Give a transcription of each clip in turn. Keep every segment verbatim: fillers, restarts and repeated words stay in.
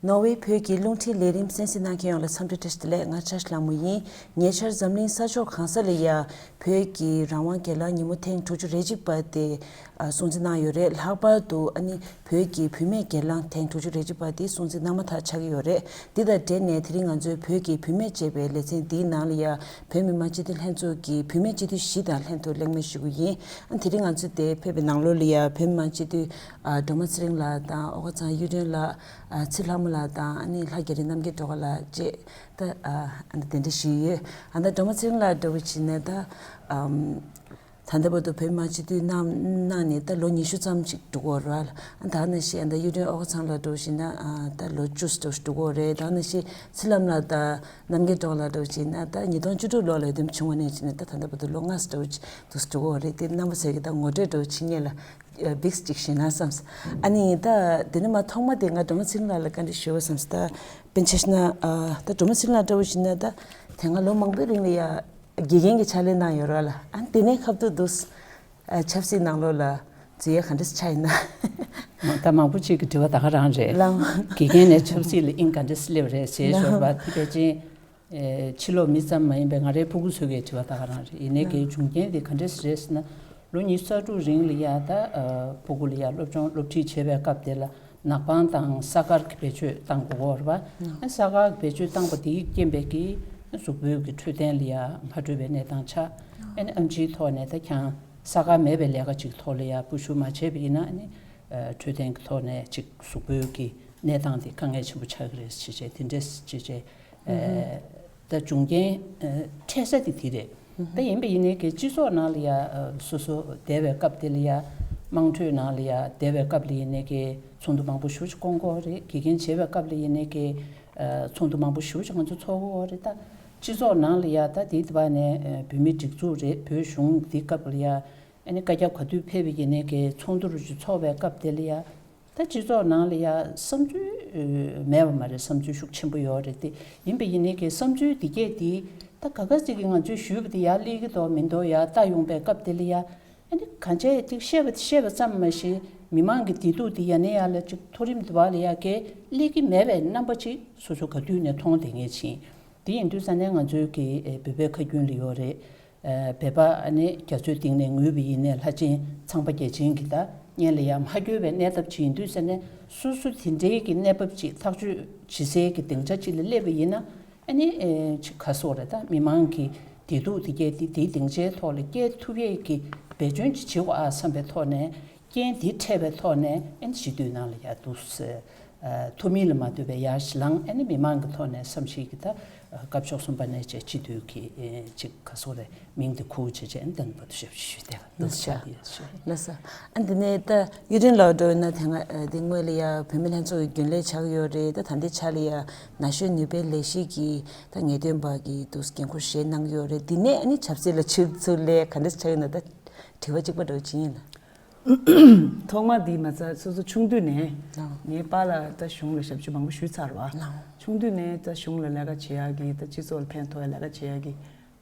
ནོར་ཝེ་བོད་ཀྱི་རླུང་འཕྲིན་ལས་རིམ་གསན་གཟིགས་གནང་མཁན་ཡོངས་ལ་འཚམས་འདྲི་བཀྲ་ཤིས་བདེ་ལེགས། ང་བཀྲ་ཤིས་ལྷ་མོ་ཡིན། ཉེ་ཆར་འཛམ་གླིང་ས་ཕྱོགས་གང་ས་ལ་ཡ་བོད་ཀྱི་རང་དབང་སྒེར་ལངས་ཉིན་མོ་ཐེངས་དྲུག་ཅུ་རེ་གཅིག་པ་དེ་ཨ་སྲུང་བརྩི་གནང་ཡོད་རེད། ལྷག་པར་དུ་ཨ་ནི་བོད་ཀྱི་བུད་མེད་སྒེར་ལངས་ཐེངས་དྲུག་ཅུ་རེ་གཅིག་པ་དེ་སྲུང་བརྩི་གནང་མ་ཐག་ཆགས་ཀྱི་ཡོད་རེད། འདི་དང་འབྲེལ་ནས་དེ་རིང་ང་ཚོའི་བོད་ཀྱི་བུད་མེད་ཅེས་པའི་ལེ་ཚན་འདིའི་ནང་ལ་ཡ་བོད་མི་མང་སྤྱི་འཐུས་ལྷན་ཚོགས་ཀྱི་བུད་མེད་སྤྱི་འཐུས་བཞི་དང་ལྷན་དུ་གླེང་མོལ་ཞུ་གི་ཡིན། ཨ་དེ་རིང་ང་ཚོ་དེ་ཕེབས་པའི་ནང་ལོགས་ལ་ཡ་བོད་མི་མང་སྤྱི་འཐུས་ཨ་སྒྲོལ་མ་ཚེ་རིང་ལགས་དང་ཨོ་ཁ་ཚང་གཡུ་སྒྲོན་ལགས། ཨ་ཚེ་ལྷ་མོ་ལགས་དང་ཨ་ནི་ལྷ་རྒྱ་རི་རྣམ་རྒྱལ་སྒྲོལ་དཀར་ལགས་བཅས་ད་ཨ་ཨ་ནི་གདན་འདྲེན་ཞུས་ཡོད། ཨ་ད་སྒྲོལ་མ་ཚེ་རིང་ལགས་འདྲ་བོ་བྱས་ན་ད་ཨམ་ད་ལྟ་བར་དུ་བོད་མི་མང་སྤྱི་འཐུས་གནང་གནང་ནས་ད་ལོ་ཉི་ཤུ་ཙམ་ཅིག་འགྲོ་གི་ཡོད་རེད། ཨ་ད་ནང་བཞིན་ཨ་ད་གཡུ་སྒྲོན་ཨོ་ཁ་ཚང་ལགས་འདྲ་བོ་བྱས་ན་ཨ་ད་ལོ་བཅུ་ཙམ་འགྲོ་གི་ཡོད་རེད། ད་ནང་བཞིན་ཚེ་ལྷ་མོ་ལགས་དང་རྣམ་རྒྱལ་སྒྲོལ་དཀར་ལགས་འདྲ་བོ་བྱས་ན་ད་ཉིས་སྟོང་བཅུ་དྲུག་ལོ་ལ་འདེམས་བྱུང་བ་ནས་བྱས་ནས་ད་ད་ལྟ་བར་དུ་ལོ་ལྔ་ཙམ་འདྲ་བོ་ཅིག་འདུག་འགྲོ་གི་ཡོད་རེད། དེ་རྣམ་པ་ཚོས་ཀྱི་ད་ངོ་སྤྲོད་འདྲ་བོ་བྱེད་མཁན་ལ་ཨ་བིག་ཅིག་ཞུས་ན་བསམས། ཨ་ནི་ད་དེ་ནས་མ་ཐོག་མ་དེ་ང་སྒྲོལ་མ་ཚེ་རིང་ལགས་ལ་བཀའ་འདྲི་ཞུ་བ་བསམས། ད་དཔེར་ན་ཆ་བཞག་ན་ཨ་ད་སྒྲོལ་མ་ཚེ་རིང་ལགས་འདྲ་བོ་བྱས་ན་ད་དེ་སྔ་ལོ་མང་པོའི་རིང་ལ་ཡ་དགེ་རྒན་གྱི་ཕྱག་ལས་གནང་ཡོད་རེད་ལ། ཨ་དེ་ནས་ཁ་ཐུག་འདུག་ཨ་ཆབ་སྲིད་ནང་ལོགས་ལ་འཛུལ་ཡ་ག་འདྲ་ཆགས་ཡིན་ན། ད་མང་པོ་ཅིག་གི་དྲི་བ་ད་ག་རང་རེད། ལགས། དགེ་རྒན་ནས་ཆབ་སྲིད་ལ་དབྱིངས་ག་འདྲ་སླེབས་རེད་ཞེས་ལགས། ཞོར་བ་དེ་ཕལ་ཆེར་ཨེ་ཕྱི་ལོགས་མི་ཙམ་མ་ཡིན་པའི་ང་རའི་ཕྲུ་གུ་ཚོས་ཀྱི་དྲི་བ་ད་ག་རང་རེད། ཡིན་ནའི་གི་ལགས། བྱུང་རྐྱེན་དེ་ག་འདྲ་རེད་ཟེར་ན། ལོ་ཉི་ཤུ་རྩ་དྲུག་རིང་ལ་ཡ་ད་ཨ་ཕྲུ་གུ་ལ་ཡ་སློབ་སྦྱོང་སློབ་ཁྲིད་བྱེད་པའི་སྐབས་དེ་ལ་ནག་པང་དང་ས་དཀར་གྱི་བེད་སྤྱོད་བཏང་དགོས་ཀྱི་ཡོད་རེད་པ། ཨ་ས་དཀར་གྱི་བེད་སྤྱོད་བཏང་པ་དེའི་རྐྱེན་པས་ཀྱི་གཟུགས་པོའི་གི་འཕྲོད་བསྟེན་ལ་ཡ་མ་འཕྲོད་པའི་གནས་སྟངས་ཆགས། ཨ་ནི་ཨེམ་ཆིའི་ཐོག་ནས་ད་ཁྱང་ས་དཀར་མེད་པའི་ལས་ཀ་ཅིག་ཐོག་ལ་ཡ་སྤོ་བཤུད་མ་བྱས་པ་ཡིན་ན་ཨ་ནི་ཨ་འཕྲོད་བསྟེན་གྱི་ཐོག་ནས་ཅིག་གཟུགས་པོའི་གི་གནས་སྟངས་དེ་དཀའ་ངལ་ཆེན་པོ་ཆགས་ཀྱི་རེད་ཅེས་བྱས་དེ་འདྲས་ཅེས་བྱས། ཨ་ད་བྱུང་རྐྱེན་ཨ་འཕྲད་ས་དེ་དེ་རེད། ད་ཡིན་པ་ཡིན་ནའི་གི་སྤྱི་ཚོགས་ནང་ལ་ཡ་ཨ་སོ་སོ་བསྡད་པའི་སྐབས་དེ་ལ་ཡ་དམངས་ཁྲོད་ནང་ལ་ཡ་བསྡད་པའི་སྐབས་ལ་ཡིན་ནའི་གི་ཚོགས་འདུ་མང་པོ་ཞེ་པོ་ཅིག་བསྐོང་གི་ཡོད་རེད། དགེ་རྒན་བྱེད་པའི་སྐབས་ལ་ཡིན་ནའི་གི་ཨ་ཚོགས་འདུ་མང་པོ་ཞེ་པོ་ཅིག་ང་ཚོ་ཚོགས་ཀྱི་ཡོད་རེད། ད་སྤྱི་ཚོགས་ནང་ལ་ཡ་ད་དེའི་བར་ནས་ཨ་བོད་མིའི་སྒྲིག་འཛུགས་རེད། བོད་གཞུང་དེའི་སྐབས་ལ་ཡ་ཨ་ནི་བཀའ་རྒྱ་ག་དུས་ཕེབས་པ་ཡིན་ནའི་གི་ཚོགས་འདུ་རུ་ཅིག་ཚོགས་པའི་སྐབས་དེ་ལ་ཡ། ད་སྤྱི་ཚོགས་ནང་ལ་ཡ་བསམ་ཚུལ་ཨ་མེད་པ་མ་རེད། བསམ་ཚུལ་ཤུགས་ཆེན་པོ་ཡོད་རེད་དེ། ཡིན་པ་ཡིན་ནའི་གི་བསམ་ཚུལ་འདི་གས་དེ་ད་ག་ག་ཅིག་གིས་ང་ཚོས་ཞུས་པ་དེ་ཡར་སླེབས་ཀྱི་འདུག་མི་འདུག་ཡར་ལྟ་ཡོང་པའི་སྐབས་དེ་ལ་ཡ། ཨ་ནི་གང་བྱས་ཅིག་བཤད་པ་དེ་བཤད་པ་ཙམ་མ་ཞིག་མི་མང་གི་བདེ་སྡུག་དེ་ཡར་ནས་ཡར་ལ་ཅིག་མཐོ་རིམ་དུ་བ་ལ་ཡ་གས་སླེབས་ཀྱི་མེད་པའི་རྣམ་པ་ཅིག་སོ་སོ་ག་དུས་ནས་མཐོང་བསྡད་མཁན་ཅིག་དེ་ཡིན་དུས་ཙ་ནས་ང་ཚོའི་གི་ཨ་བོད་པའི་ཁ་རྒྱུན་ལ་ཡོད་རེད། ཨ་བོད་པ་ཨ་ནི་རྒྱ་མཚོའི་གཏིང་ནས་ངུས་པ་ཡིན་ནའི་ལྷ་ཆེན་ཚངས་པ་བརྒྱ་བྱིན་གྱིས་ད་སྔོན་ལ་ཡང་མ་སྐྱོར་བའི་གནས་ཐབས་ཅིག་ཡིན་དུས་ཙ་ནས་སོ་སོ་དེ་འདྲའི་གི་གནས་བབ་ཅིག་ཐག་གཅོད་བྱེད་སའི་གི་སྡིངས་ཆ་ཅིག་ལ་སླེབས་པ་ཡིན་ན་ཨ་ནི་ཨེ་ཅིག་ག་སོགས་རེད། ད་མི་མང་གི་བདེ་སྡུག་དེ་སྐྱེལ་ཏེ་དེའི་སྡིངས་ཆའི་ཐོག་ལ་སྐྱེལ་ཐུབ་ཡས་ཀྱི་འབད་བརྩོན་ཅིག་བྱེད་དགོས་ཨ་བསམ་པའི་ཐོག་ནས། རྐྱེན་འདི་འཕྲད་པའི་ཐོག་ནས་ཨ་ནི་སྤྱི་འཐུས་ནང་ལ་ཡར་འདུག་སེ། ཨ་ཐུབ་མིན་ལ་མ་ལྟོས་པའི་ཡར་ཞུ་ལང་ཨ་ནི་མི་མང་གི་ཐོག་ནས་བསམ་ཤེས་ཀྱི་ད་སྐབས་ཤོག་གསུམ་པ་ནས་བྱས་སྤྱི་འཐུས་ཀྱི་ཨེ་ཅིག་ག་སོགས་རེད་མིང་དེ་ཁུར་བྱས་བྱས་ཨ་ནི་ད་ནི་བར་དུ་ཞབས་ཞུ་ཞུས་ཏེ་འདུག་ལགས་སོ། ཞབས་ཡིན་ཞུ། ལགས་སོ། ཨ་འདི་ནས་ད་གཡུ་སྒྲོན་ལགས་འགྲོ་ཡིན་ན་དེ་སྔ་ཨ་དེ་སྔོན་ལ་ཡ་བུད་མེད་ལྷན་ཚོགས་ཀྱི་རྒྱུན་ལས་ཆགས་ཡོད་རེད། ད་ད་ལྟའི་ཆ་ལ་ཡ་ན་གཞོན་ནུས་པའི་ལས་གཞི་གི་ད་ངེས་སྟོན་པ་གི་འདུག་འགན་ཁུར་བཞེས་གནང་གི་ཡོད་རེད། འདི་ནས་ཨ་ནི་ཆབ་སྲིད་ལ་ཆུ་ཚུར་ལས་ག་འདྲ་ཆགས་ཡོད་ན་ད་དྲི་བ་གཅིག་པ་འདྲ་བོ་ཅིག་ཡིན་ལ། ཐོག་མ་དེ་མ་ཚད་སོ་སོ་ཆུང་དུས་ནས་ལགས། ངའི་པཱ་ལགས་ད་གཞུང་ལ་ཞབས་ཞུ་མང་པོ་ཞུས་ཚར་བ། ལགས། ཆུང་དུས་ནས་ད་གཞུང་ལ་ལས་ཀ་བྱེད་ཡག་གི་ད་སྤྱི་ཚོགས་ལ་ཕན་ཐོགས་ཡག་ལས་ཀ་བྱེད་ཡག་གི་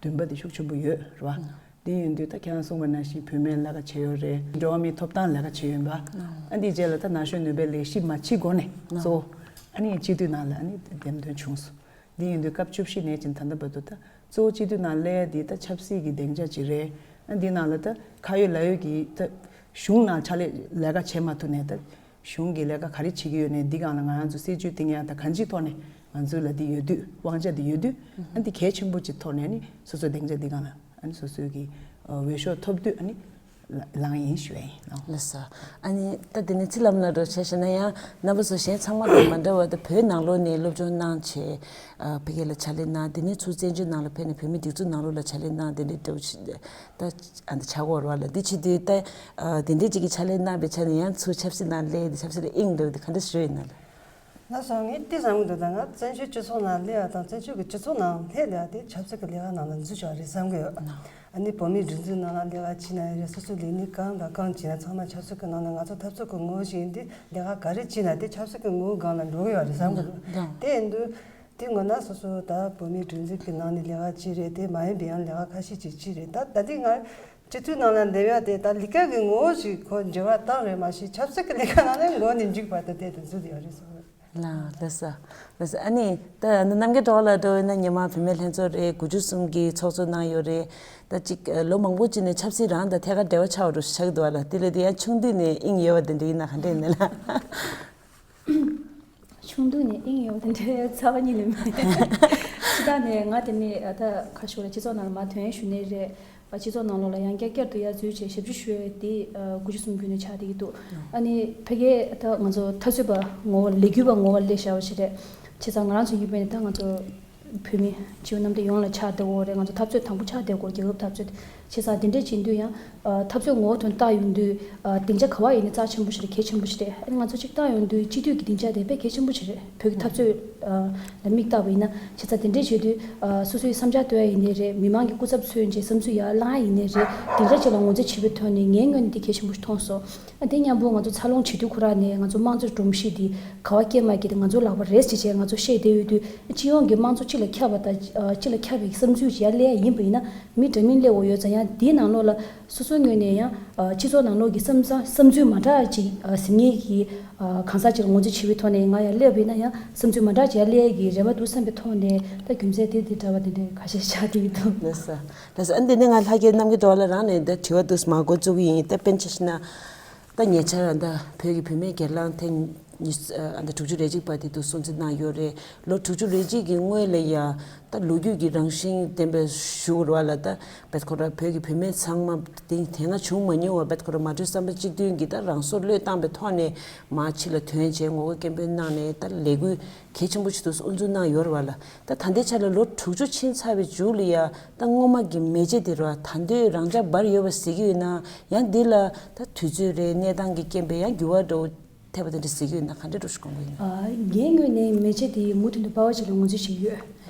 འདུན་པ་དེ་ཤུགས་ཆེན་པོ་ཡོད་རེད་བ། ལགས། དེ་ཡིན་དུས་ད་ཁྱེད་རང་གསུངས་པ་ནང་བཞིན་བུད་མེད་ལས་ཀ་བྱེད་ཡོད་རེད། འགྲོ་བ་མིའི་ཐོབ་ཐང་ལས་ཀ་བྱེད་ཡོད་པ། ལགས། ཨ་འདིའི་རྗེས་ལ་ད་ན་གཞོན་ནུས་པའི་ལས་གཞི་མ་བྱེད་སྒོ་ནས་ལགས། གཙོ་བོ་ཨ་ནི་སྤྱི་འཐུས་ནང་ལ་ཨ་ནི་འདེམས་ཐོན་བྱུང་སོང་། འདི་ཡིན་དུས་སྐབས་བཅུ་བཞི་ནས་ཅིང་ད་ལྟ་བར་དུ་ད་གཙོ་བོ་སྤྱི་འཐུས་ནང་སླེབས་ཡ་འདི་ད་ཆབ་སྲིད་ཀྱི་སྡིངས་ཆ་ཅིག་རེད། ཨ་འདི་ནང་ལ་ད་ཁ་ཡོད་ལག་ཡོད་ཀྱི་ད་གཞུང་ནང་ཕྱག་ལས་ལས་ཀ་བྱེད་མ་ཐུབ་ནས་ད་གཞུང་གི་ལས་ཀ་ག་རེ་བྱེད་ཀྱི་ཡོད་ནས་འདི་སྒང་ལ་ང་རང་ཚོ་སྲིད་ཇུས་བཏིང་ཡ་ད་གང་ཅིའི་ཐོག་ནས་ང་ཚོ་ལ་འདི་ཡོད་དུས་དབང་ཆ་འདི་ཡོད་དུས་ཨ་འདི་གལ་ཆེན་པོ་ཅིག་ཐོག་ནས་ནི་སོ་སོའི་སྡིངས་ཆ་འདི་སྒང་ལ་ཨ་ནི་སོ་སོའི་གི་འོས་ཤོག་ཐོབ་དུས་ཨ་ནི། ལ་ལངས་ཡིན་ཞུ་ཡ་ཡིན་ནོ། ལགས་སོ། ཨ་ནི་ད་དེ་ནས་ཚེ་ལྷ་མོ་ལགས་འདྲ་བོ་བྱས་བཤད་ན་ཡང་རྣམ་པ་ཚོ་གཞན་ཚང་མ་དང་མ་འདྲ་བ་ད་བོད་ནང་ལོགས་ནས་སློབ་སྦྱོང་གནང་བྱས་ཨ་ཕ་གི་ལ་ཕྱག་ལས་གནང་། དེ་ནས་ཚུར་བཙན་བྱོལ་ནང་ལ་ཕེབས་ནས་བོད་མི་སྒྲིག་འཛུགས་ནང་ལོགས་ལ་ཕྱག་ལས་གནང་། དེ་འདྲའི་འདྲ་བོ་ཞིག་ད་ཨ་འདི་ཆགས་ཀྱི་ཡོད་རེད་བ་ལ། འདི་བྱེད་དུས་ད་ཨ་དེ་འདྲའི་ཅིག་གི་ཕྱག་ལས་གནང་བའི་ཆ་ནས་ཡང་ཚུར་ཆབ་སྲིད་ནང་སླེབས་ཏེ་ཆབ་སྲིད་ལ་དབྱིངས་འདྲ་བོ་དེ་ག་འདྲ་ཞིག་ཡོད་ན་ལ། ལགས་སོ། ངས་དེ་བསམ་གྱི་འདུག་ད་ང་བཙན་བྱོལ་སྤྱི་ཚོགས་ནང་སླེབས་པ་དང་བཙན་བྱོལ་གྱི་སྤྱི་ཚོགས་ནང་སླེབས་ཡ་དེ་ཆབ་སྲིད་ཀྱི་ལས་ཀ་ནང་ལ་འཛུལ་ཆོག་རེད་བསམ་གྱི་ཡོད། ཨ་ནི་བོད་མིའི་སྒྲིག་འཛུགས་ནང་ལ་ལས་ཀ་བྱེད་ན་རེད། སོ་སོའི་ལས་ནི་གང་དང་གང་བྱེད་ན་ཚང་མ་ཆབ་སྲིད་ཀྱི་ནང་ལ་ང་ཚོ་འཐབ་རྩོད་ཀྱི་ངོ་བོ་ཞིག་ཡིན་དུས་ལས་ཀ་ག་རེ་བྱེད་ན་དེ་ཆབ་སྲིད་ཀྱི་ངོ་བོའི་སྒང་ལ་འགྲོ་གི་ཡོད་རེད་བསམ་གྱི་འདུག་དེ་ཡིན་དུས་དེ་ངོ་ན་སོ་སོ་ད་བོད་མིའི་སྒྲིག་འཛུགས་ཀྱི་ནང་ནས་ལས་ཀ་བྱེད་རེད་དེ་མ་ཡིན་པའི་ཡང་ལས་ཀ་ཁ་ཤས་ཅིག་བྱེད་རེད། ད་ད་ལྟའི་ང་སྤྱི་འཐུས་ནང་ལ་འདེམས་ཡ་དེ་ད་ལས་ཀ་གི་ངོ་བོ་ཞིག་ཁོ་འགྱུར་བ་བཏང་རེད་མ་གཞི་ཆབ་སྲིད་ཀྱི་ལས་ཀ་ནང་ལ་འགོ་ནས་འཇུག་པ་དེ་དེ་དེ་ཚོ་དེ་ཡོད་རེད་བསམ་གྱི་འདུག་ལགས་ལགས་སོ། ལགས་སོ། ཨ་ནི་ད་རྣམ་རྒྱལ་སྒྲོལ་དཀར་ལགས་འདྲ་བོ་ཡིན་ན་སྔོན་མ་བུད་མེད་ལྷན་ཚོགས་རེད། དགུ་བཅུ་གསུམ་གྱི་ཚོགས་གཙོ་གནང་ཡོད་རེད། ད་ཅིག་ལོ་མང་པོ་ཅིག་ནས་ཆབ་སྲིད་རང་དང་ཐད་ཀར་འབྲེལ་བ་ཆགས་པ་འདྲ་ཞིག་ཆགས་ཀྱི་འདུག་བ་ལ། དེ་ལས་དེ་ཡང་ཆུང་དུས་ནས་དབྱིངས་ཡོད་པ་དེ་འདྲ་ཡིན་ན་ག་འདྲ་ཡིན་ན་ལགས། ཆུང་དུས་ནས་དབྱིངས་ཡོད་པ་དེ་འདྲའི་རྩ་བ་ཉིད་ནས་མེད། སྤྱིར་བཏང་ནས་ང་དེ་ནས་ད་ག་ཞུ་རེད། སྤྱི་ཚོགས་ནང་ལ་མར་ཐོན་ཞུ་ནས་རེད། སྤྱི་ཚོགས་ནང་ལོགས་ལ་ཡང་བསྐྱར་བསྐྱར་དུ་ཡར་འཛུལ་བྱས་ཞབས་ཕྱི་ཞུ་ཡས་དེ་དགུ་བཅུ་གསུམ་བརྒྱུད་ནས་ཆགས་བསྡད་ཀྱི་འདུག་ཨ་ནི་ཕ་གིའི་ད་ང་ཚོ་འཐབ་རྩོད་པ་ངོ་བོ་ལས་འགུལ་བ་ངོ་བོ་ལས་བཞག་པ་ཞིག་རེད། བྱས་ཙང་ང་རང་ཚོ་ཡིན་པས་ནི་ད་ང་ཚོ་བོད་མི་སྤྱི་བོ་གནམ་བསྟན་ཡོངས་ལ་ཆགས་བསྡད་ཡོད་རེད། ང་ཚོ་འཐབ་རྩོད་དང་པོ་ཆགས་བསྡད་ཡོད་རྒྱལ་ཁབ་འཐབ་རྩོད། བྱས་ཙང་དེ་འདྲས་བྱེད་དུས་ཡང་འཐབ་རྩོད་ངོ་བོ་དོན་བལྟ་ཡོང་དུས་སྡིངས་ཆ་ག་བ་ཡིན་ནི་རྩ་ཆེན་པོ་ཞིག་རེད། གལ་ཆེན་པོ་ཞིག་རེད། ཨ་ནི་ང་ཚོ་གཅིག་བལྟ་ཡོང་དུས་སྤྱི་འཐུས་ཀྱི་སྡིངས་ཆ་དེ་དཔེ་གལ་ཆེན་པོ་ཞིག་རེད། བོད་ཀྱི་འཐབ་རྩོད་ལ་དམིགས་བཏགས་པ་ཡིན་ན། བྱས་ཙང་དེ་འདྲས་བྱེད་དུས་སོ་སོའི་བསམ་འཆར་བཏོན་ཡ་ཡིན་ནའི་རེད། མི་མང་གི་སྐུ་ཚབ་མཚོན་བྱས་བསམ་ཚུལ་ཡར་བསླང་ཡ་ཡིན་ནའི་རེད། སྡིངས་ཆ་གཅིག་ལ་ངོས་འཛིན་བྱེད་པའི་ཐོག་ནས་ངའི་ངོས་ནས་འདི་གལ་ཆེན་པོ་ཞིག་མཐོང་སོང་། ཨ་དེ་མཉམ་པོ་ང་ཚོ་འཚར་ལོངས་བྱེད་དུས་ཁོ་རང་ནས་ང་ཚོ་དམངས་གཙོའི་སྒྲོམ་གཞི་འདི་ག་བ་སྐྱེལ་མ་སྐྱེལ་དེ་ང་ཚོའི་ལག་པ་རེད་ཅེས་བྱས་ང་ཚོ་བཤད་བསྡད་ཡོད་དུས། སྤྱི་ཡོངས་ཀྱི་དམངས་གཙོ་སྤྱི་ལ་ཁྱབ་པ་དང་སྤྱི་ལ་ཁྱབ་པའི་བསམ་ཚུལ་ཅིག་ཡར་སླེབས་ཡ་ཡིན་པ་ཡིན་ན། མི་འདྲ་མིན་སླེབས་ཡོད་ཙང་ཡང་དེའི་ནང་ལོགས་ལ་སོ་སོའི་ངོས་ནས་ཡང་སྤྱི་ཚོགས་ནང་ལོགས་ཀྱི་བསམ་བསམ་བསམ་ཚུལ་མ་འདྲ་ཅིག་ཟིན་ངེས་ཀྱི་གང་ཟག་ཅིག་ལ་ངོས་འཛིན་བྱེད་པའི་ཐོག་ནས་ང་ཡར་སླེབས་པ་ཡིན་ན་ཡང་བསམ་ཚུལ་མ་འདྲ་ཅིག་ཡར་སླེབས་ཡ་གི་རེ་བ་འདུག་བསམ་པའི་ཐོག་ནས། ད་རྒྱུ་མཚན་དེ་དེ་འདྲ་བ་དེ་འདྲ་ཁ་ཤས་ཤར་བསྡད་ཀྱི་འདུག་ལགས་སོ། ལགས་སོ། ཨ་འདི་ནས་ང་ལྷ་རྒྱལ་རྣམ་རྒྱལ་སྒྲོལ་དཀར་ལགས་རང་ནས་འདི་དྲི་བ་འདུག་མར་འགོ་བཙུགས་ཀྱི་ཡིན། ད་དཔེར་ན་ཆ་བཞག་ན། ད་ཉེ་ཆར་ད་བོད་ཀྱི་བུད་མེད་སྒེར་ལངས་ཐེངས་ཉི་ཤུ་ཨ་ད་དྲུག་ཅུ་རེ་གཅིག་པ་དེ་དུས་སྲུང་བརྩི་གནང་ཡོད་རེད། ལོ་དྲུག་ཅུ་རེ་གཅིག་གི་སྔོན་ལ་ཡ་ད་ལོ་རྒྱུས་ཀྱི་རང་བཞིན་ལྡན་པའི་གཞུག་ར་ལ་ད་བེད་ཁོ་ར་བོད་ཀྱི་བུད་མེད་ཚང་མ་དེ་དེ་སྔ་བྱུང་མ་མྱོང་བ་བེད་ཁོ་ར་མ་གྲོས་བསམ་པ་གཅིག་མཐུན་གྱིས་ད་རང་སྲོག་བློས་བཏང་པའི་ཐོག་ནས་མར་ཕྱི་ལ་ཐོན་བྱས་ངོ་རྒོལ་སྐད་འབོད་གནང་ནས་ད་ལས་འགུལ་གལ་ཆེན་པོ་ཞིག་དུས་སུ་དབུ་འཛུགས་གནང་ཡོད་རེད་བ་ལ། ད་ད་ལྟའི་ཆ་ལ་ལོ་དྲུག་ཅུ་ཕྱིན་ཚར་བའི་མཇུག་ལ་ཡ་ད་སྔོན་མ་གི་མེ་ལྕེ་དེ་ར་ད་དུང་རང་འཇགས་འབར་ཡོད་པ་གཟིགས་ཀྱི་ཡོད་ན། ཡང་འདི་ལ་ད་དུས་ཚོད་རེད། གནས་སྟངས་ཀྱི་རྐྱེན་པས་ཡང་འགྱུར་བ་འགྲོ་ཐེབས་པ་དེ་འདྲ་གཟིགས་ཀྱི་ཡོད་ན་ག་འདྲ་འགྲོ་ཞིག་དགོངས་ཀྱི་ཡོད་ན། ཨ་ངའི་ངོས་ནས་མེ་ལྕེ་དེ་མུ་མཐུད་དུ་འབར་བ་ཅིག་ལ་ངོས་འཛིན་བྱེད་ཀྱི་ཡོད།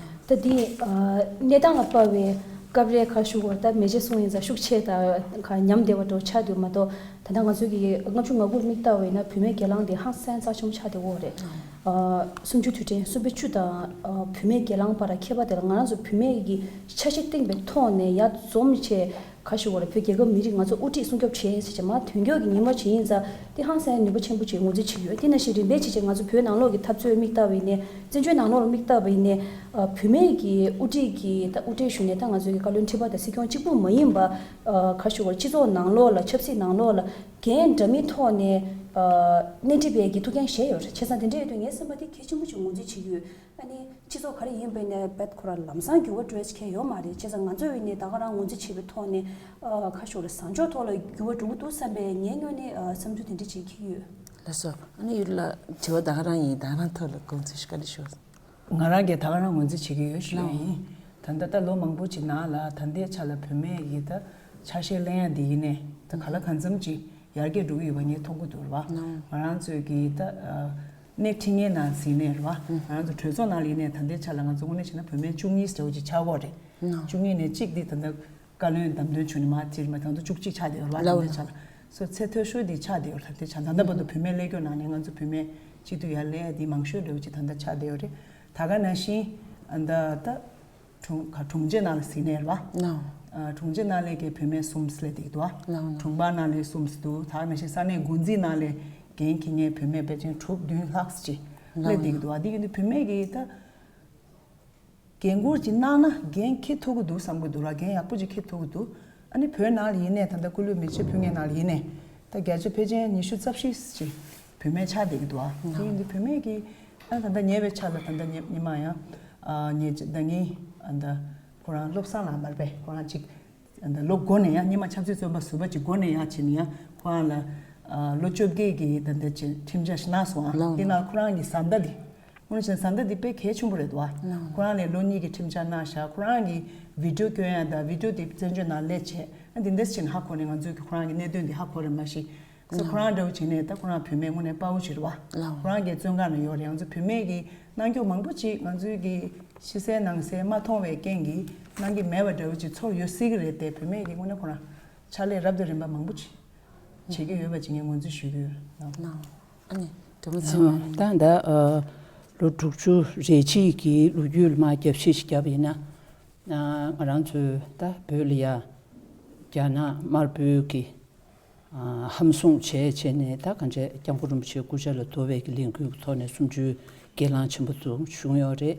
ད་དེ་ཨ་གནས་སྟངས་ལ་དཔག་པའི་སྐབས་རེ་ཁ་ཤུགས་པ་ད་མེ་ལྕེ་སོང་ཡིན་ཙང་ཤུགས་ཆེ་དང་ཁ་ཉམས་བདེ་བ་འགྲོ་ཆགས་འདུག་མ་གཏོགས། ད་ལྟ་ང་ཚོའི་གི་ལྔ་བཅུ་ང་དགུ་དམིགས་བཏང་བ་ཡིན་ན་བུད་མེད་སྒེར་ལངས་དེ་ཧང་སང་རྩ་ཆེན་པོ་ཆགས་བསྡད་ཡོད་རེད། ཨ་སུམ་ཅུ་དུས་དྲན་གསུམ་པའི་བཅུ་དང་ཨ་བུད་མེད་སྒེར་ལངས་བར་ཁྱད་པར་དེ་ལ་ང་རང་ཚོ་བུད་མེད་ཀྱི་འཆར་གཞི་བཏིང་པའི་ཐོག་ནས་ཡར་འཛོམས་བྱས། ག་ཞུ་བ་རེད། བོད་རྒྱལ་ཁབ་མི་རིགས་ང་ཚོ་དབུ་ཁྲིད་སྲུང་སྐྱོབ་བྱེད་ཟེར་བྱས་མར་ཐོན་སྐྱོད་ཀྱི་ཉི་མ་ཅིག་ཡིན་ཙང་དེ་ཧང་སང་ནུས་པ་ཆེན་པོ་ཅིག་ངོས་འཛིན་བྱེད་ཀྱི་ཡོད། དེ་ནང་བཞིན་རིམ་པས་བྱས་བྱས་ང་ཚོ་བོད་ནང་ལོགས་ཀྱི་འཐབ་རྩོད་དམིགས་བཏང་བ་ཡིན་ནའི་བཙན་བྱོལ་ནང་ལོགས་ལ་དམིགས་བཏང་བ་ཡིན་ནའི་ཨ་བུད་མེད་ཀྱི་དབུ་ཁྲིད་ཀྱི་ད་དབུ་ཁྲིད་ཞུ་ནས་ད་ང་ཚོའི་གི་བཀའ་བློན་ཁྲི་པ་དང་སྲིད་སྐྱོང་གཅིག་པུ་མ་ཡིན་པ་ཨ་ག་ཞུ་བ་རེད། སྤྱི་ཚོགས་ནང་ལོགས་ལ་ཆབ་སྲིད་ནང་ལོགས་ལ་འགན་འདྲ་མིན་ཐོག་ནས་ཨ་སྣེ་ཁྲིད་པའི་གི་ཐུགས་འགན་བཞེས་ཡོད་རེད། བྱས་ཙང་དེ་འདྲ་ཡོད་དུས་ངའི་བསམ་པ་དེ་གལ་ཆེན་པོ་ཅིག་ངོས་འཛིན་བྱེད་ཀྱི་ཡོད། ཨ་ནི་སྤྱི་ཚོགས་ག་རེ་ཡིན་པའི་ནས་བེད་ཁོ་རང་ལམ་སང་འགྱུར་བ་འགྲོ་ཡ་ཁྱད་ཡོད་མ་རེད། བྱས་ཙང་ང་ཚོ་ཡིན་ནས་ད་ག་རང་ངོས་འཛིན་བྱེད་པའི་ཐོག་ནས་ཨ་ཁ་ཤོར་བཟང་ཕྱོགས་ཐོག་ལ་འགྱུར་བ་འགྲོ་གི་འདུག་བསམ་པའི་ངའི་ངོས་ནས་ཨ་བསམ་ཚུལ་དེ་འདྲ་ཅིག་འཁྱེར་ཡོད། ལགས་སོ། ཨ་ནི་ཡུལ་ལ་དྲི་བ་ད་ག་རང་ཡིན། ད་ག་རང་ཐོག་ལ་དགོངས་ཚུལ་ཞིག་བཀའ་འདྲི་ཞུ། ང་རང་གིས་ད་ག་རང་ངོས་འཛིན་བྱེད་ཀྱི་ཡོད་ཞུ་ཡ་ཡིན། ད་ལྟ་ད་ལོ་མང་པོ་ཅིག་ནང་ལ་ད་ལྟའི་ཆ་ལ་བུད་མེད་ཀྱི་ད་ཆ་ཤས་ལེན་ཡ་འདི་ཡིན་ནས་ད་ག་ལ་གང་འཚམ་ཅིག་ཡར་རྒྱས་འགྲོ་གི་ཡོད་པ་ངས་མཐོང་གི་འདུག་རེད་བ། ང་རང་ཚོའི་གི་ད་ཨ་སྣེ་ཁྲིད་མཁན་ནང་ཟིན་ནས་རེད་བ། ང་རང་ཚོ་གྲོས་ཚོགས་ནང་ལ་ཡིན་ནས་ད་ལྟའི་ཆ་ལ་ང་ཚོ་དངོས་གནས་བྱས་ན་བུད་མེད་བཅུ་གཉིས་ཙམ་ཅིག་ཆགས་ཀྱི་ཡོད་རེད། བཅུ་གཉིས་ནས་གཅིག་འདི་ད་ལྟ་བཀའ་བློན་བདམས་ཐོན་བྱུང་ནས་མར་དེར་མ་ད་ལྟ་བཅུ་གཅིག་ཆགས་བསྡད་ཡོད་རེད་བ། ད་ལྟའི་ཆ་ལ་སོ་ཚད་མཐོ་ཤོས་འདི་ཆགས་བསྡད་ཡོད་རེད། ད་ལྟའི་ཆ་ད་ལྟ་བར་དུ་བུད་མེད་སླེབས་སྐྱོ་ནང་ནས་ང་ཚོ་བུད་མེད་སྤྱི་འཐུས་ཡར་སླེབས་འདི་མང་ཤོས་འདྲ་བོ་ཅིག་ད་ལྟ་ཆགས་བསྡད་ཡོད་རེད། ད་ག་ནང་བཞིན་ཨ་ད་ད། དྲུང་ག་དྲུང་ཆེ་ནང་ལ་ཟིན་ནས་རེད་བ། ལགས། ཨ་དྲུང་ཆེ་ནང་ལས་ཀྱི་བུད་མེད་གསུམ་སླེབས་བསྡད་འདུག་བ། ལགས་ལགས། དྲུང་འཕར་ནང་ལས་གསུམ་འདུག་ད་ནང་བཞིན་ས་གནས་འགོ་འཛིན་ནང་ལས་འགན་འཁྱེར་མཁན་བུད་མེད་ཕལ་ཆེར་དྲུག་བདུན་ལྷག་ཅིག་སླེབས་བསྡད་འདུག་བ། འདི་ཡིན་དུས་བུད་མེད་ཀྱིས་ད་འགན་འཁུར་ཅིག་གནང་ན་འགན་འཁྱེར་ཐུབ་ཀྱི་འདུག་བསམ་གྱི་འདུག་ར། འགན་ཡག་པོ་ཅིག་འཁྱེར་ཐུབ་ཀྱི་འདུག་ཨ་ནི་བོད་ནང་ལ་ཡིན་ནའི་ད་ལྟ་སྐུ་ལུས་མེ་ལྕེ་ཕུལ་མཁན་ནང་ལ་ཡིན་ནའི་ད་བརྒྱ་ཆ་ཕལ་ཆེར་ཉི་ཤུ་རྩ་བཞི་ཅིག་བུད་མེད་ཆགས་བསྡད་ཀྱི་འདུག་བ། དེ་ཡིན་དུས་བུད་མེད་ཀྱིས་ཨ་ད་ལྟ་ཉེ་བའི་ཆར་ལ་ད་ལྟ་ཉེ་ཉི་མ་ཡང་ཨ་ཉེ་ད་ངའི་ཨ་ད་ཁོ་རང་བློ་བཟང་ལགས་མ་རེད་པས། ཁོ་རང་ཅིག་ཨ་ད་ལོ་འགོ་ནས་ཡང་ཉི་མ་ཆབ་སྲིད་བཙོན་པ་ཟུར་པ་ཅིག་འགོ་ནས་ཡང་བྱས་ནས་ཡང་ཁོ་རང་ལ་ཨ་ལོ་བཅོ་བརྒྱད་ཀྱི་ད་ལྟ་ཅིག་ཁྲིམས་འཆར་ཞིག་གནང་སོང་ཨ། ལགས་དེ་ནང་ཁོ་རང་གི་བཟའ་ཟླ་དེ་དངོས་གནས་བྱས་ན་བཟའ་ཟླ་འདི་དཔེ་གལ་ཆེན་པོ་རེད་འདུག་བ། ཁོ་རང་ལས་ལོ་གཉིས་ཀྱི་ཁྲིམས་འཆར་གནང་བཞག་ཁོ་རང་གི་བི་ཌིའོ་སྐྱོན་ཡ་དང་བི་ཌིའོ་དེ་བཙན་བྱོལ་ནང་སླེབས་བྱས་ཨ་འདི་འདྲས་བྱས་ནས་ཧ་གོ་ནས་ང་ཚོས་ཀྱི་ཁོ་རང་གི་གནད་དོན་འདི་ཧ་གོ་རེད་མ་གཞི། སོ་ཁོ་རང་འདྲ་བོ་བྱས་ནས་ད་ཁོ་རང་བུད་མེད་དངོས་གནས་དཔའ་བོ་ཞིག་རེད་བ། ཁོ་རང་གི་བཙོན་ཁང་ནང་ཡོད་རེད། ང་ཚོ་བུད་མེད་ཀྱི་གནང་སྐྱོང་མང་པོ་ཅིག་ང་ཚོའི་གི་ཕྱི་གསལ་ནང་གསལ་མ་མཐོང་བའི་རྐྱེན་གྱིས་གནང་གི་མེད་པ་འདྲ་བོ་ཅིག་ཚོར་ཡོད་སྲིད་ཀྱི་རེད་དེ། བུད་མེད་ཀྱི་དངོས་གནས་ཁོ་རང་ཕྱག་ལས་རབ་དང་རིམ་པ་མང་པོ་ཅིག་བྱེད་ཀྱི་ཡོད་པ་ཅིག་ངས་ངོས་འཛིན་ཞུ་གི་ཡོད། ལགས། ཨ་ནི་སྒྲོལ་མ་ཚེ་རིང་། ད་ད་ཨ་ལོ་དྲུག་ཅུ་རེ་གཅིག་གི་ལོ་རྒྱུས་ལ་མར་རྒྱབ་བཤད་ཅིག་བརྒྱབ་པ་ཡིན་ན། ང་རང་ཚོའི་ད་བོད་ལ་ཡ་རྒྱ་ནག་དམར་པོའི་གི་ ཨ་ཧམ་བཟུང་བྱས་བྱས་ནས་ད་གང་བྱས་སྐྱབས་མགོན་རིན་པོ་ཆེའི་སྐུ་ཕྱྭ་ལ་བསྡུ་བའི་གི་ལས་འགུལ་གྱི་ཐོག་ནས་གསུམ་བཅུའི་སྒེར་ལངས་ཆེན་པོ་ཚོ་བྱུང་ཡོད་རེད།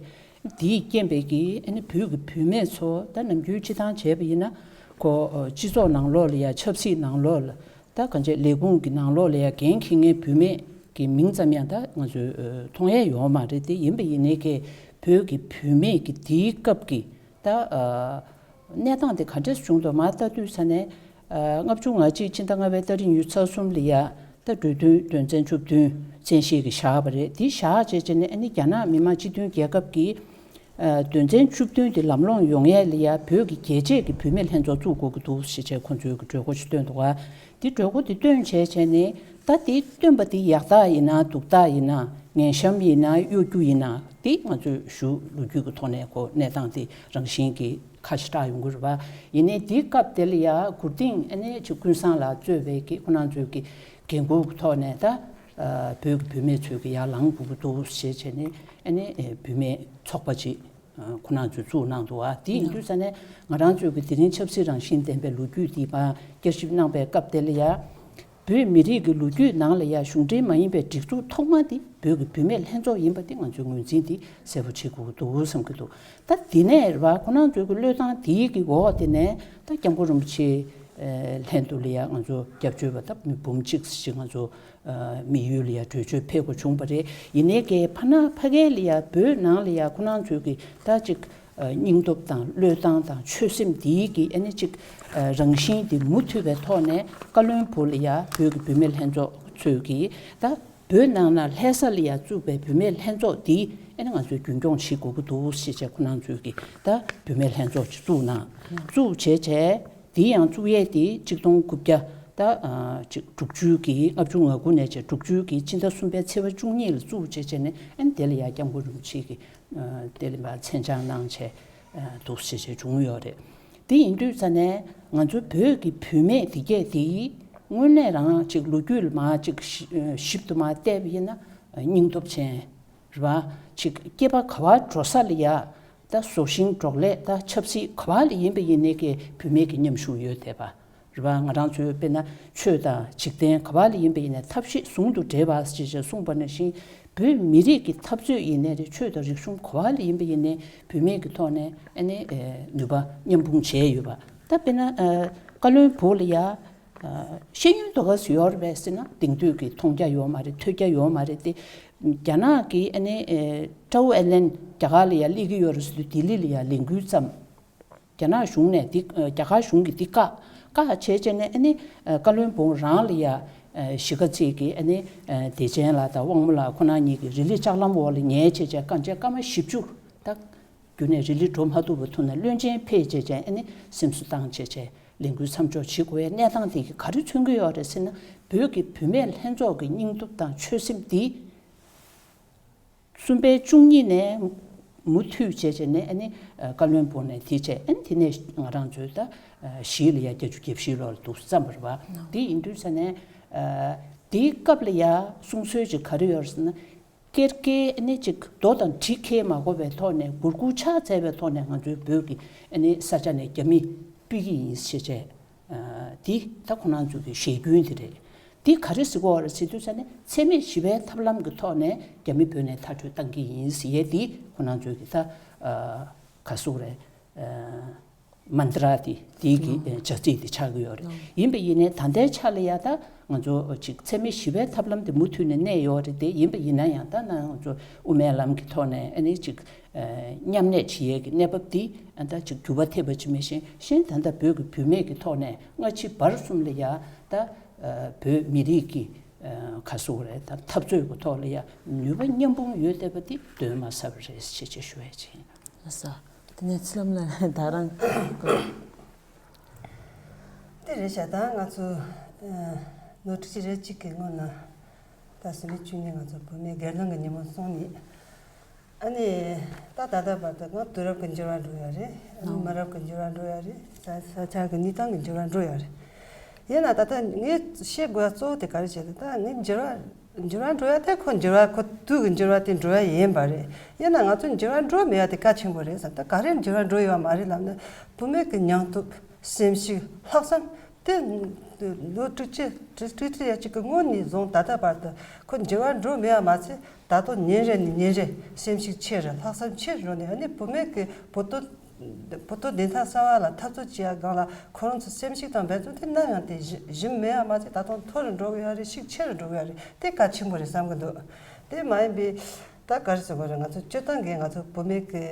དེས་རྐྱེན་པས་ཀྱི་ཨ་ནི་བོད་ཀྱི་བུད་མེད་ཚོ་ད་ནམ་རྒྱུན་སྤྱི་བཏང་བྱས་པ་ཡིན་ན་ཁོ་ཨ་སྤྱི་ཚོགས་ནང་ལོགས་ལ་ཡ་ཆབ་སྲིད་ནང་ལོགས་ལ་ད་གང་བྱས་ལས་ཁུངས་ཀྱི་ནང་ལོགས་ལ་ཡ་འགན་འཁྱེར་མཁན་བུད་མེད་ཀྱི་མིང་ཙམ་ཡང་ད་ང་ཚོས་ཨ་མཐོང་ཡས་ཡོད་མ་རེད། དེ་ཡིན་པ་ཡིན་ནའི་ཀྱི་བོད་ཀྱི་བུད་མེད་ཀྱི་དེའི་སྐབས་ཀྱི་ད་ཨ་གནས་སྟངས་དེ་ག་འདྲས་བྱུང་འདུག་མ་ལྟ་དུས་ས་ནས། ཨ་ལྔ་བཅུ་ང་གཅིག་ཕྱི་ཟླ་ལྔ་པའི་ཏ་རིག་ཉི་ཤུ་རྩ་གསུམ་ལ་ཡ་ད་གྲོས་མཐུན་དོན་ཚན་བཅུ་བདུན་བཙན་ཤེད་ཀྱིས་བཞག་པ་རེད། དེ་བཞག་བྱས་བྱས་ནས་ཨ་ནི་རྒྱ་ནག་མི་དམངས་སྤྱི་མཐུན་རྒྱལ་ཁབ་ཀྱི་ཨ་དོན་ཚན་བཅུ་བདུན་དེ་ལམ་ལྷོང་ཡོང་ཡས་ལ་ཡ་བོད་ཀྱི་རྒྱལ་གཅེས་ཀྱི་བུད་མེད་ལྷན་ཚོགས་བཙུགས་དགོས་ཀྱི་འདུག་ཞེས་བྱས་ཁོང་ཚོས་ཀྱི་གྲོས་འགོ་ཞིག་བཏོན་འདུག་ག་དེ་གྲོས་འགོ་དེ་བཏོན་བྱས་བྱས་ནས་ད་དེ་བཏོན་པ་དེ་ཡག་རྟགས་ཡིན་ན་སྡུག་རྟགས་ཡིན་ན་ངན་གཤམ་ཡིན་ན་གཡོ་སྒྱུ་ཡིན་ན་དེ་ང་ཚོས་ཞུ་ལོ་རྒྱུས་ཀྱི་ཐོག་ནས་ཁོ་གནས་སྟངས་དེ་རང་བཞིན་གྱིས་ཁ་ཞེ་དྲག་ཡོང་གི་རེད་པ། ཡིན་ནའི་དེའི་སྐབས་དེ་ལ་ཡ་གུར་སྟེང་ཨ་ནེ་ཅིག་ཀུན་བཟང་ལགས་གཙོས་པའི་གི་ཁོ་རང་ཚོའི་གི་འགན་འཁུར་གྱི་ཐོག་ནས་ད་ཨ་བོད་ཀྱི་བུད་མེད་ཚོས་གི་ཡར་ལངས་དགོས་ཀྱི་འདུག་ཞེས་བྱས་ནས་ཨ་ནེ་ཨེ་བུད་མེད་ཚོགས་པ་ཅིག་ཨ་ཁོ་རང་ཚོས་བཙུགས་གནང་འདུག་ཨ་དེ་ཡིན་དུས་ཙ་ནས་ང་རང་ཚོའི་གི་དེ་རིང་ཆབ་སྲིད་རང་བཞིན་ལྡན་པའི་ལོ་རྒྱུས་འདི་མར་བསྐྱར་ཞིབ་གནང་པའི་སྐབས་དེ་ལ་ཡ། བོད་མི་རིགས་ཀྱི་ལོ་རྒྱུས་ནང་ལ་ཡ་གཞུང་འབྲེལ་མ་ཡིན་པའི་སྒྲིག་འཛུགས་ཐོག་མ་དེ་བོད་ཀྱི་བུད་མེད་ལྷན་ཚོགས་ཡིན་པ་དེ་ང་ཚོས་ངོས་འཛིན་དེ་གསལ་པོ་བྱེད་དགོས་ཀྱི་འདུག་བསམ་གྱི་འདུག་ད་དེ་ནས་རེད་བ་ཁོ་རང་ཚོའི་གི་བློས་བཏང་དེའི་གི་འོག་དེ་ནས་ད་སྐྱབས་མགོན་རིན་པོ་ཆེ་ལྷན་དུ་ལ་ཡ་ང་ཚོ་སྐྱབས་བཅོལ་བ་ད་མི་འབུམ་གཅིག་ཞིག་ང་ཚོ་དམིགས་ཡུལ་ལ་ཡ་བྲོས་བྱོལ་ཕེབས་དགོས་བྱུང་བ་རེད། ཡིན་ནའི་གི་ཕ་ན་ཕ་གའི་ལ་ཡ་བོད་ནང་ལ་ཡ་ཁོ་རང་ཚོའི་གི་ད་ཅིག་སྙིང་སྟོབས་དང་བློས་བཏང་དང་ཆོད་སེམས་དེའི་གི་ཨ་ནི་ཅིག་རང་བཞིན་དེ་མུ་མཐུད་པའི་ཐོག་ནས་བཀའ་བློན་སྦུག་ལ་ཡ་བོད་ཀྱི་བུད་མེད་ལྷན་ཚོགས་ཚོས་གི་ད་བོད་ནང་ན་ལྷ་ས་ལ་ཡ་བཙུགས་པའི་བུད་མེད་ལྷན་ཚོགས་འདི་ཨ་ནི་ང་ཚོས་རྒྱུན་སྐྱོང་བྱེད་དགོས་ཀྱི་འདུག་ཞེས་བྱས་ཁོ་རང་ཚོས་ཀྱི་ད་བུད་མེད་ལྷན་ཚོགས་ཅིག་བཙུགས་གནང་། བཙུགས་བྱས་བྱས་འདི་ཡང་བཙུགས་ཡས་དེ་གཅིག་སྟོང་དགུ་བརྒྱ་ད་ཅིག་དྲུག་ཅུ་གི་ལྔ་བཅུ་ང་དགུ་ནས་བྱས་དྲུག་ཅུ་གི་ཕྱི་ཟླ་གསུམ་པའི་ཚེས་པ་བཅུ་གཉིས་ལ་བཙུགས་བྱས་བྱས་ནས་ཨ་ནི་དེ་ལ་ཡ་སྐྱབས་མགོན་རིན་པོ་ཆེ་གི་དེ་ལ་མར་མཚན་བྱང་གནང་བྱས་འདུག་ཞེས་བྱས་བྱུང་ཡོད་རེད། དེ་ཡིན་དུས་ཙ་ནས་ང་ཚོ་བོད་ཀྱི་བུད་མེད་དེ་གས་དེ་དངོས་གནས་རང་ཅིག་ལོ་རྒྱུས་ལ་མར་ཅིག་ཞིབ་ཏུ་མར་བལྟས་པ་ཡིན་ན་སྙིང་སྟོབས་ཅན་རེད་བ། ཅིག་སྐྱེས་པ་ག་བར་འགྲོ་ས་ལ་ཡ་ད་བཟོ་ཞིང་འབྲོག་ལས་ད་ཆབ་སྲིད་ག་བ་ལ་ཡིན་པ་ཡིན་ནའི་གི་བུད་མེད་ཀྱི་མཉམ་ཞུགས་ཡོད་བསྡད་པ། རེད་བ། ང་རང་ཚོའི་དཔེར་ན་ཆོས་དང་འཇིག་རྟེན་ག་བ་ལ་ཡིན་པ་ཡིན་ནའི་ཐབས་ཤེས་ཟུང་དུ་འབྲེལ་བ་ཞེས་བྱས་གསུངས་པ་ནང་བཞིན་བོད་མི་རིགས་ཀྱི་འཐབ་རྩོད་ཡིན་ནའི་རེད། ཆོས་དང་རིག་གཞུང་ག་བ་ལ་ཡིན་པ་ཡིན་ནའི་བུད་མེད་ཀྱི་ཐོག་ནས་ཨ་ནི་ནུས་པ་མཉམ་སྤུངས་བྱས་ཡོད་པ། ད་དཔེར་ན་བཀའ་བློན་སྦུག་ལ་ཡ་ཤེས་ཡོན་དེ་ག་ཚོད་ཡོད་རེད་པས་ཟེར་ན་དེང་དུས་ཀྱི་མཐོང་རྒྱ་ཡོད་མ་རེད། ཐོས་རྒྱ་ཡོད་མ་རེད་དེ། རྒྱ་ནག་གི་ཨ་ནི་ཀྲོའུ་ཨེ་ལན་རྒྱ་གར་ལ་ཡ་སླེབས་ཀྱི་ཡོད་རེད་ཟེར་དུས་ལྡི་ལི་ལ་ཡ་ལས་འགུལ་བརྩམས། རྒྱ་ནག་གཞུང་ནས་འདི་རྒྱ་གར་གཞུང་གིས་འདི་བཀག་བཀག་བྱས་བྱས་ནས་ཨ་ནི་བཀའ་བློན་སྦུག་རང་ལ་ཡ་གཞིས་ཀ་རྩེ་གི་ཨ་ནི་བདེ་ཆེན་ལགས་དང་དབང་མོ་ལགས་ཁོ་རང་གཉིས་ཀྱི་རི་ལི་ལྕགས་ལམ་འོག་ལ་ཉལ་བྱས་བྱས་སྐར་ཆ་སྐར་མ་བཞི་བཅུ་ད་རྒྱུན་ནས་རི་ལི་འགྲོ་མ་ཐུབ་པ་ཐུག་ནས་བློན་ཆེན་ཕེབས་བྱས་བྱས་ཨ་ནི་སེམས་གསོ་བཏང་བྱས་བྱས་ལས་འགུལ་མཚམས་འཇོག་བྱེད་དགོས་པའི་གནས་སྟངས་དེ་གིས་ག་རེ་མཚོན་གྱི་ཡོད་རེད་ཟེར་ན་བོད་ཀྱི་བུད་མེད་ལྷན་ཚོགས་ཀྱི་སྙིང་སྟོབས་དང་ཆོད་སེམས་འདི། གསུམ་པའི་བཅུ་གཉིས་ནས་མུ་མཐུད་བྱས་བྱས་ནས་ཨ་ནི་བཀའ་བློན་སྦུག་ནས་དེ་བྱས་ཨ་ནི་དེ་ནས་ང་རང་ཚོའི་ད་བཞི་ལ་ཡ་བརྒྱད་ཅུ་གྱ་བཞི་ལོ་ལ་འདུག་བརྩམས་པ་རེད་བ། དེ་ཡིན་དུས་ས་ནས་དེའི་སྐབས་ལ་ཡ་གསུང་སྲོལ་ཅིག་ག་རེ་ཡོད་རེད་ཟེར་ན་ཀེར་ཀེར་ཨ་ནི་ཅིག་རྡོ་དང་གྲི་འཁྱེར་མ་དགོས་པའི་ཐོག་ནས་གུར་གུར་ཕྱག་འཚལ་བའི་ཐོག་ནས་ང་ཚོའི་བོད་ཀྱི་ཨ་ནི་ས་ཆ་ནས་རྒྱ་མི་ཕུད་ཀྱི་ཡིན་ཞེས་བྱས། འདི་ད་ཁོ་རང་ཚོ་གི་ཞལ་རྒྱུན་དེ་རེད། འདི་ག་རེ་ཟེར་གྱི་ཡོད་རེད་ཟེར་དུས་ཙ་ནས་འཚེ་མེད་ཞི་བའི་ཐབས་ལམ་གྱི་ཐོག་ནས་རྒྱ་མི་བོད་ནས་མཐར་སྐྲོད་བཏང་གི་ཡིན་ཟེར་ཡས་འདི་ཁོ་རང་ཚོ་གི་ད་ག་ཟེར་དགོས་རེད། མནྟྲ་དེ་དེའི་གི་བྱ་ཚིག་དེ་ཆགས་ཀྱི་ཡོད་རེད། ཡིན་པ་ཡིན་ནའི་ད་ལྟའི་ཆ་ལ་ཡ་ད་ང་ཚོ་ཅིག་འཚེ་མེད་ཞི་བའི་ཐབས་ལམ་དེ་མུ་མཐུད་ནས་གནས་ཡོད་རེད་དེ། ཡིན་པ་ཡིན་ན་ཡང་ད་ང་ཚོ་དབུ་མའི་ལམ་གྱི་ཐོག་ནས་ཨ་ནི་ཅིག་མཉམ་གནས་བྱེད་ཡས་ཀྱི་གནས་བབ་འདི་ཨ་ད་ཅིག་འགྱུར་བ་ཐེབས་པ་ཅིག་མི་ཤེས། གཞན་ད་ལྟ་བོད་ཀྱི་བུད་མེད་ཀྱི་ཐོག་ནས་སྔ་ཕྱི་བར་གསུམ་ལ་ཡ་ད་བོད་མི་རིགས་ཀྱི་ག་ཟེར་དགོས་རེད། ད་འཐབ་རྩོད་ཀྱི་ཐོག་ལ་ཡ་ནུས་པ་མཉམ་སྤུངས་ཡོད་བསྡད་པ་འདི་གདོན་མ་ཟ་བ་རེད་ཞེས་བྱས་ཞུ་ཡས་ཅིག་ཡིན། ལགས་སོ། དེ་ནས་ཚུལ་ལམ་ལ་ད་རང་དེ་རེད་ཤག་ད་ང་ཚོ་ལོ་དྲུག་ཅུ་རེ་གཅིག་གི་སྔོན་ལ་ད་ཟིན་པའི་བཅུ་གཉིས་ང་ཚོ་བུད་མེད་སྒེར་ལངས་ཀྱི་ཉིན་མོ་སོང་ནི། ཨ་ནི་ད་ད་ལྟ་བར་དུ་ང་དུས་རབས་ཀྱི་འགྱུར་བ་འགྲོ་ཡ་རེད། ཨ་ནི་མི་རབས་ཀྱི་འགྱུར་བ་འགྲོ་ཡ་རེད། ས་ས་ཆ་གི་གནས་སྟངས་ཀྱི་འགྱུར་བ་འགྲོ་ཡ་རེད། ཡིན་ན་ད་ལྟ་ངས་བཤད་དགོས་ཡ་གཙོ་བོ་དེ་ག་རེ་བྱས་ཏེ་ད་ངས་འགྱུར་བ་འགྱུར་བ་འགྲོ་ཡ་དེ་ཁོ་འགྱུར་བ་ཁོ་དུས་ཀྱི་འགྱུར་བ་དེ་འགྲོ་ཡ་ཡིན་པ་རེད། ཡིན་ན་ང་ཚོ་འགྱུར་བ་འགྲོ་མེད་ཡ་དེ་གལ་ཆེན་པོ་རེད་བསམ། ད་ག་རེ་འགྱུར་བ་འགྲོ་ཡོད་མ་རེད་ལབ་ན་བུད་མེད་ཀྱི་སྙིང་སྟོབས་སེམས་ཤུགས་ལྷག་བསམ། དེ་ལོ་དྲུག་ཅུ་དྲུག་ཅུ་ཡ་གཅིག་གི་སྔོན་ནས་བཟུང་ད་ལྟ་བར་དུ་ཁོ་འགྱུར་བ་འགྲོ་མེད་པ་མ་ཚད། ད་དུང་ཉིན་རེ་ནས་ཉིན་རེ་སེམས་ཤུགས་ཆེ་རུ་ལྷག་བསམ་ཆེ་རུ་འགྲོ་ནས། ཨ་ནི་བུད་མེད་ཀྱི་བུ་སྟོན་བུ་སྟོན་བདེན་མཐའ་གསར་པ་ལ་འཐབ་རྩོད་བྱེད་ཡ་སྒང་ལ་ཁོ་རང་ཚོའི་སེམས་ཤུགས་དང་འབད་བརྩོན་དེ་ནམ་ཡང་དེ་ཞི་ཞིམ་མེད་པ་མ་ཚད། ད་དུང་མཐོ་རུ་འགྲོ་གི་ཡོད་རེད། ཤུགས་ཆེ་རུ་འགྲོ་གི་ཡོད་རེད། དེ་གལ་ཆེན་པོ་རེད་བསམ་གི་འདུག་དེ་མ་ཡིན་པའི་ད་ག་རེ་ཟེར་དགོས་རེད། ང་ཚོ་སྤྱིར་བཏང་གི་ང་ཚོ་བུད་མེད་ཀྱི་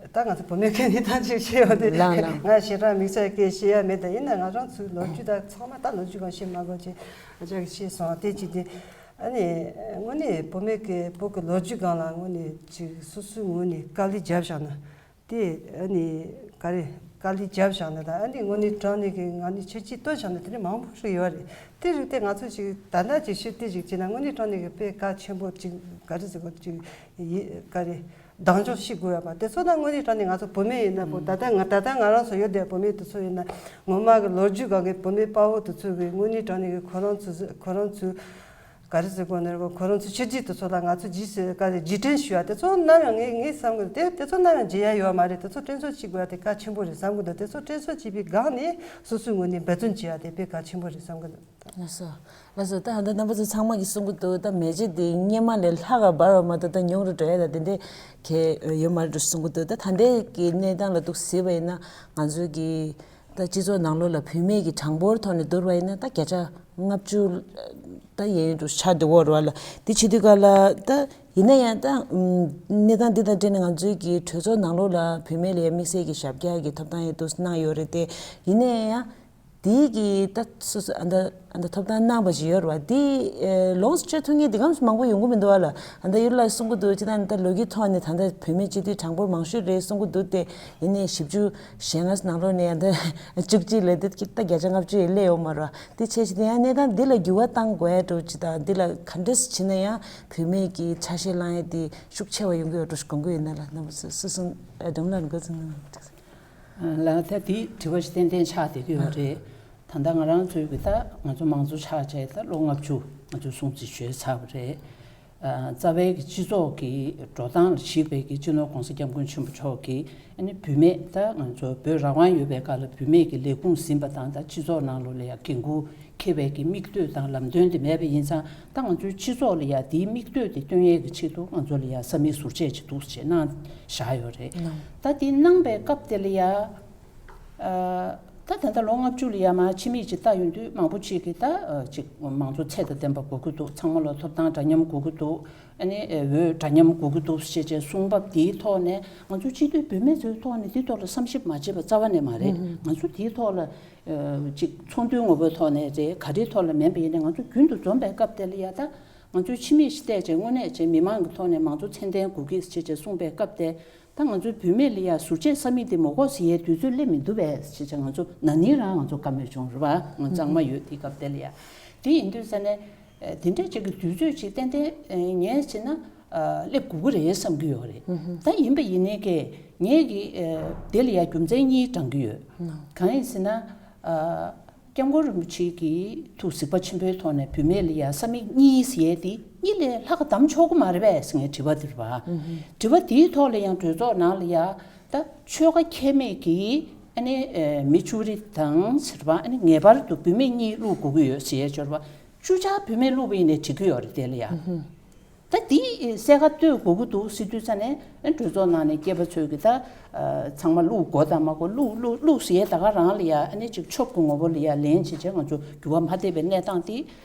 ད་ང་ཚོ་བུད་མེད་ཀྱི་གནས་སྟངས་ཅིག་བཤད་ཡོང་དུས། ལགས་ལགས། ང་ཞེ་དྲག་དམིགས་བསལ་སྐད་བཤད་ཡ་མེད། ད་ཡིན་ན་ང་རང་ཚོའི་ལོ་རྒྱུས་ད་ཚང་མ་ད་ལོ་རྒྱུས་སྒང་བཤད་མ་དགོས་ཀྱི། ཨ་ཅག་གིས་བཤད་སོང་། དེ་གཅིག་དེ། ཨ་ནི་དངོས་གནས་བུད་མེད་ཀྱི་བོད་ཀྱི་ལོ་རྒྱུས་སྒང་ལ་དངོས་གནས་ཅིག་སོ་སོའི་ངོས་ནས་དཀའ་ལས་བརྒྱབ་བཞག་ན། དེ་ཨ་ནི་ག་རེ་དཀའ་ལས་བརྒྱབ་བཞག་ན་ད་ཨ་ནི་དངོས་གནས་དྲང་གནས་ཀྱི་ང་ནི་ཕྱི་རྒྱལ་སྟོན་བཞག་ན་དེ་འདྲ་མང་པོ་ཞིག་ཡོད་རེད། དེ་རིགས་དེ་ང་ཚོ་ཅིག་ད་ལྟ་ཅིག་ཤུགས་དེ་ཅིག་བྱས་ན་དངོས་གནས་དྲང་གནས་ཀྱི་དཔེ་གལ་ཆེན་པོ་ཅིག་ག་རེ་ཟེར་དགོས། ཅིག་ཡི་ག་རེ་གདེང་འཇོག་ཞིག་དགོས་ཡོད་པ་དེ་ཚོ་ད་དངོས་གནས་དྲང་གནས་ང་ཚོ་བུད་མེད་ཡིན་ན་བོ། ད་ལྟ་ང་ད་ལྟ་ང་རང་ཚོ་ཡོད་བསྡད་བུད་མེད་དེ་ཚོ་ཡིན་ན། ངོ་མ་གི་ལོ་རྒྱུས་སྒང་གི་བུད་མེད་དཔའ་བོ་དེ་ཚོ་གི་དངོས་གནས་དྲང་གནས་ཀྱི་ཁོ་རང་ཚོ་ཁོ་རང་ཚོ་ག་རེ་ཟེར་དགོས་ནི་རེད། ཁོ་རང་ཚོ་ཕྱི་རྒྱལ་དེ་ཚོ་ལ་ང་ཚོ་རྗེས་སུ་ག་རེ་རྗེས་དྲན་ཞུ་ཡ་དེ་ཚོ་ནམ་ཡང་ངས་ངས་བསམ་གི་དེ་དེ་ཚོ་ནམ་ཡང་བརྗེད་ཡ་ཡོད་མ་རེད། དེ་ཚོ་དྲན་གསོ་བྱེད་དགོས་ཡ་དེ་གལ་ཆེན་པོ་རེད་བསམ་གི་འདུག་དེ་ཚོ་དྲན་གསོ་བྱེད་པའི་སྒང་ནས་སོ་སོའི་ངོས་ནས་འབད་བརྩོན་བྱེད་ཡ་དེ་དཔེ་གལ་ཆེན་པོ་རེད་བསམ་གི་འདུག་ལགས་སོ། ལགས་སོ། ད་ད་ལྟ་རྣམ་པ་ཚོ་ཚང་མ་གིས་གསུང་གི་འདུག་ད་མེ་ལྕེ་འདི་སྔོན་མ་ལས་ལྷག་ག་འབར་བ་མ་གཏོགས་ད་ཉུང་རུ་འགྲོ་ཡ་ད་དེ་འདྲས་གལ་ཡོད་མ་རེད་འགྲོ་གསུང་གི་འདུག་ད་ད་ལྟའི་གི་གནས་སྟངས་ལ་འདུག་གཟིགས་པ་ཡིན་ན་ང་ཚོའི་གི་ད་སྤྱི་ཚོགས་ནང་ལོགས་ལ་བུད་མེད་ཀྱི་གྲངས་འབོར་ཐོག་ནས་བསྡུར་བ་ཡིན་ན་ད་བརྒྱ་ཆ་ལྔ་བཅུ་ད་ཡན་འགྲོ་ཆགས་འདུག་འོ་རེད་བ་ལ། དེ་བྱེད་དུས་ག་ལ་ད་ཡིན་ན་ཡང་ད་གནས་སྟངས་འདི་དང་འབྲེལ་ནས་ང་ཚོའི་གི་གྲོས་ཚོགས་ནང་ལོགས་ལ་བུད་མེད་ལ་ཡ་དམིགས་བསལ་གྱི་ཞབས་བཀྱག་གི་ཐོབ་ཐང་ཡ་འདུག་གནང་ཡོད་རེད་དེ། ཡིན་ན་ཡང་། དེའི་གི་ད་སོ་སོ་ཨ་ད་ཨ་ད་ཐོབ་ཐང་གནང་བ་ཞིག་ཡོད་རེད་བ། དེ་ཨེ་ལོངས་སུ་སྤྱོད་ཐུབ་མཁན་དེ་གམ་མང་པོ་ཡོང་གི་མི་འདུག་བ་ལ། ཨ་ད་ཡུལ་ལ་གསུང་གི་འདུག་ཅི་ད་ད་ལོ་རྒྱུས་ཐོག་ནས་ད་ད་བུད་མེད་སྤྱི་འཐུས་གྲངས་འབོར་མང་ཤོས་རེད་གསུང་གི་འདུག་སྟེ། ཡིན་ནའི་བཞི་བཅུ་ཞེ་ལྔ་ནང་ལོགས་ནས་ཨ་ད་བཅུ་གཅིག་ལས་དེ་ད་བརྒྱ་ཆ་ལྔ་བཅུ་ཡི་སླེབས་ཡོད་མ་རེད་བ། དེ་བྱས་ཞིག་དེ་ཡང་གནས་སྟངས་འདི་ལ་འགྱུར་བ་གཏང་དགོས་ཡ་འགྲོ་ཅི་ད་འདི་ལ་ག་འདྲས་བྱས་ན་ཡང་བུད་མེད་ཀྱི་ཆ་ཤས་བླང་ཡ་དེ་ཤུགས་ཆེ་བ་ཡོང་གི་ཡོད་འགྲོ་ཞིག་དགོངས་ཀྱི་ཡོད་ན་ལ། རྣམ་པ་ཚོ་སོ་སོ་ཨ་འགྲོ་ལ་འགོ་ཚུགས་ན། ལགས། ད་དེའི་དྲི་བ་ཞིག་ཏན་ཏན་ཆགས་བསྡད་ཀྱི་ཡོད་རེད། ད་ལྟ་ང་རང་ཚོའི་གི་ད་ང་ཚོ་མང་གཙོ་ཆགས་བྱས་ད་ལོ་ལྔ་བཅུ་ང་ཚོ་སྲུང་བརྩི་ཞུས་ཚར་བ་རེད། ཨ་རྩ་བའི་གི་སྤྱི་ཚོགས་ཀྱི་འགྲོ་སྟངས་ལ་གཞིགས་པའི་གི་སྤྱི་ནོར་༸གོང་ས་༸སྐྱབས་མགོན་ཆེན་པོ་མཆོག་གིས་ཨ་ནི་བུད་མེད་ད་ང་ཚོ་བོད་རང་དབང་ཡོད་པའི་སྐབས་ལ་བུད་མེད་ཀྱི་ལས་ཁུངས་ཟིན་པ་དང་ད་སྤྱི་ཚོགས་ནང་ལོགས་ལ་ཡང་འགན་ཁུར་འཁྱེར་བའི་གི་མིག་ལྟོས་དང་ལམ་སྟོན་དེ་མེད་པ་ཡིན་ཙང་ད་ང་ཚོའི་སྤྱི་ཚོགས་ལ་ཡང་དེའི་མིག་ལྟོས་དེ་སྟོན་ཡས་ཀྱི་ཆེད་དུ་ང་ཚོ་ལ་ཡང་ས་མིག་ཟུར་བཅད་ཅིག་འདུག་ཅེས་གནང་བཞག་ཡོད་རེད། ད་དེ་གནང་པའི་སྐབས་དེ་ལ་ཡང་ཨ་ད་ད་ལྟ་ལོ་ལྔ་བཅུ་ལ་ཡང་མར་ཕྱི་མིག་ཅིག་ལྟ་ཡོང་དུས་མང་པོ་ཅིག་གིས་ད་ཨ་ཅིག་མང་གཙོ་ཚད་དང་ལྡན་པ་དགོས་ཀྱི་འདུག་ཚང་མ་ལ་ཐོབ་ཐང་འདྲ་མཉམ་དགོས་ཀྱི་འདུག་ཨ་ནི་འོས་འདྲ་མཉམ་དགོས་ཀྱི་འདུག་ཞེས་བྱས་གསུང་བབ་དེའི་ཐོག་ནས་ང་ཚོ་སྤྱི་འཐུས་བུད་མེད་ཚོའི་ཐོག་ནས་དེའི་ཐོག་ལ་བསམ་ཞིབ་མ་བྱས་པ་རྩ་བ་ནས་མ་རེད། ང་ཚོ་དེའི་ཐོག་ལ། ཅིག་ཚོགས་འདུའི་ངོ་བོའི་ཐོག་ནས་རེད་ག་རེའི་ཐོག་ལ་མིན་པ་ཡིན་ནའི་ང་ཚོ་རྒྱུན་དུ་འཛོམས་པའི་སྐབས་དེ་ལ་ཡ་ད་ང་ཚོས་ཕྱི་མིག་ཅིག་བལྟས་བྱས་དངོས་གནས་བྱས་མི་མང་གི་ཐོག་ནས་མང་གཙོ་མཚན་ལྡན་དགོས་ཀྱི་ཞེས་བྱས་གསུངས་པའི་སྐབས་དེ་ད་ང་ཚོའི་བུད་མེད་ལ་ཡ་ཟུར་བཅད་ས་མིག་དེ་མ་དགོས་ཟེར་ཡའི་དུས་ཚོད་སླེབས་མི་འདུག་པས་ཞེས་བྱས་ང་ཚོ་ན་ནིང་རང་ང་ཚོ་བཀའ་མོལ་བྱུང་རེད་བ། ང་གཙང་མ་ཡོད་དེའི་སྐབས་དེ་ལ་ཡ་དེ་ཡིན་དུས་ཙ་ནས་དེ་འདྲའི་ཅིག་གི་དུས་ཚོད་ཅིག་ཏན་ཏན་ངས་བྱས་ན། སླེབས་དགོས་ཀྱི་རེད་བསམ་གྱི་ཡོད་རེད། ད་ཡིན་པ་ཡིན་ནའི་ཀྱེ་ངས་ཀྱི་དེ་ལ་ཡ་རྒྱུ་མཚན་གཉིས་བགྲང་གི་ཡོད། གང་ཡིན་ཟེར་ན། སྐྱབས་མགོན་རིན་པོ་ཆེ་གིས་ཐུགས་གཟིགས་པ་ཆེན་པོའི་ཐོག་ནས་བུད་མེད་ལ་ཡ་ས་མིག་གཉིས་ཟེར་ཡས་དེ་གཉིས་ལས་ལྷག་ག་བདམས་ཆོག་གི་མ་རེད་པས་ཟེར་ངས་དྲི་བ་དེ་རེད་པ། དྲི་བ་དེའི་ཐོག་ལ་ཡང་གྲོས་ཚོགས་ནང་ལ་ཡ་ད་ཆོལ་ཁ་ཁྱད་མེད་ཀྱི་ཨ་ནི་མི་བཅུ་རེ་དང་ཟེར་བ་ཨ་ནི་ངེས་པར་དུ་བུད་མེད་གཉིས་བླུག་དགོས་ཀྱི་ཡོད་ཟེར་ཡས་སྦྱོར་བ་བཅུ་ཆ་བུད་མེད་བླུག་པ་ཡིན་ནའི་འགྲིག་གི་ཡོད་རེད་དེ་ལ་ཡ། ད་འདི་གསལ་ཁ་གཏོད་དགོས་ཀྱི་འདུག་ཟེར་དུས་ཙ་ནས་གྲོས་ཚོགས་ནང་ནས་སྐྱེས་པ་ཚོས་ཀྱི་ད་ཚང་མ་བླུག་དགོས་དང་མ་དགོས་བླུག་བླུག་བླུག་ཟེར་ཡས་ད་ག་རང་ལ་ཡ་ཨ་ནི་ཅིག་ཆོབ་ཀྱི་ངོ་བོ་ལ་ཡ་ལན་བྱེད་བྱས་ང་ཚོ་འགྱུར་བ་མ་ཐེབས་པའི་གནས་སྟངས་དེ་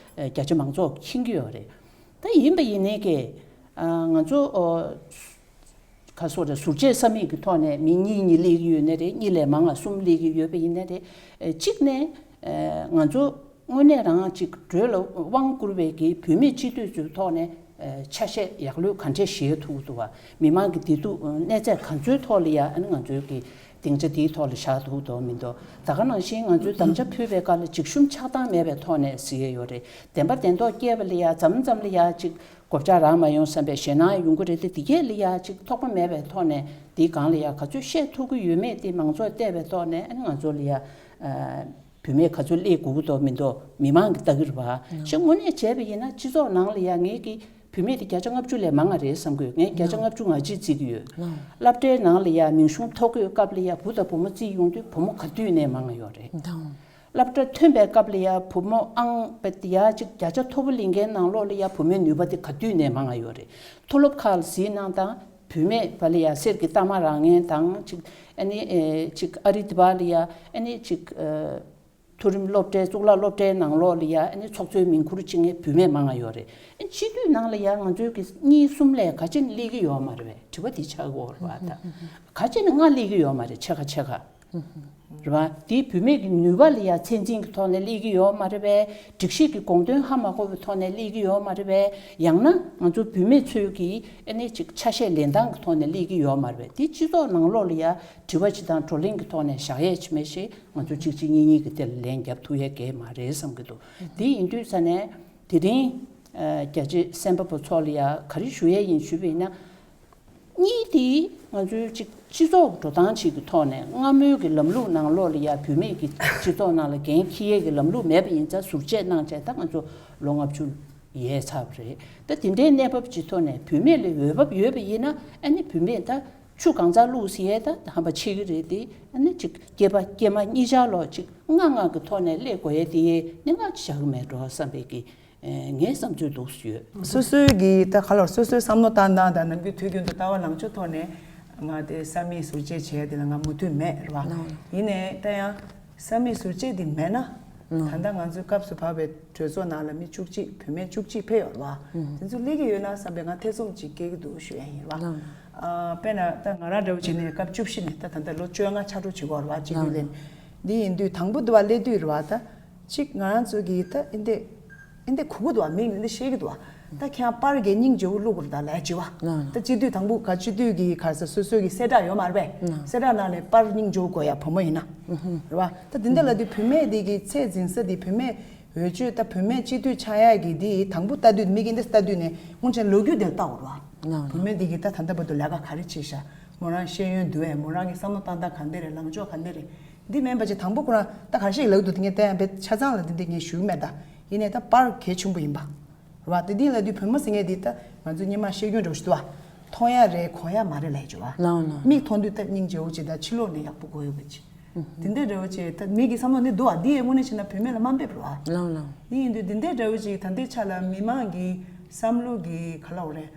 རྒྱ་ཆེ་མང་ཚོགས་མཁྱེན་གྱི་ཡོད་རེད། ད་ཡིན་པ་ཡིན་ནའི་ཀྱེ་ང་ཚོ་ག་སོ་རེད་ཟུར་བཅད་ས་མིག་གི་ཐོག་ནས་མི་གཉིས་གཉིས་སླེབས་ཀྱི་ཡོད་ནའི་རེད། གཉིས་ལས་མང་བ་གསུམ་སླེབས་ཀྱི་ཡོད་པ་ཡིན་ནའི་རེད། གཅིག་ནས་ང་ཚོ་དངོས་གནས་རང་ཅིག་འགྲོས་ལ་དབང་བསྐུར་བའི་གི་བུད་མེད་སྤྱི་འཐུས་ཚོའི་ཐོག་ནས་ཆ་ཤས་ཡག་ལོས་ག་འདྲས་བཞེས་ཐུབ་ཀྱི་འདུག་བ། མི་མང་གི་བདེ་སྡུག་གནས་ཚད་ག་ཚོད་ཐོག་ལ་ཡ་ཨ་ནི་ང་ཚོའི་གི་སྡིངས་ཆ་དེའི་ཐོག་ལ་བཞག་ཐུབ་འདུག་མི་འདུག་ད་ག་ནང་བཞིན་ང་ཚོའི་དམ་བཅའ་ཕུལ་བའི་སྐབས་ལ་འཇིགས་ཞུམ་ཆགས་སྡང་མེད་པའི་ཐོག་ནས་ཟེར་ཡས་ཡོད་རེད། བདེན་པ་བདེན་མདོག་སྐྱེས་པ་ལ་ཡ་མཚམས་མཚམས་ལ་ཡ་ཅིག་གོ་བཅག་རག་མ་ཡོང་བསམ་པའི་ཞེད་སྣང་ཡོང་གི་རེད་དེ་དེ་གས་ལ་ཡ་ཅིག་ཐོགས་པ་མེད་པའི་ཐོག་ནས་དེའི་སྒང་ལ་ཡ་ག་ཚོད་བཤད་ཐུབ་ཀྱི་ཡོད་མེད་དེ་མང་ཚོགས་བལྟས་པའི་ཐོག་ནས་ཨ་ནི་ང་ཚོ་ལ་ཡ། བུད་མེད་ག་ཚོད་སླེབས་དགོས་ཀྱི་འདུག་མི་འདུག་མི་མང་གིས་ལྟ་གི་རེད་བ། ཞེ་དངོས་གནས་བྱས་པ་ཡིན་ན་སྤྱི་ཚོགས་ནང་ལ་ཡ་ངེད་ཀྱི་བུད་མེད་དེ་བརྒྱ་ཆ་ལྔ་བཅུ་ལས་མང་བ་རེད་བསམ་གི་ཡོད། ངས་བརྒྱ་ཆ་ལྔ་བཅུ་ང་གཅིག་བརྩི་གི་ཡོད། སློབ་གྲྭའི་ནང་ལ་ཡ་མིང་གཞུང་ཐོ་འགོད་སྐབས་ལ་ཡ་བུ་དང་བུ་མོ་བརྩིས་ཡོང་དུས་བུ་མོ་ག་དུས་ནས་མང་བ་ཡོད་རེད། སློབ་གྲྭ་ཐོན་པའི་སྐབས་ལ་ཡ་བུ་མོ་ཨང་པ་ཡ་གཅིག་བརྒྱ་ཆ་མཐོ་པོ་ལེན་མཁན་ནང་ལོགས་ལ་ཡ་བུད་མེད་ནུས་པ་དེ་ག་དུས་ནས་མང་ང་ཡོད་རེད། མཐོ་སློབ་ཁག་ལ་གཟིགས་གནང་དང་བུད་མེད་པ་ལ་ཡ་གསེར་གྱི་རྟགས་མ་རག་མཁན་དང་གཅིག་ཨ་ནི་ཨེ་གཅིག་ཨ་རི་དེ་བ་ལ་ཡ་ཨ་ནི་གཅིག་ཨ། མཐོ་རིམ་སློབ་གྲྭའི་གཙུག་ལག་སློབ་གྲྭའི་ནང་ལོགས་ལ་ཡ་ཨ་ནི་ཚོགས་གཙོའི་མིང་ཁུར་བྱེད་མཁན་བུད་མེད་མང་ང་ཡོད་རེད། ཨ་སྤྱི་འཐུས་ནང་ལ་ཡ་ང་ཚོའི་གི་གཉིས་གསུམ་ལས་ག་ཅི་ནས་སླེབས་ཀྱི་ཡོད་མ་རེད་པས། དྲི་བ་འདི་ཆགས་ཀྱི་ཡོད་རེད་པ། ད་ག་ཅི་ནས་ལྔ་སླེབས་ཀྱི་ཡོད་མ་རེད། ཕྱེད་ཀ་ཕྱེད་ཀ་རེད་པ། དེའི་བུད་མེད་ཀྱི་ནུས་པ་ལ་ཡ་ཚད་འཛིན་གྱི་ཐོག་ནས་སླེབས་ཀྱི་ཡོད་མ་རེད་པས། སྒྲིག་གཞི་གི་དགོངས་དོན་ཧ་མ་གོ་བའི་ཐོག་ནས་སླེབས་ཀྱི་ཡོད་མ་རེད་པས། ཡང་ན་ང་ཚོ་བུད་མེད་ཚོའི་གི་ཨ་ནི་ཅིག་ཆ་ཤས་ལེན་སྟངས་ཀྱི་ཐོག་ནས་སླེབས་ཀྱི་ཡོད་མ་རེད་པས། དེ་སྤྱི་ཚོགས་ནང་ལོགས་ལ་ཡ་དྲི་བ་ཅིག་དང་བགྲོ་གླེང་གི་ཐོག་ནས་བཞག་ཡས་ཅིག་མེད་ཞེས། ང་ཚོ་གཅིག་གཅིག་གཉིས་གཉིས་ཀྱི་དེ་ལ་ལན་རྒྱབ་ཐུབ་ཡས་གལ་མ་རེད་བསམ་གྱི་འདུག་དེ་ཡིན་དུས་ས་ནས་དེ་རིང་རྒྱ་ཆེ་སེམས་པ་པོ་ཚོ་ལ་ཡ་ག་རེ་ཞུ་ཡས་ཡིན་ཞུས་པ་ཡིན་ན། གཉིས་དེ་ང་ཚོའི་གཅིག་སྤྱི་ཚོགས་འགྲོ་སྟངས་ཅིག་གི་ཐོག་ནས་སྔ་མོའི་གི་ལམ་ལུགས་ནང་ལོགས་ལ་ཡ་བུད་མེད་ཀྱི་སྤྱི་ཚོགས་ནང་ལ་འགན་འཁྱེར་ཡས་ཀྱི་ལམ་ལུགས་མེད་པ་ཡིན་ཙང་ཟུར་བཅད་གནང་བྱས་ད་ང་ཚོ་ལོ་ལྔ་བཅུ་ཡས་ཚར་བ་རེད། ད་དེ་འདྲའི་གནས་བབ་ཅིག་ཐོག་ནས་བུད་མེད་ལ་འོས་བབ་ཡོད་པ་ཡིན་ན་ཨ་ནི་བུད་མེད་ད། ཆུ་གང་ཚ་བླུགས་ཟེར་ཡས་ད་ཧམ་པ་ཆེ་གི་རེད་དེ། ཨ་ནི་ཅིག་སྐྱེས་པ་སྐྱེས་མ་གཉིས་ཆར་ལོ་ཅིག་ལྔ་ལྔ་གི་ཐོག་ནས་སླེབས་དགོས་ཡས་དེ་ཡས་གནད་འགག་ཅིག་ཆགས་ཀྱི་མེད་འགྲོ་བསམ་པའི་གི་ངའི་བསམ་ཚུལ་འདུག་ཡོད། སོ་སོའི་གི་ད་ག་ལོར་སོ་སོའི་བསམ་བློ་བཏང་སྟངས་དང་ནམ་རྒྱུན་དུས་རྒྱུན་དུ་ལྟ་བ་ལངས་ཕྱོགས་ཐོག་ནས་ང་དེ་ས་མིག་ཟུར་བཅད་བྱས་དེ་ལ་ང་མོས་མཐུན་མེད་རེད་བ། ཡིན་ནའི་ད་ཡང་ས་མིག་ཟུར་བཅད་དེ་མེད་ན། ད་ལྟ་ང་ཚོའི་སྐབས་སུ་བབས་པའི་གྲོས་ཚོགས་ནང་ལ་མི་བཅུ་གཅིག་བུད་མེད་བཅུ་གཅིག་ཕེབས་ཡོད་རེད་བ། དེ་ཚོ་སླེབས་ཀྱི་ཡོད་ན་བསམ་པའི་ང་ཐེ་ཚོམ་ཅིག་སྐྱེ་གི་འདུག་ཞུ་ཡ་ཡིན་རེད་བ། དཔེར་ན་ད་ང་རང་འདྲ་བོ་བྱས་ནས་སྐབས་བཅུ་བཞི་ནས་ད་ད་ལྟ་ལོ་བཅོ་ལྔ་ཆ་འགྲོ་བྱེད་ཀྱི་ཡོད་རེད་བ། སྤྱི་འཐུས་ལས་འདི་ཡིན་དུས་དང་པོ་འདི་བ་སླེབས་དུས་རེད་བ། ད་གཅིག་ང་རང་ཚོ་གིས་ད་ཨེ་འདྲས་ཨེ་འདྲས་གོ་གི་འདུག་བ། མིག་ནས་ཤེས་ཀྱི་འདུག་བ། ད་ཁྱེད་རང་པར་གྱི་སྙིང་རྗེ་བོ་བླུག་དགོས་རེད་ད་ལས་བྱེད་བ། ད་སྤྱི་འཐུས་དང་པོ་ག་སྤྱི་འཐུས་ཀྱི་ག་ས་སོ་སོའི་གི་གསལ་བསྒྲགས་ཡོད་མ་རེད་པས། གསལ་བསྒྲགས་ནང་ལས་པར་སྙིང་རྗེ་བོ་དགོས་ཡ་བུ་མོ་ཡིན་ན། རེད་བ། ད་འདི་འདྲ་ལ་དུས་བུད་མེད་འདི་གི་ཚད་འཛིན་ས་འདི་བུད་མེད་འོས་ཆོས་ད་བུད་མེད་སྤྱི་འཐུས་ཆགས་ཡ་གི་འདི་དང་པོ་ལྟ་དུས་མིག་གིས་འདི་ལྟ་དུས་ནས་སྔོན་ཆད་ལོ་རྒྱུས་དེར་ལྟ་དགོས་རེད་བ། བུད་མེད་འདི་གི་ད་ད་ལྟ་བར་དུ་ལས་ཀ་ག་རེ་བྱས་ཤག་མོ་རང་ཤེས་ཡོན་འདུག་ཨེ། མོ་རང་གི་བསམ་བློ་བཏང་སྟངས་ག་འདྲ་རེད། ལངས་ཕྱོགས་ག་འདྲ་རེད། འདི་མིན་པ་ཅིག་དང་པོ་ཁོ་རང་ད་ག་ཤེད་ལབ་འདུག་དེ་ངས་བལྟས་ཡང་བལྟས་ཆ་ཚང་ལ་འདི་འདྲ་ངས་ཞུ་གི་མེད་ད། ཡིན་ནའི་ད་པར་གལ་ཆེན་པོ་ཡིན་པ། རེད་བ། དེ་འདི་ལབ་དུས་བུ་མོ་ཟེར་མཁན་འདི་ད་ང་ཚོ་སྔོན་མ་ཤེས་རྒྱུ་འདྲ་བོ་ཞིག་འདུག་བ། མཐོང་ཡ་རེད་གོ་ཡ་མ་རེད་ལབ་ཀྱི་བ། ལའོ་ལའོ། མིག་མཐོང་དུས་ད་སྙིང་རྗེ་བོ་ཅིག་ད་ཕྱི་ལོགས་ནས་ཡག་པོ་གོ་ཡོད་པ་ཅིག་དེ་འདྲ་འདྲ་བོ་ཅིག་ད་མི་གི་བསམ་བློ་འདི་འདུག་བ། འདི་ཡི་དངོས་གནས་བྱས་ན་བུད་མེད་ལ་དམའ་འབེབས་རེད་བ། ལའོ་ལའོ། འདི་ཡིན་དུས་འདི་འདྲ་འདྲ་བོ་ཅིག་ད་ལྟའི་ཆ་ལ་མི་མང་གི་བསམ་བློ་གི་ག་ལབ་དགོས་རེད།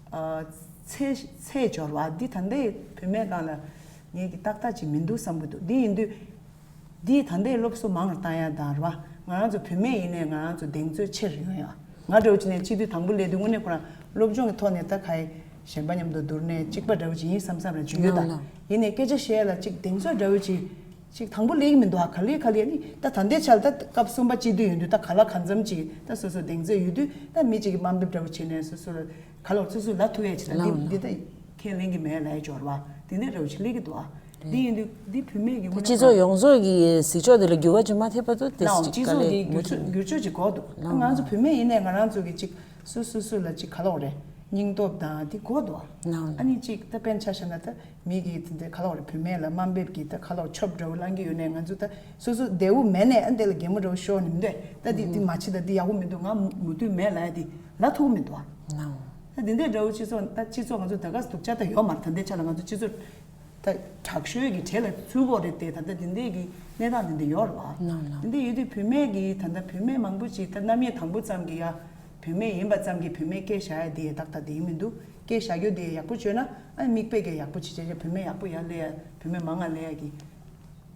ཨ། ཚད་ཚད་སྦྱོར་བ་འདི་ད་ལྟའི་བུད་མེད་སྒང་ལ་ངས་ཀྱི་ཏག་ཏག་ཅིག་མི་འདུག་བསམ་གི་འདུག་འདི་ཡིན་དུས། འདིས་ད་ལྟའི་སློབ་གསོ་མང་རུ་བཏང་ཡ་དང་རེད་བ། ང་རང་ཚོ་བུད་མེད་ཡིན་ནའི་ང་རང་ཚོ་གདེང་ཚོད་ཆེ་རུ་ཡོང་ཡ། ང་འདྲ་བོ་བྱས་ནས་སྤྱི་འཐུས་དང་པོ་སླེབས་དུས་དངོས་གནས་ཁོ་རང་སློབ་སྦྱོང་གི་ཐོག་ནས་ད་ག་ཡེ་གཞན་པ་མཉམ་དུ་བསྡུར་ནས་གཅིག་པ་འདྲ་བོ་ཅིག་ཡིན་བསམ་བསམ་རེ་བྱུང་ཡོད་ད། ལགས་ལགས། ཡིན་ནའི་སྐད་ཆ་བཤད་ཡ་ལ་གཅིག་གདེང་ཚོད་འདྲ་བོ་ཅིག་གཅིག་དང་པོ་སླེབས་ཀྱི་མི་འདུག་ཨ། ག་ལེ་ག་ལེ་ནི་ད་ད་ལྟའི་ཆར་ད་སྐབས་གསུམ་པ་སྤྱི་འཐུས་ཡིན་དུས་ད་ག་ལ་གང་འཚམ་ཅིག་ད་སོ་སོ་གདེང་ཚོད་ཡོད་དུས་ད་མི་གཅིག་གིས་དམའ་འབེབས་འདྲ་བོ་བྱས་ནས་སོ་སོ་ལ་ག་ལ་སོ་སོ་ལ་ཐུག་ཡ་ཅིག་ད་འདི་ལགས་འདི་ད་ཁས་ལེན་གྱི་མེད་ལབ་ཡ་སྦྱོར་བ་དེ་འདྲ་འདྲ་བོ་ཅིག་སླེབས་ཀྱི་འདུག་ཨ། འདི་ཡིན་དུས་འདི་བུད་མེད་ཀྱི་དངོས་གནས་སྤྱི་ཚོགས་ཡོངས་རྫོགས་ཀྱི་གཟིགས་ཕྱོགས་དེ་ལ་འགྱུར་བ་ཅིག་མ་ཐེབས་བར་དུ་དེ་ལའང་སྤྱི་ཚོགས་ཀྱི་འགྱུར་ལྕོག་འགྱུར་ལྕོག་ཅིག་འགོག་འདུག་ང་ཚོ་བུད་མེད་ཡིན་ནའི་ང་རང་ཚོ་གི་ཅིག་སུ་སུ་སུ་ལ་ཅིག་ག་ལབ་དགོས་རེད། སྙིང་སྟོབས་དང་འདི་འགོག་འདུག་ཨ། ཨ་ནི་ཅིག་ད་དཔེར་ན་ཆ་བཞག་ན་ད་མི་གི་དེ་འདྲ་ག་ལབ་དགོས་རེད། བུད་མེད་ལ་དམའ་འབེབས་ཀྱི་ད་ག་ལབ་ཆོབ་འདྲ་བོ་བསླང་གི་ཡོད་ནའི་ང་ཚོ་ད་སོ་སོ་བདེ་བོ་མེད་ནའི་ཨ་འདི་ལ་གད་མོ་འདྲ་བོ་ཤོར་ནི་མི་འདུག་ད་འདི་འདི་མ་བྱེད་ད་འདི་ཡག་པོ་མི་འདུག་ང་མོས་མཐུན་མེད་ལབ་ཡ་འདི་ལབ་ཐུབ་ཀྱི་མི་འདུག་ཨ། ད་འདི་འདྲའི་འདྲ་བོ་སྤྱི་ཚོགས་ད་སྤྱི་ཚོགས་ང་ཚོ་ད་ག་སྡུག་ཅག་ད་ཡོད་མ་རེད། ད་ལྟའི་ཆ་ལ་ང་ཚོ་སྤྱི་ཚོགས་ད་དྲག་ཤོས་ཀྱི་གྲས་ལ་ཚུད་དགོས་རེད་དེ། ད་ལྟ་འདི་འདྲའི་གི་གནས་སྟངས་འདི་འདྲ་ཡོད་རེད་བ། ནང་ལ། འདི་འདྲ་ཡོད་དུས་བུད་མེད་ཀྱི་ད་ལྟ་བུད་མེད་མང་པོ་ཅིག་ད་རྣམ་དབྱེ་དང་པོ་ཙམ་གྱི་ཡ་བུད་མེད་ཡིན་པ་ཙམ་གྱིས་བུད་མེད་སྐད་བཞག་ཡ་དེ་ཡ་ཏག་ཏག་དེ་ཡིན་མི་འདུག་སྐད་བཞག་རྒྱུ་དེ་ཡག་པོ་བྱོས་ན་ཨ་མིག་དཔེ་གི་ཡག་པོ་བྱེད་བྱས་བྱས་བུད་མེད་ཡག་པོ་ཡར་སླེབས་ཡ་བུད་མེད་མང་ང་སླེབས་ཡ་གི་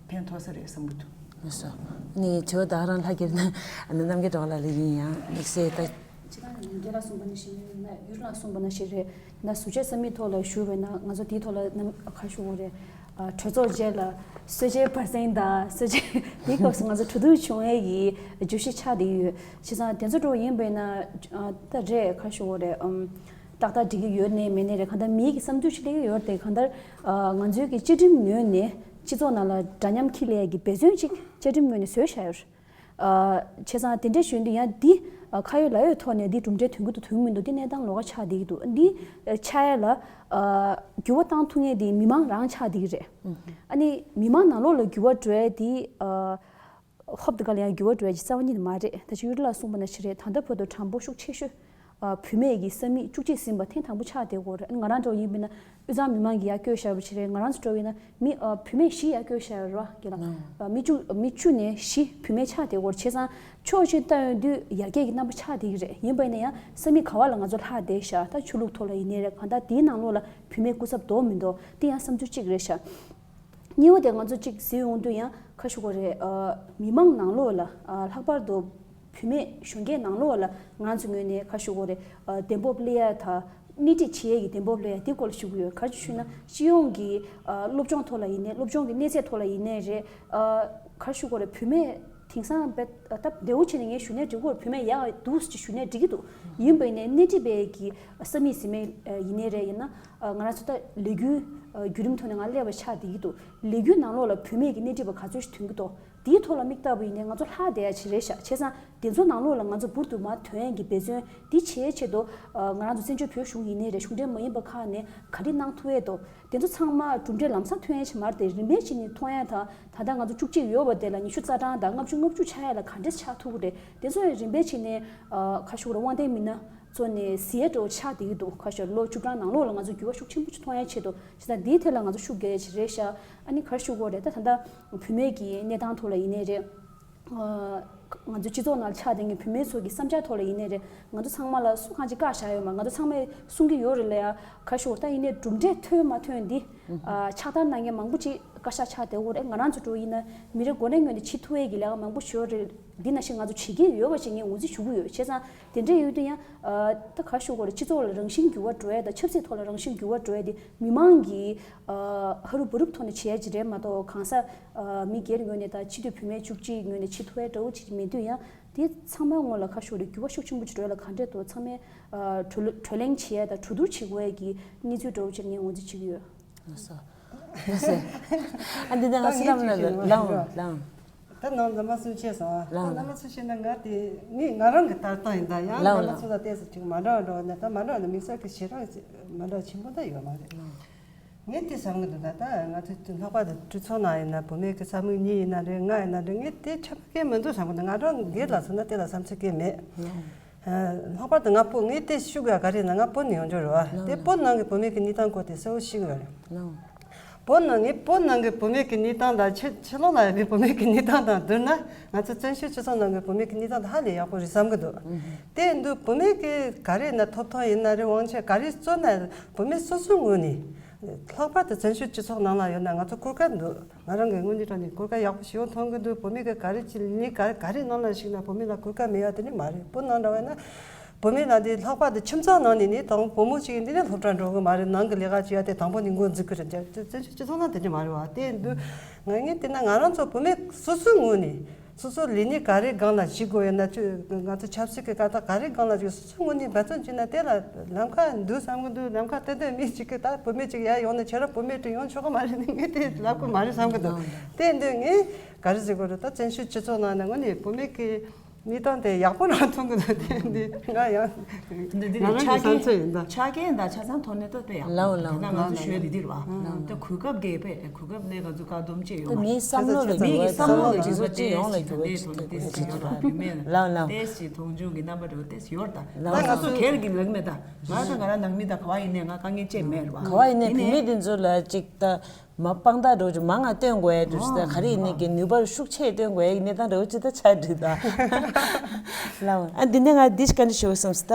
ཕན་ཐོགས་ས་རེད་བསམ་གྱི་འདུག་ལགས་སོ། ནི་དྲི་བ་ད་རང་ལྷག་གིར་ན་ཨ་ནི་རྣམ་རྒྱལ་སྒྲོལ་དཀར་ལགས་ལ་ཡིན་ཡང་དམིགས་བསལ་ད། སྤྱིར་བཏང་ནི་རྒན་ལགས་གསུངས་པ་ནང་བཞིན་ཡིན་ན་ཡུལ་ལ་གསུངས་པ་ནང་བཞིན་རེད་ན་ཟུར་བཅད་ས་མིག་ཐོག་ལ་ཞུ་བས་ན་ང་ཚོ་དེའི་ཐོག་ལ་ནམ་ག་ཞུ་དགོས་རེད། ཨ་གྲོས་ཚོགས་རྗེས་ལ་གསོལ་ཇའི་བར་གསེང་དང་གསོལ་ཇ་དེའི་སྐབས་སུ་ང་ཚོ་གྲོས་བསྡུར་བྱུང་ཡས་ཀྱི་བརྗོད་གཞི་ཆགས་བསྡད་ཡོད། བྱས་ཙང་དེ་ཚོ་འགྲོ་ཡིན་པས་ན་ཨ་ད་རེད་ག་ཞུ་དགོས་རེད་ཨམ། ཏག་ཏག་འགྲིག་གི་ཡོད་ནའི་མེད་ནའི་རེད། གང་ལྟར་མིའི་གི་བསམ་ཚུལ་ཞིག་སླེབས་ཀྱི་ཡོད་རེད་དེ། གང་ལྟར་ཨ་ང་ཚོའི་གི་བཅའ་ཁྲིམས་ངོས་ནས་སྤྱི་ཚོགས་ནང་ལ་འདྲ་མཉམ་འཁྱེར་སླེབས་ཡ་གི་འབད་བརྩོན་ཅིག་བཅའ་ཁྲིམས་ངོས་ནས་བཟོས་བཞག་ཡོད་རེད། ཨ་བྱས་ཙང་དེ་འདྲ་ཞུས་དུས་ཡང་འདི་ཨ་ཁ་ཡོད་ལག་ཡོད་ཐོག་ནས་འདི་གྲུབ་འབྲས་ཐོན་གི་འདུག་ཐོན་གི་མི་འདུག་འདི་གནས་སྟངས་ལོགས་ཀ་ཆགས་བསྡད་ཀྱི་འདུག་འདི་ཨ་ཆགས་ཡ་ལ་ཨ་འགྱུར་བ་བཏང་ཐུབ་མཁན་དེ་མི་མང་རང་ཆགས་བསྡད་ཀྱི་རེད། ཨ་ནི་མི་མང་ནང་ལོགས་ལ་འགྱུར་བ་འགྲོ་ཡ་དེ་ཨ། ཧོབ་དེ་ག་ལ་ཡང་འགྱུར་བ་འགྲོ་ཡ་ཅིག་རྩ་བ་ཉིད་ནས་མ་རེད། ད་ཅི་ཡུལ་ལ་གསུངས་པ་ནང་བཞིན་རེད། ད་ལྟ་བར་དུ་གྲངས་འབོར་ཤུགས་ཆེ་ཤོས་ ཨ་བུད་མེད་ཀྱི་ས་མིག་བཅུ་གཅིག་ཟིན་པ་ཐེངས་དང་པོ་ཆགས་བསྡད་ཡོད་རེད། ང་རང་འདྲ་བོ་ཡིན་པ་ཡིན་ན་དབུས་གཙང་མི་མང་གིས་ཡར་བསྐྱོད་བཞག་པ་ཞིག་རེད། ང་རང་ཚོ་འདྲ་བོ་ཡིན་ན་མི་ཨ་བུད་མེད་བཞི་ཡར་བསྐྱོད་བཞག་ཡོད་རེད་བ། རྒན་ལགས། ཨ་མི་བཅུ་མི་བཅུ་ནས་བཞི་བུད་མེད་ཆགས་བསྡད་ཡོད་རེད། བྱས་ཙང་ཕྱོགས་གཅིག་ལྟ་ཡོང་དུས་ཡར་རྒྱས་ཀྱི་རྣམ་པ་ཆགས་བསྡད་ཀྱི་རེད། ཡིན་པ་ཡིན་ན་ཡང་ས་མིག་ག་བ་ལ་ང་ཚོ་ལྷག་བསྡད་ཤག་ད་ཆོས་ལུགས་ཐོག་ལ་ཡིན་ནའི་རེད། གང་ལྟར་དེའི་ནང་ལོགས་ལ་བུད་མེད་སྐུ་ཚབ་འདུག་མི་འདུག་དེ་ཡང་བསམ་ཚུལ་གཅིག་རེད་ཤག་གཉིས་པ་དེ་ང་ཚོ་གཅིག་གཟིགས་ཡོང་དུས་ཡང་ཁ་ཤུ་གོ་རེད། ཨ་མི་མང་ནང་ལོགས་ལ་ཨ་ལྷག་པར་དུ་བུད་མེད་གཞོན་སྐྱེས་ནང་ལོགས་ལ་ང་ཚོ་ངོས་ནས་ཁ་ཤུ་གོ་རེད། ཨ་གདེང་སྤོབས་སླེབས་ཡ་དང་སྣེ་ཁྲིད་བྱེད་ཡས་ཀྱི་གདེང་སྤོབས་སླེབས་ཡ་དེ་སྐོར་ལ་ཞུ་གི་ཡོད། ག་རེ་ཞུ་ན་སྤྱི་ཡོངས་ཀྱི་ཨ་སློབ་སྦྱོང་ཐོག་ལ་ཡིན་ནའི་སློབ་སྦྱོང་གི་གནས་ཚད་ཐོག་ལ་ཡིན་ནའི་རེད། ཨ་ག་རེ་ཞུ་གོ་རེད། བུད་མེད་དེང་སང་དཔེ་ད་བདེ་བོ་བྱས་ནས་ངས་ཞུ་ནའི་འགྲིག་གི་རེད། བུད་མེད་ཡག་འདུག་ཅེས་ཞུ་ནའི་འགྲིག་གི་འདུག་ཡིན་པ་ཡིན་ནའི་སྣེ་ཁྲིད་པའི་གི་ས་མིག་ཟིན་མེད་ཡིན་ནའི་རེད། ཡིན་ན་ང་རང་ཚོ་ད་ལས་འགུལ་བརྒྱུད་རིམ་ཐོག་ནས་ང་སླེབས་པ་ཆགས་བསྡད་ཀྱི་འདུག་ལས་འགུལ་ནང་ལོགས་ལ་བུད་མེད་ཀྱི་སྣེ་ཁྲིད་པ་ག་ཚོད་ཞིག་ཐོན་གྱི་འདུག་དེའི་ཐོག་ལ་མིག་ལྟ་བུ་ཡིན་ནའི་ང་ཚོ་ལྷག་བསྡད་ཡ་ཅིག་རེད་ཤག་བྱས་ཙང་དེ་ཚོ་ནང་ལོགས་ལ་ང་ཚོ་འབུར་དུ་མར་ཐོན་ཡས་ཀྱི་འབད་བརྩོན་འདི་བྱེད་ཆེད་དུ་ང་རང་ཚོ་བཙན་བྱོལ་བོད་གཞུང་ཡིན་ནའི་རེད། གཞུང་འབྲེལ་མ་ཡིན་པ་ཁག་ནས་ག་རེ་གནང་ཐུབ་ཡས་འདུག་དེ་ཚོ་ཚང་མ་གྲུབ་འབྲས་ལམ་སང་ཐོན་ཡས་ཅིག་མ་རེད་དེ། རིམ་པས་བྱས་ནས་མཐོང་ཡས་དང་། ད་ལྟ་ང་ཚོ་བཅུ་གཅིག་ཡོད་པ་དེ་ལ་ཉི་ཤུ་རྩ་གྲངས་དང་ལྔ་བཅུ་ལྔ་བཅུ་ཆགས་ཡས་ལ་ག་འདྲས་ཆགས་ཐུབ་ཀྱི་རེད། དེ་ཚོ་ཡང་རིམ་པས་བྱས་ནས་ཁ་ཤོར་དབང་ལྡན་མི་སྣ་ཚོ་ནས་གཟིགས་ཡས་འདྲ་བོ་ཆགས་བསྡད་ཀྱི་འདུག་ཁ་ཤོར་ལོ་བཅུ་གྲངས་ནང་ལོགས་ལ་ང་ཚོ་འགྱུར་བ་ཤུགས་ཆེན་པོ་ཞིག་མཐོང་ཡས་ཆེད་དུ། བྱས་ཙང་འདིའི་ཐད་ལ་ང་ཚོ་ཤུགས་རྒྱག་ཡས་ཅིག་རེད་ཤག་ཨ་ནི་ག་རེ་ཞུ་དགོས་རེད། ད་ད་ལྟ་བུད་མེད་ཀྱི་གནས་སྟངས་ཐོག་ལ་ཡིན་ནའི་རེད། ང་ཚོ་སྤྱི་ཚོགས་ནང་ཆགས་བསྡད་མཁན་བུད་མེད་ཚོ་གི་བསམ་འཆར་ཐོག་ལ་ཡིན་ནའི་རེད། ང་ཚོ་ཚང་མ་ལ་སུ་གང་ཅིག་བཀག་བཞག་ཡོད་མ། ང་ཚོ་ཚང་མས་གསུང་གི་ཡོད་རེད་ལ་ཡ། ག་ཤོར་ད་ཡིན་ནའི་གྲུབ་འབྲས་ཐོན་མ་ཐོན་འདི་ཕྱག་བསྟར་གནང་མཁན་མང་པོ་ཅིག་བཀའ་ཤག་ཆགས་བསྡད་ཡོད་རེད། ང་རང་ཚོ་འདྲ་བོ་ཡིན་ན་མི་རེ་འགོ་ནས་ངོས་ནས་བྱེད་ཐུབ་ཡས་ཀྱི་ལས་ཀ་མང་པོ་ཞིག་ཡོད་རེད། འདི་ནང་བཞིན་ང་ཚོ་བྱེད་ཀྱི་ཡོད་པ་ཞིག་ངས་ངོས་འཛིན་ཞུ་གི་ཡོད། བྱས་ཙང་དེ་འདྲ་ཡོད་དུས་ཡང་ད་ག་ཤོར་དགོས་རེད། སྤྱི་ཚོགས་ལ་རང་བཞིན་འགྱུར་བ་འགྲོ་ཡས་དང་ཆབ་སྲིད་ཐོག་ལ་རང་བཞིན་འགྱུར་བ་འགྲོ་ཡས་དེ་མི་མང་གི་ཧ་རུབ་བུ་རུབ་ཐོག་ནས་བྱེད་ཡས་ཅིག་རེད་མ་གཏོགས། གང་ཟག་མི་སྒེར་ངོས་ནས་དང་སྤྱི་འཐུས་བུད་མེད་བཅུ་གཅིག་ངོས་ནས་བྱེད་ཐུབ་ཡས་འདྲ་བོ་ཅིག་མེད་དུས་ཡང་དེ་ཚང་མའི་ངོས་ལ་ག་ཤོར་རེད། འགྱུར་བ་ཤུགས་ཆེན་པོ་ཅིག་འགྲོ་ཡས་ལ་ག་འདྲས་འདུག་ཚང་མས་གྲོས་གྲོས་གླེང་བྱེད་ཡས་དང་གྲོས་བསྡུར་བྱེད་དགོས་ཡས་ཀྱི་གནས་ཚུལ་འདྲ་བོ་ཅིག་ངས་ངོས་འཛིན་བྱེད་ཀྱི་ཡོད། ལགས་སོ། ལགས་སོ། ཨ་འདི་ནས་ང་ད་ཚོ་ངས་ལམ་ཅིག་ལ་ཞུ་ལ་ལའང་ལའང་། ད་ནང་འཛམ་བུ་གླིང་སུ་བྱས་སོང་ཨ། ད་ལའང་འཛམ་བུ་གླིང་སུ་བྱས་ན་ང་དེ་ངས་ང་རང་གི་ལྟ་སྟངས་ཡིན། ད་ཡང་ལའང་འཛམ་བུ་གླིང་སུ་ལ་བལྟས་སུ་ཅིག་མ་འདྲ་བ་འགྲོ་བ་ན་ད་མ་འདྲ་བ་ན་དམིགས་བསལ་གྱི་ཞེ་དྲག་མ་འདྲ་ཆེན་པོ་ད་ཡོད་མ་རེད། ངས་དེ་བསམ་གི་འདུག་ད་ལྟ་ང་ཚོ་ལྷག་པར་དུ་གྲོས་ཚོགས་ནང་ཡིན་ན་བུད་མེད་ཀྱི་ས་མིག་གཉིས་ཡིན་ན་རེད། ལྔ་ཡིན་ན་རེད། ངས་དེ་ཆ་རྐྱེན་མི་འདུག་བསམ་གི་འདུག་ང་རང་སྒེར་ལ་མཚོན་ན་དེ་ལ་བསམ་ཚུལ་གང་ཡང་མེད། ལྷག་པར་དུ་ང་བོད་ངས་དེ་ཞུ་དགོས་ག་རེ་ཡིན་ན་ང་བོད་ནས་ཡོང་རྒྱུ་རེད་བ། དེ་བོད་ནང་གི་བུད་མེད་ཀྱི་གནས་སྟངས་སྐོར་དེ་གསལ་བོ་ཤེས་གི་ཡོད་རེད། བོད་ནང་ངས་བོད་ནང་གི་བུད་མེད་ཀྱི་གནས་སྟངས་དང་ཕྱི་ཕྱི་ལོགས་ལ་ཡོད་པའི་བུད་མེད་ཀྱི་གནས་སྟངས་དང་བསྡུར་ན་ང་ཚོ་བཙན་བྱོལ་སྤྱི་ཚོགས་ནང་གི་བུད་མེད་ཀྱི་གནས་སྟངས་དེ་ཧ་ལས་ཡག་པོ་རེད་བསམ་གི་འདུག་དེ་ཡིན་དུས་བུད་མེད་ཀྱི་ག་རེ་ཡིན་ན་ཐོབ་ཐང་ཡིན་ན་རེད། དབང་ཆ་ག་རེ་རྩོད་ན་བུད་མེད་སོ་སོའི་ངོས་ནས། ལྷག་པར་དུ་བཙན་བྱོལ་སྤྱི་ཚོགས་ནང་ལ་ཡོད་ན་ང་ཚོ་གོ་སྐབས་འདུག་ང་རང་གི་དངོས་གནས་དྲང་གནས་གོ་སྐབས་ཡག་པོ་ཞིག་ཡོང་མཐོང་གི་འདུག་བུད་མེད་ཀྱི་ག་རེ་ཅིག་ལས་ག་ག་རེ་ནང་ལ་ཞུགས་ན་བུད་མེད་ལ་གོ་སྐབས་མེད་ཡ་དེ་ནི་མ་རེད། བོད་ནང་འདྲ་བ་ན་བུད་མེད་ལ་དེ་ལྷག་པར་དུ་ཁྱིམ་ཚང་ནང་ནས་ནི་དང་བུ་མོ་ཅིག་འདི་ནས་སློབ་གྲྭ་འགྲོ་གི་མ་རེད། ནང་གི་ལས་ཀ་བྱེད་ཡ་དེ་དང་པོ་ནས་འགོ་འཛུགས་གི་རེད། བཙན་བྱོལ་སྤྱི་ཚོགས་ནང་དེ་འདྲ་མ་རེད་བ། དེ་འདུག་ང་ངས་བལྟས་ན་ང་རང་ཚོ་བུད་མེད་སོ་སོའི་ངོས་ནས། སོ་སོ་ལས་གནས་ག་རེ་སྒང་ལ་ཞུགས་དགོས་ཡོད་ན། ཁྱོད་ང་ཚོ་ཆབ་སྲིད་ཀྱི་བཀའ་རྟགས་ག་རེ་སྒང་ལ་ཞུགས། སོ་སོའི་ངོས་ནས་འབད་བརྩོན་བྱས་ན་དེ་ལ་ལམ་ཁ་འདུག་བསམ་གི་འདུག་ལམ་ཁ་དེ་དོན་མི་གཅིག་གིས་ད་བུད་མེད་ཅིག་ཡར་ཡོང་ནས་ཁྱེད་རང་བུད་མེད་དེ་ཡོང་ཆོག་གི་མ་རེད་ནི་ངས་དེ་ལབ་གི་མ་རེད་བསམ་གི་འདུག་དེ་འདོད་ངས་ག་རེ་ཟེར་དགོས་རེད། ད་བཙན་བྱོལ་སྤྱི་ཚོགས་ནང་ནས་དངོས་གནས་བུད་མེད་ཀྱི་གནས་སྟངས་དེ་ཡག་པོ་རང་མཐོང་གི་འདུག་དེ་འདི་ང་ཡང་འདི་འདི་ང་རང་གི་ཆ་རྐྱེན་བསམ་ཚུལ་ཡིན་ད། ཆ་རྐྱེན་དང་ཆ་ཚང་ཐོག་ནས་ད་དཔེ་ཡག་པོ་ལའོ་ལའོ། ད་ང་ཚོ་ཞུ་ཡ་འདི་འདི་རེད་བ། ད་གོ་སྐབས་དགོས་པས། གོ་སྐབས་ནས་ང་ཚོ་བཀག་སྡོམ་བྱས་ཡོང་བ། མིའི་བསམ་བློ་ལ་འགྱུར་བ་བྱེད་ཡོང་ལ་འགྱུར་བ་བྱེད་ཀྱི་ཡོང་ལ་འགྱུར་བ་བྱེད་ཀྱི་ཡོད་རེད། བུད་མེད་ལ་ལའོ་ལའོ། ཏེས་ཀྱི་མཐོང་ཆུང་གི་རྣམ་པ་འདྲ་བོ་ཏེས་ཡོད་རེད། ད་ལའོ་ང་ཚོ་སྒེར་གྱི་ལབ་མེད་ད། ང་ད་ང་རང་ནང་མི་ད་ག་བ་ཡིན་ནའི་ང་དཀའ་ངལ་ཅིག་མེད་རེད་བ། ག་བ་ཡིན་ནའི་ཡིན་བུད་མེད་ནའི་འདི་ཚོ་ལ་ཅིག་ད་མ་དཔང་རྟགས་འདྲ་བོ་ཅིག་མང་ང་སྟོན་དགོས་ཡ་འདྲ་བོ་ཅིག་ད་ག་རེ་ཡིན་ནའི་གི་ནུས་པ་ཤུགས་ཆེ་སྟོན་དགོས་ཡ་གི་གནས་སྟངས་འདྲ་བོ་ཅིག་ད་ཆགས་འགྲིག་ད། ལའོ། ཨ་འདི་ནས་ང་འདི་ཞིག་བཀའ་འདྲི་ཞུ་བསམ་སོང་ད།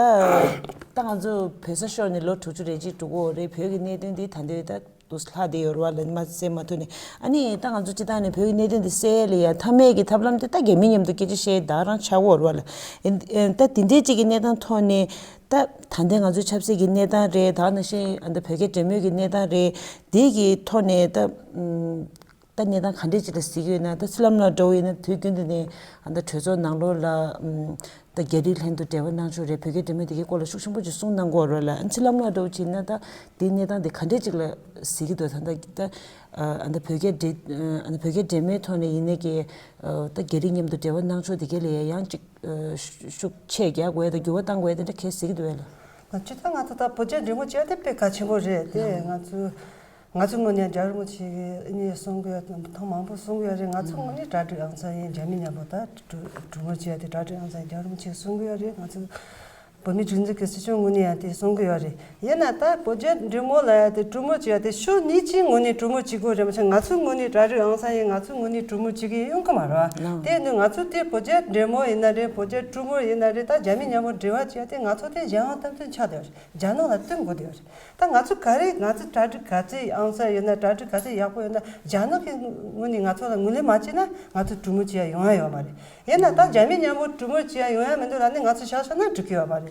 ད་ང་ཚོ་བོད་ས་ཤོར་ནས་ལོ་དྲུག་ཅུ་རེ་གཅིག་འགྲོ་གི་ཡོད་རེད། བོད་ཀྱི་གནད་དོན་འདི་ད་འདོད་ད། དུ་ལྷག་བསྡད་ཡོད་རེད་བ་ལ་མ་གསལ་མ་ཐུབ་ནས། ཨ་ནི་ད་ང་ཚོ་སྤྱི་བཏང་ནས་བོད་ཀྱི་གནད་དོན་འདི་སེལ་ཡ་ལ་ཡ་མཐའ་མའི་གི་ཐབས་ལམ་དེ་ད་རྒྱ་མི་མཉམ་དུ་སྐད་ཆ་བཤད་ད་རང་ཆགས་ཡོད་རེད་བ་ལ། ཨེ་ཨེ་ད་དེ་འདྲའི་གཅིག་གི་གནས་སྟངས་ཐོག་ནས་ད་ད་ལྟའི་ང་ཚོའི་ཆབ་སྲིད་ཀྱི་གནས་སྟངས་རེད། ད་ནང་བཞིན་ཨ་ད་བོད་རྒྱ་འབྲེལ་མོལ་གྱི་གནས་སྟངས་རེད། དེ་གི་ཐོག་ནས་ད་ཨམ། ད་གནས་སྟངས་ག་འདྲས་ཅིག་ལ་གཟིགས་ཡོད་ན། ད་ཚུར་ལམ་ལ་འགྲོ་ཡིན་ན་དུས་རྒྱུན་དུ་ནས་ཨ་ད་གྲོས་ཚོགས་ནང་ལོགས་ལ་ཨམ་ད་རྒྱ་རིགས་ལྷན་དུ་འབྲེལ་བ་གནང་ཕྱོགས་རེད། བོད་རྒྱ་འབྲེལ་མོལ་དེ་གའི་སྐོར་ལ་ཤུགས་ཆེན་པོ་ཅིག་གསུངས་གནང་གི་ཡོད་རེད་ལ། ཨ་ཚུར་ལམ་ལ་འགྲོ་བྱས་ན་ད་དེའི་གནས་སྟངས་དེ་ག་འདྲས་ཅིག་ལ་གཟིགས་ཀྱི་འདུག་ད་ད་ད་ཨ་ད་བོད་རྒྱ་འབྲེལ་ཨ་ད་བོད་རྒྱ་འབྲེལ་མོལ་ཐོག་ནས་ཡིན་ནའི་གི་ད་རྒྱ་རིགས་མཉམ་དུ་འབྲེལ་བ་གནང་ཕྱོགས་དེ་གའི་ལ་ཡང་ཅིག་ཤུགས་ཆེ་རྒྱག་དགོས་ད་འགྱུར་བ་གཏང་དགོས་ད་འདྲ་གལ་གཟིགས་ཀྱི་འདུག་བས་ལ། ང་ཅི་ད་ང་ད་ད་བོད་རྒྱ་འབྲེལ་མོལ་བྱས་ཏེ་དཔེ་གལ་ཆེན་པོ་རེད་དེ། ང་ཚོ། ང་ཚོ་དངོས་གནས་རྒྱལ་བ་རིན་པོ་ཆེ་གིས་ཨ་ནི་གསུང་གི་ཡོད། ཐེངས་མང་པོ་གསུང་གི་ཡོད་རེད། ང་ཚོ་དངོས་གནས་གྲ་སྒྲིག་ཨང་ཚ་ཡིན། རྒྱ་མི་མཉམ་པོ་ད་གྲོས་གྲོས་མོལ་བྱས་ཏེ་གྲ་སྒྲིག་ཨང་ཚ་ཡིན། རྒྱལ་བ་རིན་པོ་ཆེ་གིས་གསུང་གི་ཡོད་རེད། ང་ཚོ་ བོད་མིའི་སྒྲིག་འཛུགས་ཀྱི་སྲིད་སྐྱོང་ངོས་ནས་ཡང་དེ་གསུང་གི་ཡོད་རེད། ཡིན་ན་ད་བོད་རྒྱ་འབྲེལ་མོལ་ལ་ཡང་དེ་གྲོས་མོལ་བྱེད་ཡ་དེ་ཕྱོགས་གཉིས་ཀྱི་ངོས་ནས་གྲོས་མོལ་བྱེད་དགོས་རེད། མ་གཞི་ང་ཚོའི་ངོས་ནས་གྲ་སྒྲིག་ཨང་སང་ཡིན། ང་ཚོའི་ངོས་ནས་གྲོས་མོལ་བྱེད་ཀྱི་ཡོང་གི་མ་རེད་བ། དེ་ཡིན་དུས་ང་ཚོ་དེ་བོད་རྒྱ་འབྲེལ་མོལ་ཡིན་ན་རེད། བོད་རྒྱ་གྲོས་མོལ་ཡིན་ན་རེད། ད་རྒྱ་མི་མཉམ་པོ་འབྲེལ་བ་བྱེད་ཡ་དེ་ང་ཚོ་དེ་གཞན་དབང་དམ་དུ་ཆགས་བསྡད་ཡོད་རེད། རྒྱ་ནག་ལ་བསྟུན་དགོས་བསྡད་ཡོད་རེད། ད་ང་ཚོ་ག་རེ་ང་ཚོ་གྲ་སྒྲིག་ག་ཚད་ཨང་སང་ཡོད་ན། གྲ་སྒྲིག་ག་ཚད་ཡག་པོ་ཡོད་ན། རྒྱ་ནག་གི་ངོས་ནས་ང་ཚོ་ལ་ངོས་ལེན་མ་བྱས་ན་ང་ཚོ་གྲོས་མོལ་བྱེད་ཡ་ཡོང་ཡ་ཡོད་མ་རེད། ཡིན་ན་ད་རྒྱ་མི་མཉམ་པོ་གྲོས་མོལ་བྱེད་ཡ་ཡོང་ཡ་མི་འདུག་ལབ་ནས་ང་ཚོ་བཞག་བཞག་ན་འགྲིག་གི་ཡོད་མ་རེད།